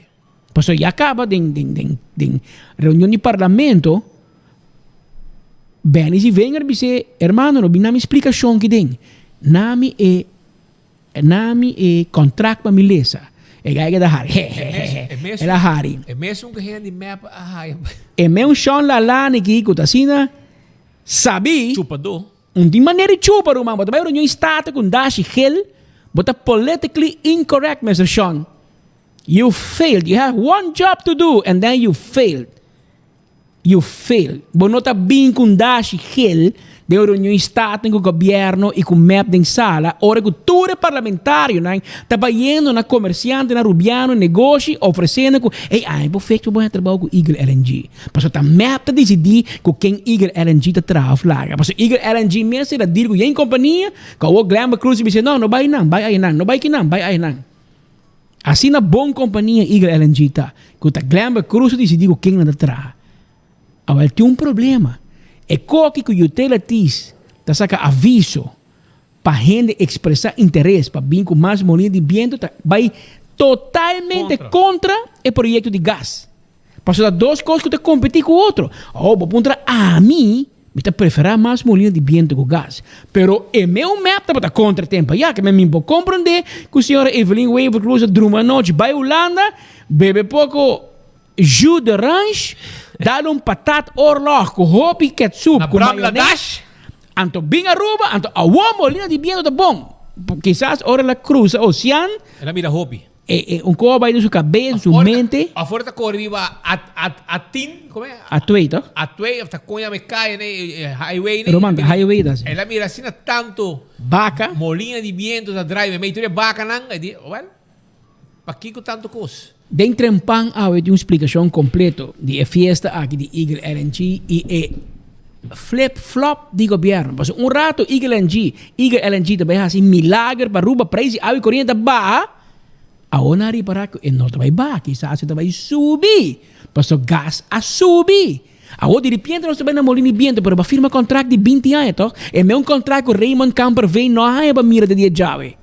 O: Pasobra ya kaba den den den den reunion di parlamento Benny Zievinger bis'é, Hermano no bin nami splikashon ki den. Nami e Na mi e contract pa mi lesa. E guy keda hari. He he he he. El a hari.
N: E mesun ku hende di mep a haya.
O: E meun Sean Lalani ki ku ta asina sabí.
N: Chupadó.
O: Un tin manera di chupa ruman. Bo ta bai reunion stata ku un dashi gel. Bo ta politically incorrect Mister Sean. You failed. You have one job to do and then you failed. You failed. Bo no ta bin ku un dashi gel. Den un reunion Staten ku Gobièrnu i ku mep den sala, ora ku tur e parlamentarionan ta bayendo na komersiantenan rubiano negoshi ofresendo ku ey aña bo fecha bo haña trabou ku Eagle LNG. Pasobra ta mep ta disidí ku ken Eagle LNG ta traha òf laga. Pasobra Eagle LNG mes a deal ku yen kompania ku awor Glenbah Cruz a bisa no, no bai nan, bai ayanan, no bai kinan, bai ayanan. Asina bon kompania Eagle LNG ta, ku ta Glenbah Cruz a disidí ku ken nan ta traha. Awel tin un problema. E koki ku Utilities ta saka aviso pa hende ekspresá interes pa bin ku mas molina di bientu ta bai totalmente kontra e proyekto di gas. Pasobra ta dos kos ku ta kompetí ku otro. Awor bo puntra ami, mi ta preferá mas molina di bientu ku gas. Pero e meu mep tabata kontra tempu ayá. Ke men mi por komprendé ku señora Evelyn Wever-Croes a druma anochi bai Hulanda, bebe poko Jus d'orange, dal un patat oorlog ku hopi ketsup ku mayones. Anto bin Aruba, anto awor molina di biento ta bon. Kisas ora el a cruza ocean.
N: El a mira hopi.
O: E, e, un koe a bai den su cabes, su mente.
N: Afuera ta kore riba A, A, A10, como e?
O: A2, toch?
N: A2, of ta koña me kaya ne, highway ne.
O: Roman, highway ta así.
N: El a mira asina tanto.
O: Baka.
N: Molina di biento ta drive, mei tur e bakanan, e di, well. Pakiko tantu kos?
O: Den Trempan awe tin un splikashon kompleto di e fiesta aki di Eagle LNG i e flip flop di gobièrnu. Pasobra un rato Eagle LNG, Eagle LNG ta bai hasi milager pa Aruba, prijs di awa i koriente ta baha, awor nan a ripará ku e no ta bai baha, kisas e ta bai subi, pasobra gas a subi. Awor diripiente nos ta bai na molina di biento, pero bo a firma kontrakt di binti aña tòg? E meun kontrakt ku Raymond Kamperveen no a haña pa mira te dia djawe.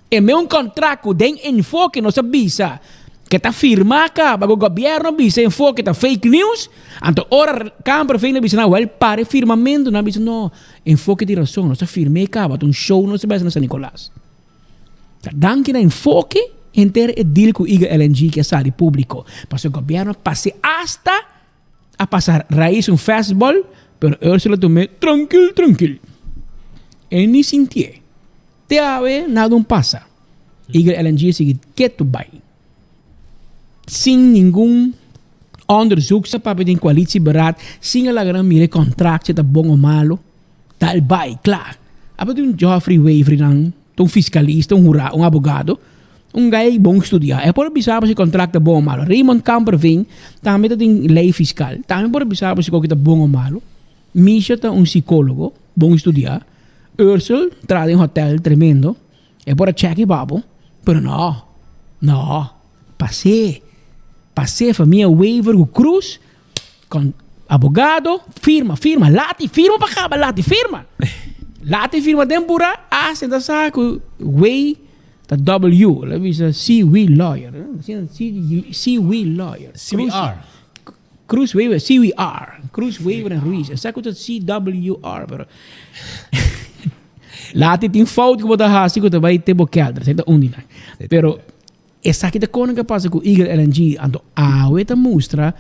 O: E meun contract cu den Enfoke nos a bisa ke ta firma caba cu gobierno bisa Enfoke ta fake news, anto ora Kamperveen a bisa nan wel para e firmamento nan a bisa no Enfoke tin razon nos a firme caba ta un show nos a bisa na San Nicolas. Ta danki na Enfoke henter e deal cu Eagle LNG ke a sali publico pasobra gobierno a pase hasta A pasa Raiz un fastball, pero Ursula tum'é trankil trankil. E ni sintié. Te awe nada un pasa. Eagle LNG a sigui ketu bai. Sin ningun onderzoek sa papia den coalitieberaad, sin a laga nan mira e contract si ta bon o malo. Ta el bai, kla. Aba tin un Geoffrey Wever nan, ta un fiskalista, un hura, un abogado, un guy bon studiá. E por bisa bo si kontrakt ta bon o malo. Raymond Kamperveen tambe ta den lei fiskal, tambe por bisa bo si koki ta bon o malo. Misha ta un sikólogo, bon studiá. Ursel traha den hotel tremendo. E por a chèk pa bo, pero no, no, pas'é, pas'é famia Wever ku Cruz. Con abogado, firma, firma, lati, firma pa caba, lati, firma. Lati firma den pura, a senta sa cu W ta W, la bisa C we lawyer, C, C we lawyer.
N: C we R.
O: Cruz Wever, C we R. Cruz Wever en Ruiz. Esa cu ta C W R, pero Lati tin fout cu bo ta haci cu ta bay te bo kelder, ta un di nan. Pero Esaki ta kono ke pasa ku Eagle LNG, anto awe ta mustra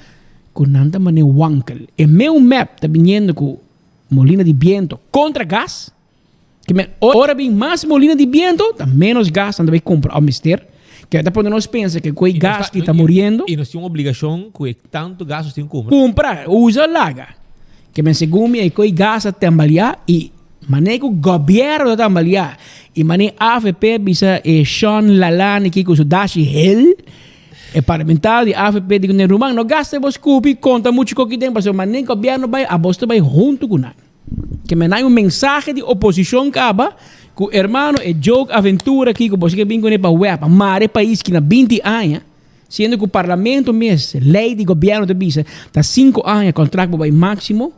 O: ku nan ta mane wankel. E meu mep ta biniendo ku molina di biento kontra gas, ke men ora bin mas molina di biento ta menos gas nan ta bai kumpra òf mester, ke ta pone nos pensa ke ku e gas ki ta muriendo.
N: I nos tin un obligashon ku e tantu gas nos tin kumpra.
O: Kumpra, usa laga. Ke men segun mi e ku e gas a tembaliá i. Manera ku gobièrnu ta tambaliá i manera avp bisa e Shon Lalani ki ku su dashi hel, e parlamentario di avp di ku ne ruman no gasta bos kupi konta muchu koki den pasobra manera gobièrnu bai abos ta bai huntu ku nan. Ke men hay un mensahe di oposishon kaba ku hermano e joke aventura ki ku bos ke bin kuné pa web pa mara e pais ki na 20 aña siendo ku parlamento mes lei di gobièrnu ta bisa ta 5 aña kontrakt bo bai máksimo.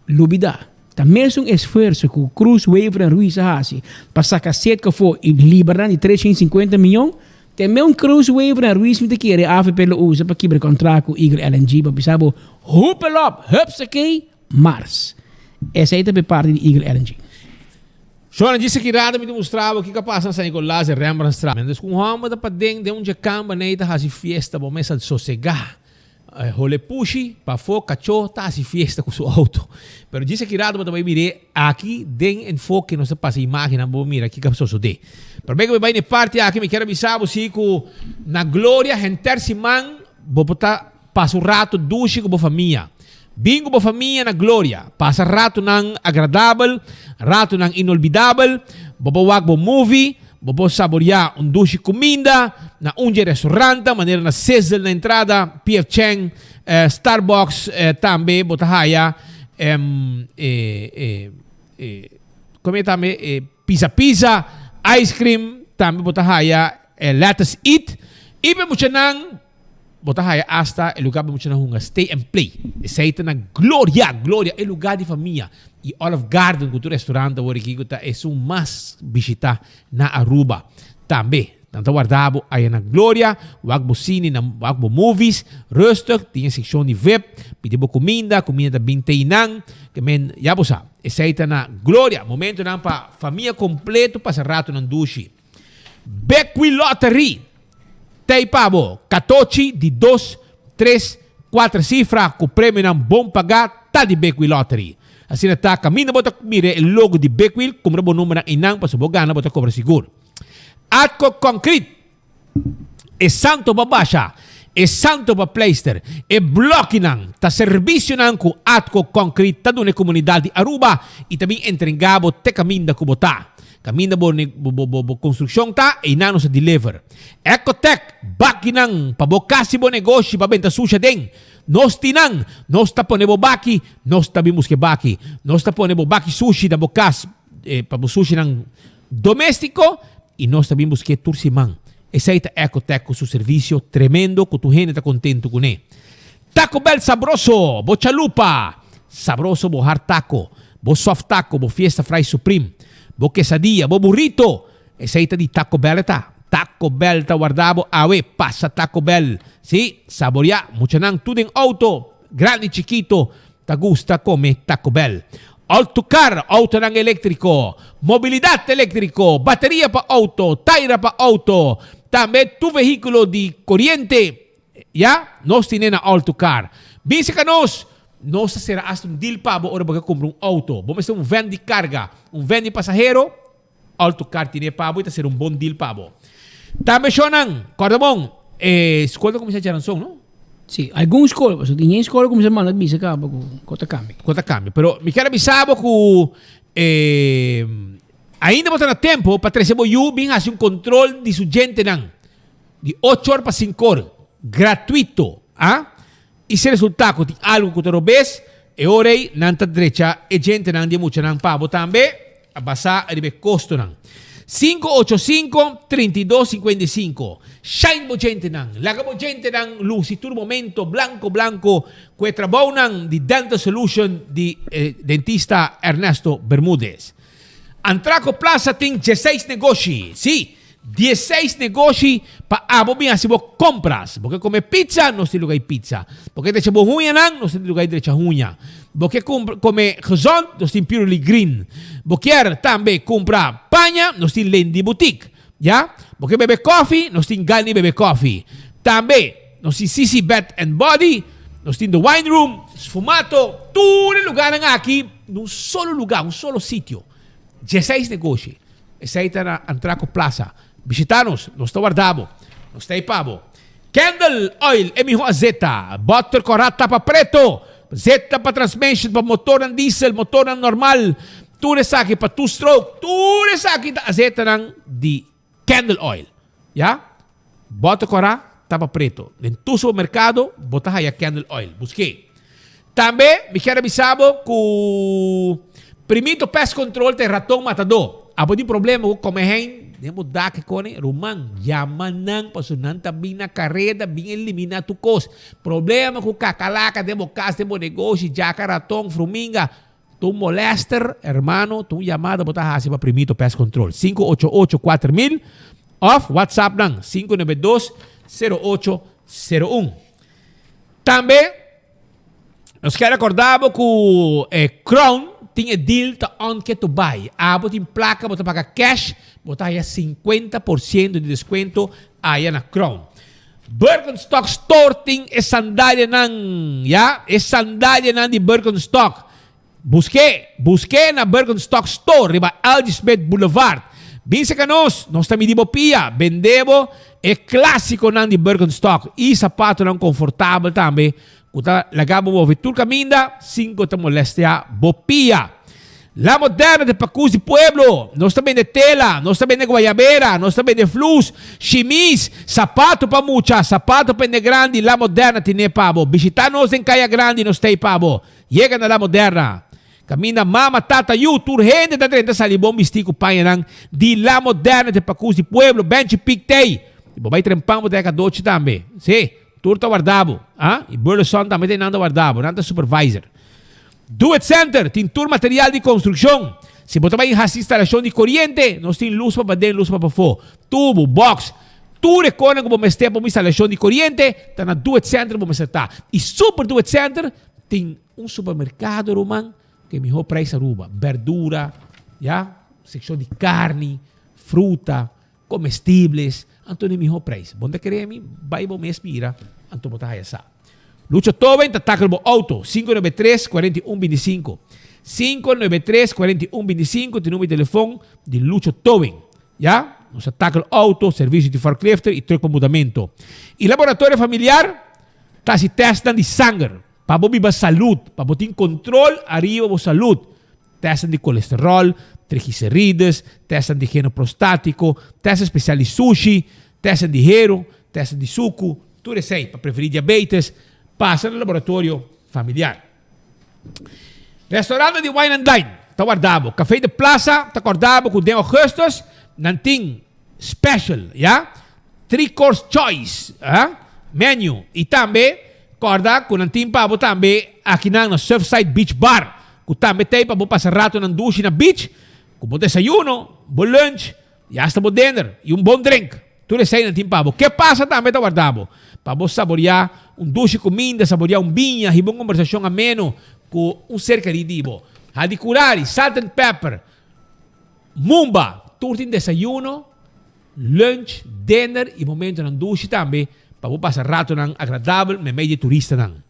O: Lubida, ta mesun esfuerso ku Cruz, Wever en Ruiz a hasi pa saka Setco afó i libra nan di 350 miyon, te meun Cruz, Wever en Ruiz mi ta kere avp lo usa pa kibra kontrakt ku Eagle LNG pa bisa bo hupel op, hupsakee, mars. Esei ta be parti di Eagle LNG.
N: Shona djis aki rato mi ta mustra bo kiko a pasa na San Nicolas den Rembrandtstraat. Mientras ku un hòmber ta paden den un djekamba nei ta hasi fiesta bo mes a sosegá. Hole pushi pafó kachó ta hasi fiesta ku su outo. Pero djis aki rato bo ta bai mir'é aki den enfoke nos ta pasa imágennan bo mira kiko a sosodé. Promé ku mi bai na e parti aki mi kier a bisa bo si ku na Gloria henter siman bo por ta pasa un rato dushi ku bo famia. Bin ku bo famia na Gloria. Pasa ratunan agradabel, ratunan inolvidabel. Bo por wak bo movie, bo por saboreá un dushi kuminda na un dje restaurantnan, manera na Sizzle na entrada, PF Chang, Starbucks, tambe bo ta haya e kome tambe e Pizza Pizza, ice cream, tambe bo ta haya Let Us Eat. I pa e muchanan. Bo ta haya asta e lugar pa muchanan hunga stay and play. Esei ta na Gloria, Gloria, e lugar di famia. Y Olive Garden cu tur restaurant awor aki cu ta esun mas bishita na Aruba. Tambe nan ta warda bo aya na Gloria, wak bo cine, na wak bo movies, rustig, tin e seccion di vip, pidi bo cuminda, cuminda ta bin te einan. Ke men, ya bo sa, esei ta na Gloria. Momentonan pa famia completo pasa ratonan dushi. Bequi Lottery t'ei pa bo katochi di dos, tres, kuater sifra ku premionan bon pagá ta di Bequi Lottery. Asina ta kaminda bo ta mira e logo di Bequil kumpra bo numbernan einan pasobra bo gana bo ta kobra sigur. Atco Concrete E santo pa basha, e santo pa pleister, e blokinan ta servisionan ku Atco Concrete ta duna e komunidat di Aruba i ta bin entregá bo te kaminda ku bo ta. Kaminda bo bo bo konstrukshon ta, einan nos ta deliver. Ecotec, bakinan pa bo kas i bo negoshi pa benta susha den. Nos tin nan, nos ta pone bo baki, nos ta bin buska e baki. Nos ta pone bo baki sushi na bo kas pa bo sushinan Doméstiko i nos ta bin busk'é tur siman. Esei ta Ecotec ku su servisio tremendo ku tur hende ta kontentu kuné. Taco Bell sabroso! Bo chalupa! Sabroso bo hard taco, bo soft taco, bo fiesta fries supreme, bo quesadilla, bo burrito! Esei ta di Taco Bell e ta. Taco Bell ta warda bo awe. Pasa Taco Bell! Sí, saboriá! Muchanan tur den auto, grandi chikito, Ta gusta come Taco Bell. Autocar, autonan eléctrico, mobilidad eléctrico, bateria pa auto, taira pa auto, tambe tur vehiculo di coriente, ya, nos tine na Autocar. Bin cerca nos, nos ta cera hasta un deal pa bo ora bo ke cumpra un auto. Bo mester un van di carga, un van di pasahero, Autocar tine pa bo y ta cera un bon deal pa bo. Tambe shownan, corda bon, e scol ta cuminsa djaranson, no?
O: Sí, algun skol, pasobra tin hende skol kuminsá manda bisa kaba ku ko ta kambia.
N: Ko ta kambia, pero mi kier a bisa bo ku ainda bo ta na tempo pa trese bo yu bin hasi un kontrol di su djentenan di ocho or pa sinku or, gratuito, ah. I si resultá ku tin algu ku ta robes, e ora ei nan ta drecha e djentenan di e muchanan pa bo tambe, a basá riba e kostonan. 585 32 55 Shine bo djentenan, laga bo djentenan lusi tur momento blanko blanko ku e trabounan di Dental Solution di e dentista Ernesto Bermudez. Antraco Plaza tin dieseis negoshi, sí, dieseis negoshi pa abo bin hasi bo compras. Bo ke come pizza, nos tin lugar di pizza. Bo ke drecha bo huñanan, nos tin lugar di drecha huña. Bo ke cumpra, come gezond, nos tin Purely Green. Bo kier tambe cumpra paña, nos tin Lendy Boutique. Ya? Bo ke bebe koffie, nos tin Gani Bebe Koffie. Tambe nos tin Sisi Bed and Body, nos tin The Wine Room, Sfumato, tur e lugarnan aki na un solo lugar, un solo sitio. Dieseis negoshi. Esei ta na Antraco Plaza. Bishita nos, nos ta warda bo. Nos ta ei pa bo. Candle Oil, e miho azeta. Boter kora tapa preto. Zeta pa transmission, pa motornan diesel, motornan normal. Tur esaki pa two stroke. Tur esaki ta azetanan di Candle Oil. Ya? Boter kora tapa preto. Den tur supermercado bo ta haya Candle Oil. Busk'é. Tambe mi kier a bisa bo ku Primito Pest Control ta e raton matadó. Abo tin problema ku komehein den bo dak e kone, ruman, yama nan pasobra nan ta bin na kareda bin eliminá tur kos. Problema ku kakalaka den bo kas, den bo negoshi, djaka, raton, fruminga, ta un molèster, hermano, ta un yamada bo ta hasi pa Primito Pest Control. 588 4000 òf WhatsApp nan 592 0801. Tambe nos kier recorda bo cu e Crown tin e deal ta on ke to buy. Abo tin placa bo ta paga cash, bo ta haya 50% di descuento aya na Crown. Birkenstock Store tin e sandalianan, ya, e sandalianan di Birkenstock. Busk'é, busk'é na Birkenstock Store riba Algie Smith Boulevard. Bin serka nos, nos ta midi bo pia, bende bo e klásikonan di Birkenstock i sapatonan konfortabel tambe. Ku ta laga bo move tur kaminda sin ku ta molestia bo pia. La Moderna ta pakus di pueblo. Nos ta bende tela, nos ta bende guayabera, nos ta bende flus, shimis, sapato pa mucha, sapato pa hende grandi. La Moderna tine pa bo. Bishita nos den Kaya Grandi, nos ta ei pa bo. Yega na La Moderna. Kaminda mama, tata, yu, tur hende ta drenta sali bon bistí ku pañanan di La Moderna ta pakus di pueblo. Benchi pik tei. I bo bai trempan bo ta e kadochi tambe. Sí. Tur ta warda bo, ah, y Burleson tambe ta einan ta warda bo, nan ta supervisor. Do It Center tin tur material di construccion. Si bo ta bai haci instalacion di coriente, nos tin luz pa paden, luz pa pafó, tubo, box, tur e conan cu bo mester pa un instalacion di coriente ta na Do It Center bo mester ta. Y Super Do It Center tin un supermercado ruman cu e miho prijs Aruba, berdura, ya, seccion di carni, fruta, Comestibles, anto n'e miho prijs. Bo no ta kere mi? Bai bo mes mira, anto bo ta haya sa. Lucho Toben ta tackle bo auto, 593 41 25. 593 41 25 ta e numero di telefon di Lucho Toben. Ya, nos ta tackle auto, servicio di forklifter y truck pa mudamento. Y laboratorio familiar ta haci testnan di sanger pa bo biba salud, pa bo tin control ariba bo salud. Tèstnan di kolesteròl, triglicerides, tèstnan di geno prostátiko, tèst espesial di sushi, tèstnan di heru, tèstnan di suku, tur esei pa preverí diabetes, pasa na laboratorio familiar. Restaurantnan di Wine and Dine ta warda bo. Café de Plaza ta kòrda bo ku den ougùstùs nan tin special, ya, three course choice, ah, menu. I tambe kòrda ku nan tin pa bo tambe akinan na Surfside Beach Bar. Ku tambe t'ei pa bo pasa ratonan dushi na beach, ku bo desayuno, bo lunch, i asta bo dinner, i un bon drink. Tur eseinan tin pa bo. Ke pasa tambe ta warda bo, pa bo saboriá un dushi kuminda, saboriá un biña, hiba un kombersashon ameno ku un ser kerí di bo. Hadi Kurari, Salt and Pepper, Mumba, tur tin desayuno, lunch, dinner i momentonan dushi tambe pa bo pasa ratonan agradabel meimei di e turistanan.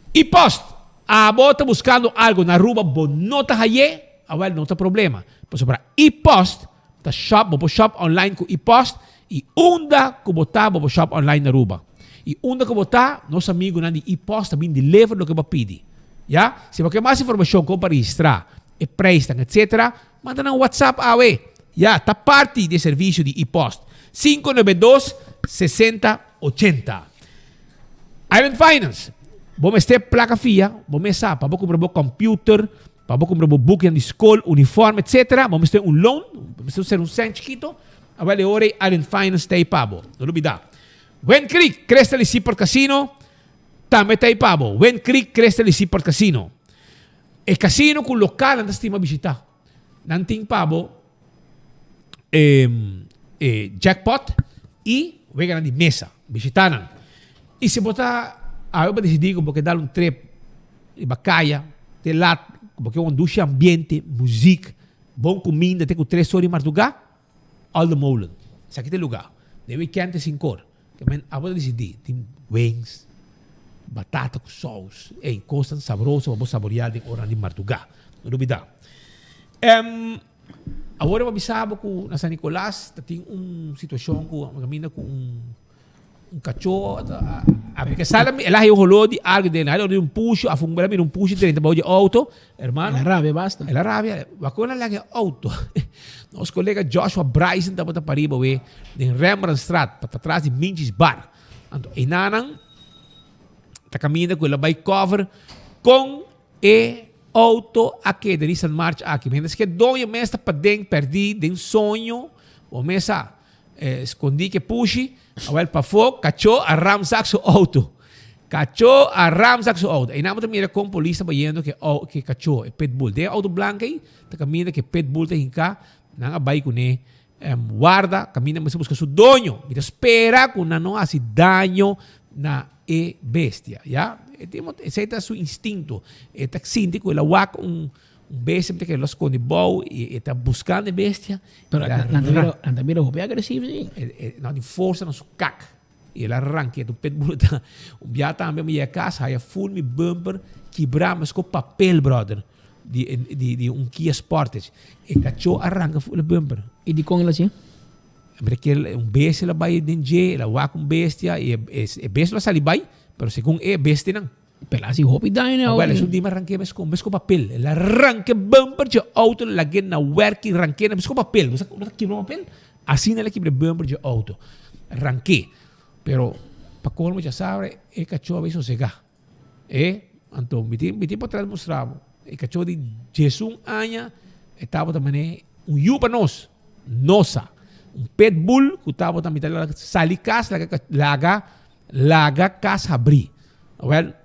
N: I post! Abo ta buskando algo na Aruba bo no ta hay'é? Awel no ta problema, pasobra e-post ta shop, bo por shop online ku e-post i unda ku bo ta bo por shop online na Aruba. I unda ku bo ta, nos amigunan di e-post ta bin deliver loke bo a pidi. Ya? Si bo ke mas informashon kon pa registrá, e prijsnan etcetera, manda nan WhatsApp awe. Ya, ta parti di e servisio di e-post. 592 60 80. Island Finance, Bo mester plaka fia, bo mes sa, pa bo kumpra bo computer, pa bo kumpra bo bukinan di skol, uniforme, etcetera, bo mester un loan, bo mester ser un sèn chikito, awel e ora ei Island Finance ta ei pa bo. No lubida. Wind Creek, Crystal y Seaport Casino tambe ta ei pa bo. Wind Creek, Crystal y Seaport Casino. E casino ku lokalnan ta stima bishita. Nan tin pa bo e jackpot y weganan di mesa. Bishita nan. Y si bo ta awe bo decidi cu bo ke dal un trip riba caya te lat, cu bo ke un dushi ambiente, muziek, bon cuminda te cu tres ora di marduga, Olde Molen. Esaki ta e lugar. Den weekend te sinkor. Ke men abo ta decidi tin wings, batata cu saus, ey cosnan sabroso pa bo saborea den oranan di marduga. No lubida. Em, awor bo a bisa bo cu na San Nicolas ta tin un situacion cu a caminda cu un un cacho a a mi ke sala mi el a haya un holor di algo den el a haya un pusho a fun el a mira un pusho drenta bao di auto hermano.
O: El a rabia basta.
N: El a rabia wak el a laga e auto nos colega Joshua Bryson tabata pariba we den Rembrandtstraat pa tras di Minchie's Bar anto enanan ta caminda cu el a bay cover con e auto a keda Nissan March aki mientras ke doño mes ta paden perdi den soño bo mes sa Escondí ke pushi, awel pafó, kachó a ramzak su auto. Kachó a ramzak su auto. Einan bo ta mira kon polis ta bayendo ke au ke kachó, e pitbull. Den e auto blank ei, ta kaminda ke pitbull ta hinká, nan a bai kuné warda, kaminda mester buska su doño. Mi ta spera ku nan no hasi daño na e bestia, ya. E tin esei ta su instinto. E ta sinti ku el a wak un Un bestia mi ta kere lo scondi bou y e ta buscando e bestia.
O: Pero nan ta bira, nan ta bira hopi agresivo si.
N: E nan tin forsa na su kak. Y el a ranke un pitbull ta. Un bia tambe mi yega cas haya full mi bumper kibra mesco papel brother di di di un Kia Sportage. E cacho a ranka full e bumper.
O: Y dicon el haci?
N: Mi ta kere un bestia la bay den dje, el a wak un bestia y e bestia lo a sali bay, pero segun e bestianan.
O: Pero hasi hopi daño na
N: Well,
O: auto.
N: esun dima ranke mes con mes con papel. El a ranke bumper dje auto lag'é na werki ranke na mes con papel. Bo sa bo sa kibra papel? Asina el a kibra e bumper dje auto. Ranke. Pero pa colmo dja sabe e cacho a bay sosega. E anto mi tin mi tin potret mustra bo. E cacho di diesun aña e tabata mane un yu pa nos. Nosa. Un pitbull cu tabata mi ta sali cas laga laga Laga kas habrí. Awel,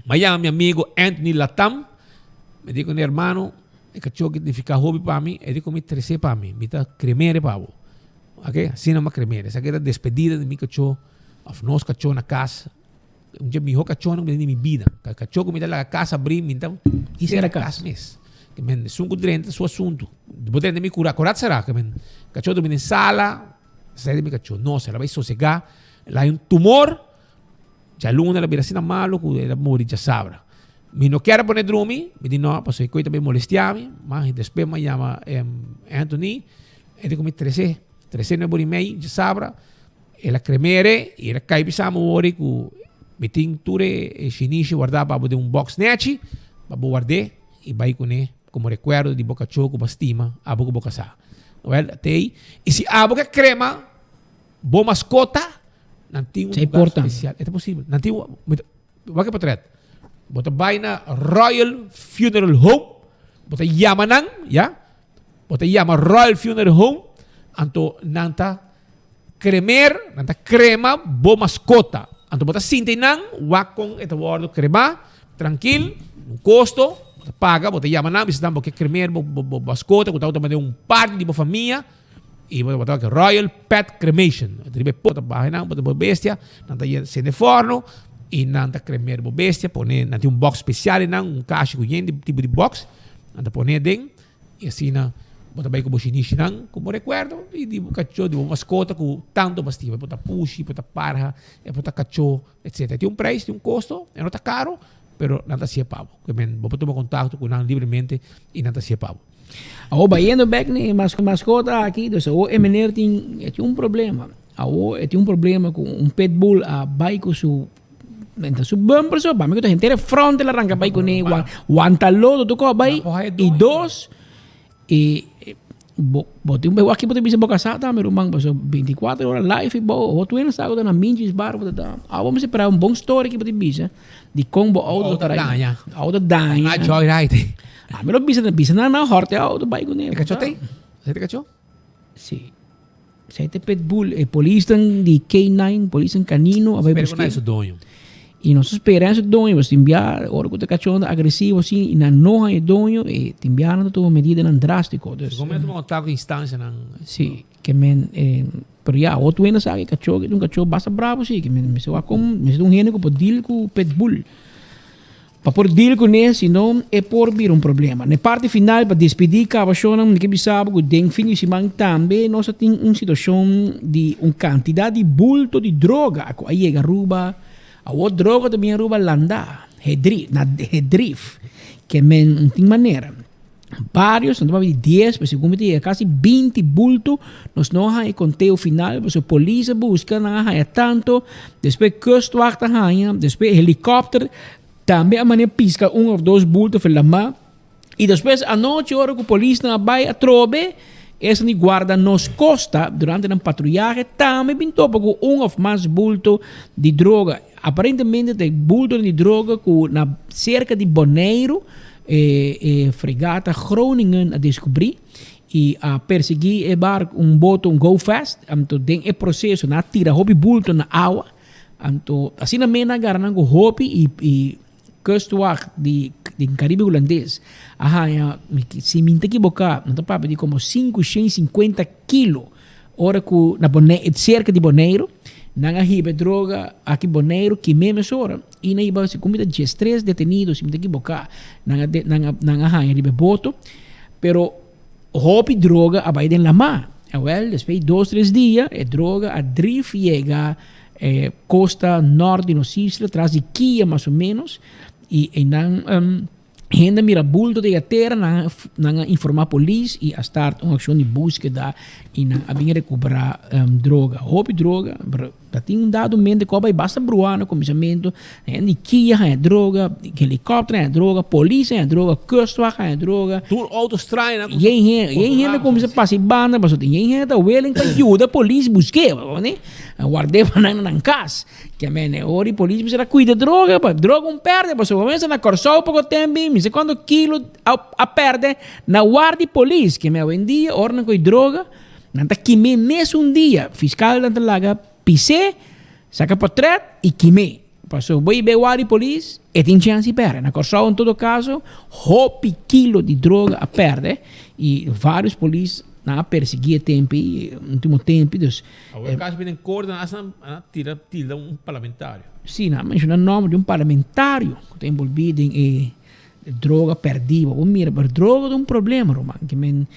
N: m'a yama mi amigo Anthony Latam, mi di ku mi hermano, e kachó ki nifiká hopi pa mi, e di ku mi tres'é pa mi, mi ta krem'é pa bo. Oke, asina m'a krem'é. Esaki ta despedida di mi kachó, òf nos kachó na kas. Un dje mihó kachónan ku mi tin den mi bida. Kachó ku mi ta laga kas habrí, mi ta sera kas mes. Ke men, esun ku drenta su asuntu. Bo drenta mi kurá, kurá ta será. Ke men, kachó ta bini den sala. Esei di mi kachó. No, el a bai sosegá. El a hay un tumor. Djaluna el a bira asina malo ku el a muri djasabra. Mi no kier a pone drumi. Mi di no, pasobra e koi ta bai molestiá mi. Mas despues mi a yama Anthony. E di ku mi tres'é. Tres'é nuebe ora i mei djasabra. El a krem'é i el a kai bisa mi wori ku mi tin tur e shinishi wardá pa bo den un bòks nèchi pa bo ward'é i bai kuné komo rekuerdo di bo kachó ku bo a stima abo ku bo kasá. Wel, te ei. I si abo ke krema bo maskota, nan tin un lugar spesial. E ta posibel. Nan tin un, wak e potret. Bo ta bai na Royal Funeral Home, bo ta yama nan, ya. Bo ta yama Royal Funeral Home, anto nan ta kremer, nan ta krema bo maskota. Anto bo ta sinti nan, wak kon e ta wòrdu kremá, trankil, un kosto, bo ta paga, bo ta yama nan, bisa nan bo ke kremer bo bo maskota ku ta manda un parti di bo famia, i bo ta wak Royal Pet Cremation. Riba e bo ta baha nan, bo ta bo bestia, nan ta sende fòrno i nan ta kremer bo bestia, pone, nan tin un bòks spesial einan, un kashi ku yen di tipo di bòks, nan ta pone aden. I asina bo ta bai ku bo shinishinan komo rekuerdo di di bo kachó, di bo maskota ku tantu bo a stima. E por ta pushi, e por ta parha, e por ta kachó, etsetera. Tin un preis, tin un kosto, e no ta karo, pero nan ta hasié pa bo. Ke men bo por tuma kontakto ku nan libremente i nan ta hasié pa bo.
O: Awor bayendo bek na e maskota aki, dus awor e meneer tin e tin un problema. Awor e tin un problema ku un pitbull a bai ku su Menta su bumper so, pa mi ku ta henter e front el a ranka bai kuné, wanta lodo tur kos bai, i dos, i bo bo tin un wak bo ta bisa bo kasá tambe ruman, pasobra bintikuater ora live i bo otro hende sa ku ta na Minchis bar bo ta ta, awo bo mester prepara un bon story ki bo tin bisa di kon bo auto ta daña, auto daña.
N: A joyride.
O: Ami lo bisa, bisa nan nan hòrta e auto bai kuné.
N: E kachó t'ei? Esei ta kachó?
O: Si. Esei ta e pitbull, e polisnan di K9, polisnan canino a bai
N: Spera ku
O: busk'é.
N: nan e su doño.
O: I nos ta spera su doño, pasobra tin bia ora ku ta kachó ta agresivo asin i nan no haña e doño, e tin bia nan ta tuma medidanan drástiko. Dus,
N: Segun mi a tuma kontakto ku instansianan.
O: Si, ke men, pero ya, otro hende sa ku e kachó aki ta un kachó basta bravo si, ke men mester wak kon, mester ta un hende ku por deal ku pitbull. Pa por deal kuné, si no e por bira un problema. Na e parti final pa despedí kabashonnan mi ke bisa bo ku den fin di siman tambe nos a tin un situashon di un kantidat di bulto di droga ku a yega Aruba. Awor droga ta bin Aruba landá, hedri, na hedrif, ke men tin manera. Varios, no ta papia di dies, pero segun mi ta yega kasi binti bulto, nos no a haña e konteo final, pasobra polis a buska, nan a haña tanto, despues kustwacht a haña, despues helikòpter tambe a manera piska un òf dos bulto for lamá, i despues anochi ora ku polisnan a bai atrobe, esnan di guarda nos kosta durante nan patruyahe tambe bin topa ku un òf mas bulto di droga. Aparentemente ta e bultonan di droga ku na serka di Boneiru e e fregata Groningen a deskubrí i a persiguí e barku un boto un go fast anto den e proseso nan a tira hopi bulto na awa anto asina mes nan a gara nan ku hopi i i kustwacht di di Karibe Hulandes a haña si mi ta ekiboká nan ta papia di komo sinku shen sinkuenta kilo Ora ku na Boneiru, serka di Boneiru, nan a hiba e droga aki Boneiru kimé mesora i nan hiba si kumita diestres detenido, si mi ta ekiboká, nan a nan a nan a haña riba e boto, pero hopi droga a bai den lamá. Awèl, despues di dos tres dia e droga a drif yega e kosta nòrt di nos isla, tras di Kia mas o ménos, i einan Hende a mira bulto di e tera, nan nan a informa polis y a start un accion di buskeda. I nan a bin recuperá droga, hopi droga, pero ta tin un dado mente ku a bai basta bruá na kuminsamentu, hende di kia haña droga, helikòpter haña droga, polis haña droga, kustwacht haña droga.
N: Tur outo straño nan
O: Yen hende, yen hende kuminsá pasa e banda pasobra tin yen hende ta willing pa yuda polis busk'é, bo wak? Ward'é pa nan na nan kas. Ke men e ora di polis mester a kuida droga, pa droga un pèrdè pasobra bo mester na Kòrsou poko tempu mi sa kuantu kilo a pèrdè na ward di polis. Ke men awendia ora nan kohe droga nan ta kim'é mesun dia. Fiskalnan ta laga pis'é, saka potrèt i kim'é. Pasobra bo bai ward di polis e tin chèns di pèrdè. Na Kòrsou en todo kaso hopi kilo di droga a pèrdè i vários polis nan a persiguí e tempu ei, ultimo tempu. Dus
N: Awor caso bini en corte nan hasta nan tira tilda un parlamentario.
O: Sí, nan a menciona nomber di un parlamentario cu ta envolvi den e droga perdi. Bo mira, pero droga ta un problema, ruman. Ke men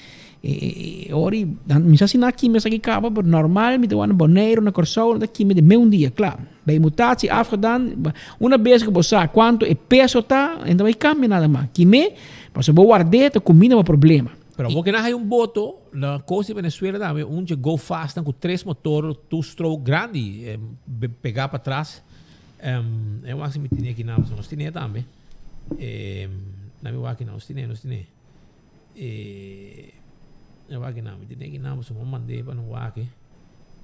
O: e ora y mi sa si nan a kima esaki caba, pero normal mi ta wak na Boneiru, na Corsou, nan ta kima den meun dia, cla. Bay mutatie afgedaan, una bes cu bo sa cuanto e peso ta, e no ta bay cambia nada mas. Kim'e, pasobra bo ward'e ta cuminda bo problema.
N: Pero awor ke nan hay un boto na costa di Venezuela tambe, un dje go fast nan cu tres motor two stroke grandi pega patras. E wak si mi tene aki nan, nos tene tambe. Na mi wak aki nan, nos tene, nos tene. E wak aki nan, mi tene aki nan, pasobra mi mande pa nan wak aki.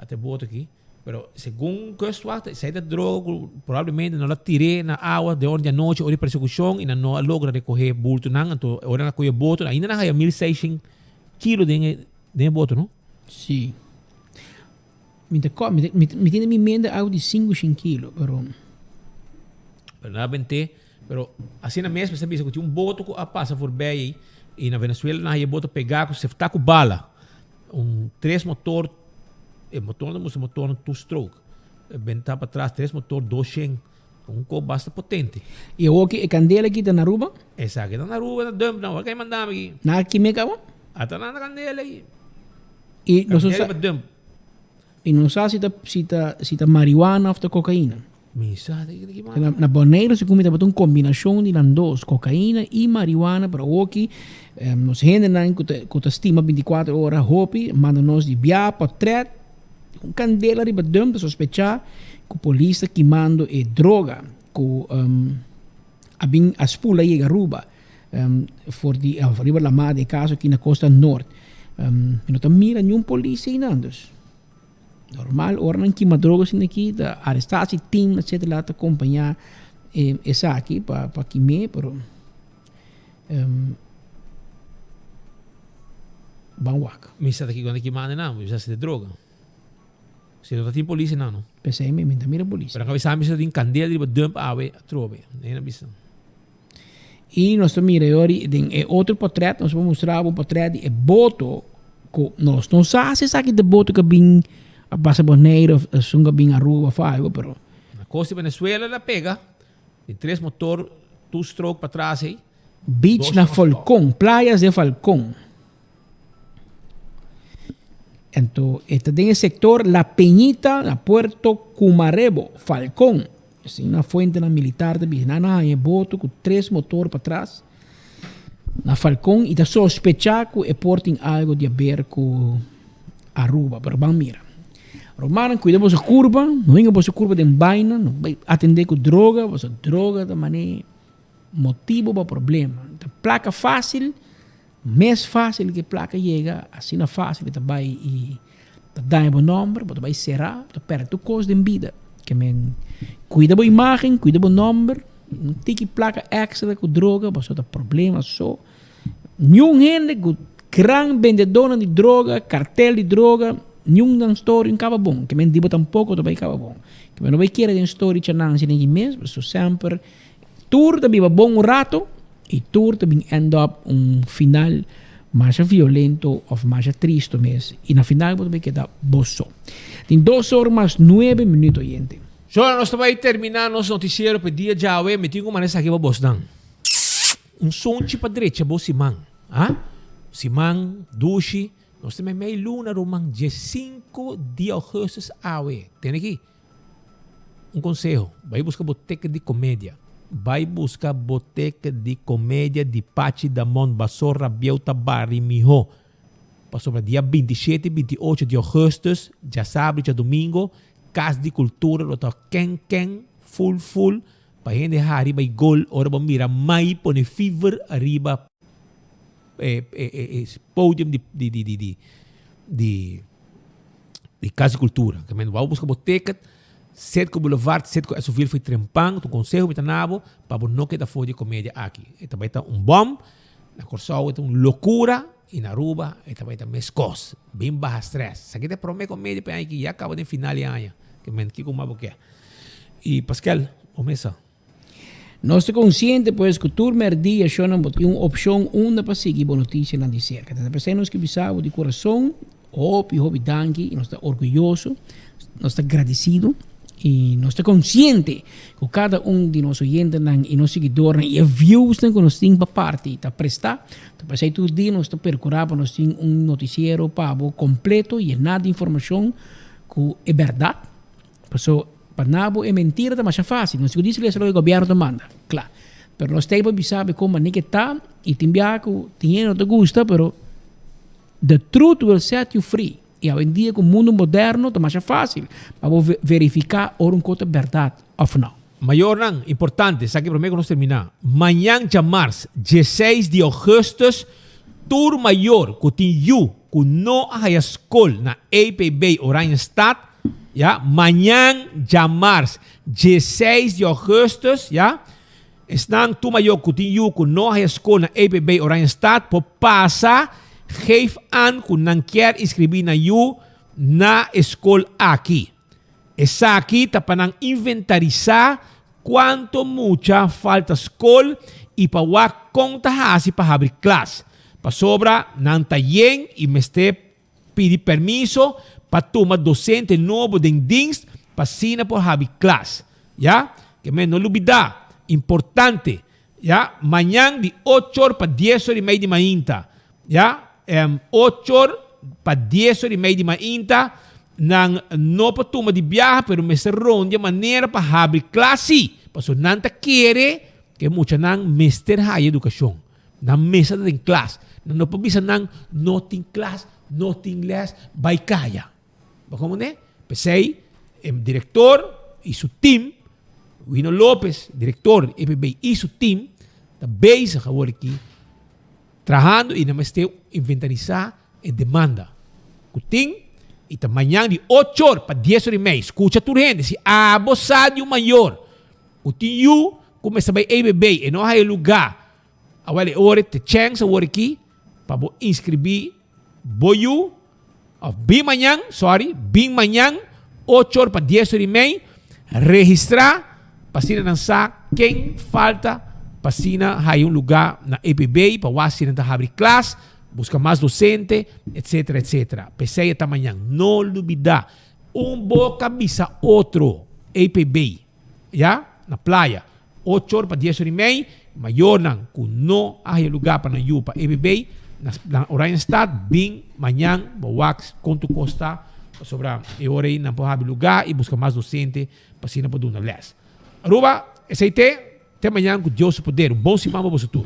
N: Ata e boto aki. Pero segun Kustwacht, esei ta droga ku probablemente nan lo a tir'é na awa den ora di anochi, ora di persekushon, i nan no a logra rekohé bultonan. Anto ora nan a kohe e boto, ainda nan haya 1600 kilo den e den e boto, no?
O: Sí. Mi ta ko, mi ta, mi tin den mi mente algu di 500 kilo, pero.
N: Pero nan a bent'é. Pero asina mes mester bisa ku tin un boto ku a pasa forbei ei, i na Venezuela nan haya e boto pegá ku seftá ku bala. Un tres motor, e motor ta mustra motor two stroke. Benta pa tras tres motor 200, un ko basta potente.
O: Y awor ki e candela aki ta na Aruba?
N: Esaki ta na Aruba, na dump nan, wak a manda mi aki.
O: Na ki meka awor?
N: Ata na candela ayi.
O: Y nos no sa, y no sa si ta si ta si ta marihuana of ta cocaina.
N: Mi sa di ki manda.
O: Na Boneiru segun mi tabata un kombinashon di nan dos, kokaina i marihuana, pero awoki nos hendenan ku ta ku ta stima 24 ora hopi manda nos di bia potrèt un kandela riba dump ta sospechá ku polis ta kimando e droga ku a bin a spula yega Aruba for di riba lamar den e kaso aki na kosta nort. Mi no ta mira niun polis einan dus. Normal ora nan kima droga asina aki ta arestatie team etcetera ta acompaña esaki pa pa kim'e pero ban wak.
N: Mi sa ta kiko nan ta kimando nan, mi sa si ta droga. Si no ta tin polis einan no.
O: P'esei mi ta mira polis.
N: Pero nan a bisa mi sa tin kandela riba dump awe atrobe. Nan a bisa.
O: I nos ta mira e ora den e otro portret, nos por mustra bo un portret di e boto ku nos no sa si esaki ta e boto ku a bin a pasa Boneiru of esun ku a bin Aruba of algo, pero.
N: Na kos di Venezuela la pega, di tres motor two stroke patras ei.
O: Beach na Falcón, playas de Falcón. Anto e ta den e sector La Peñita na Puerto Cumarebo, Falcón. Esei na fuentenan militar ta bisa. Nan a haña e boto ku tres motor patras na Falcón i ta sospechá ku e por tin algo di haber ku Aruba. Pero ban mira. Rumannan kuida boso kurpa, no hinka boso kurpa den baina, no bai atendé ku droga, pasobra droga ta manera motibu pa problema. Ta plaka fásil. Mes fácil ke placa yega, asina fácil e ta bai i ta daña bo nomber, bo ta bai será, bo ta perde tur kos den bida. Ke men kuida bo imagen, kuida bo nomber, un tiki placa extra ku droga pasobra ta problema so. Niun hende ku gran bendedónan di droga, kartel di droga, niun nan story no kaba bon. Ke men di bo tampoko ta bai kaba bon. Ke men no bai kere den story chanan asina aki mes, pasobra semper Tur ta biba bon un rato y tur ta bin end up un final masha violento of masha tristo mes y na final bo ta bin keda bo so. Tin dos or mas nuebe minuut oyente.
N: Shora nos ta bai termina nos noticiero p'e dia djawe, mi tin cu manda esaki pa bosnan. Un sonchi pa drecha bo siman, ha? Siman dushi, nos ta meimei luna ruman, diesinco di augustus awe. Tene aki. Un konseho, bai buska bo teken di komedia. Bai buska bo teken di komedia di Pachi Damon Basorra Bieu ta bari miho. pasobra dia 27 i 28 di augustus, djasabra i djadumingo, Cas di Cultura lo ta ken ken, full full, pa hende hari bai gol ora bo mira Mai pone fever ariba e e e podium di di di di di di di Cas di Cultura. Ke men wou buska bo ticket, Setco Boulevard, Setco Esovil fo'i Trempan, ta un conseho mi ta na bo pa bo no keda for di e comedia aki. E ta bai ta un bom, na Corsou e ta un locura y na Aruba e ta bai ta mescos. Bin baha stress. Esaki ta e prome comedia pa e aña aki ya caba den final di aña. Ke men kico mas bo ke? Y Paskel, bo mesa.
O: Nos ta konsiente pues ku tur mèrdia shonnan bo tin un opshon unda pa sigui bo notisianan di serka. Ta p'esei nos ke bisa bo di kurason hopi hopi danki i nos ta orguyoso, nos ta gradisido i nos ta konsiente ku kada un di nos oyentenan i nos siguidornan i e viewsnan ku nos tin pa parti ta prestá. Ta p'esei tur dia nos ta perkurá pa nos tin un notisiero pa bo kompleto yená di informashon ku e bèrdat. Paso, pa nabo e mentira ta masha fácil. Nos sigur dici lesa loke gobierno ta manda. Kla. Pero nos ta ei pa bisa bo kon manera ke ta i tin biaha ku tin hende no ta gusta, pero the truth will set you free. I awendia ku mundu moderno ta masha fácil pa bo verifiká ora un kos ta bèrdat òf no.
N: Mayornan, importante, esaki promé ku nos terminá. Mañan djamars, dieseis di ougùstùs, tur mayor ku tin yu ku no a haya skol na EPB Oranjestad, ya, mañan djamars, dieseis di ougùstùs, ya, esnan tur mayor ku tin yu ku no a haya skol na EPB Oranjestad por pasa geef aan ku nan kier inskribí nan yu na e skol aki. Esaki ta pa nan inventarisá kuantu mucha falta skol i pa wak kon ta hasi pa habri klas, pasobra nan ta yen i mester pidi permiso pa tuma dosente nobo den dienst pa asina por habri klas. Ya, ke men no lubidá, importante, ya, mañan di ocho or pa dies or i mei di mainta, ya, ocho or pa dies or i mei di mainta, nan no por tuma di biaha pero mester rondia manera pa habri klas si, pasobra nan ta kere ku e muchanan mester haya edukashon, nan mester ta den klas, nan no por bisa nan no tin klas, no tin les, bai kaya. Bo komprende? P'esei e direktor i su tim, Wino Lopez, direktor di EPB i su tim, ta bezig awor aki trahando i nan mester inventarisá e demanda ku tin i ta mañan di ocho or pa dies or i mei. Skucha tur hende, si abo sa di un mayor ku tin yu ku mester bai EPB e no haya lugá, awel e ora te chèns awor aki pa bo inskribí bo yu Of bin mañan, sorry, bin mañan ocho or pa dies or y mei, registra pa asina nan sa ken falta pa asina haya un luga na EPB pa wak si nan ta habri klas, buska mas docente, etcetera, etcetera. P'esei e ta mañan. No lubida, un boka bisa otro, EPB, ya, na playa, ocho or pa dies or y mei, mayornan cu no a haya lugar pa nan yu pa EBB, na, na Oranjestad, bin mañan bo wak con tu cos ta, pasobra e ora ey nan por habi lugar y busca mas docente pa asina por duna les. Aruba, esey te, te mañan cu Dios su poder. Un bon siman pa boso tur.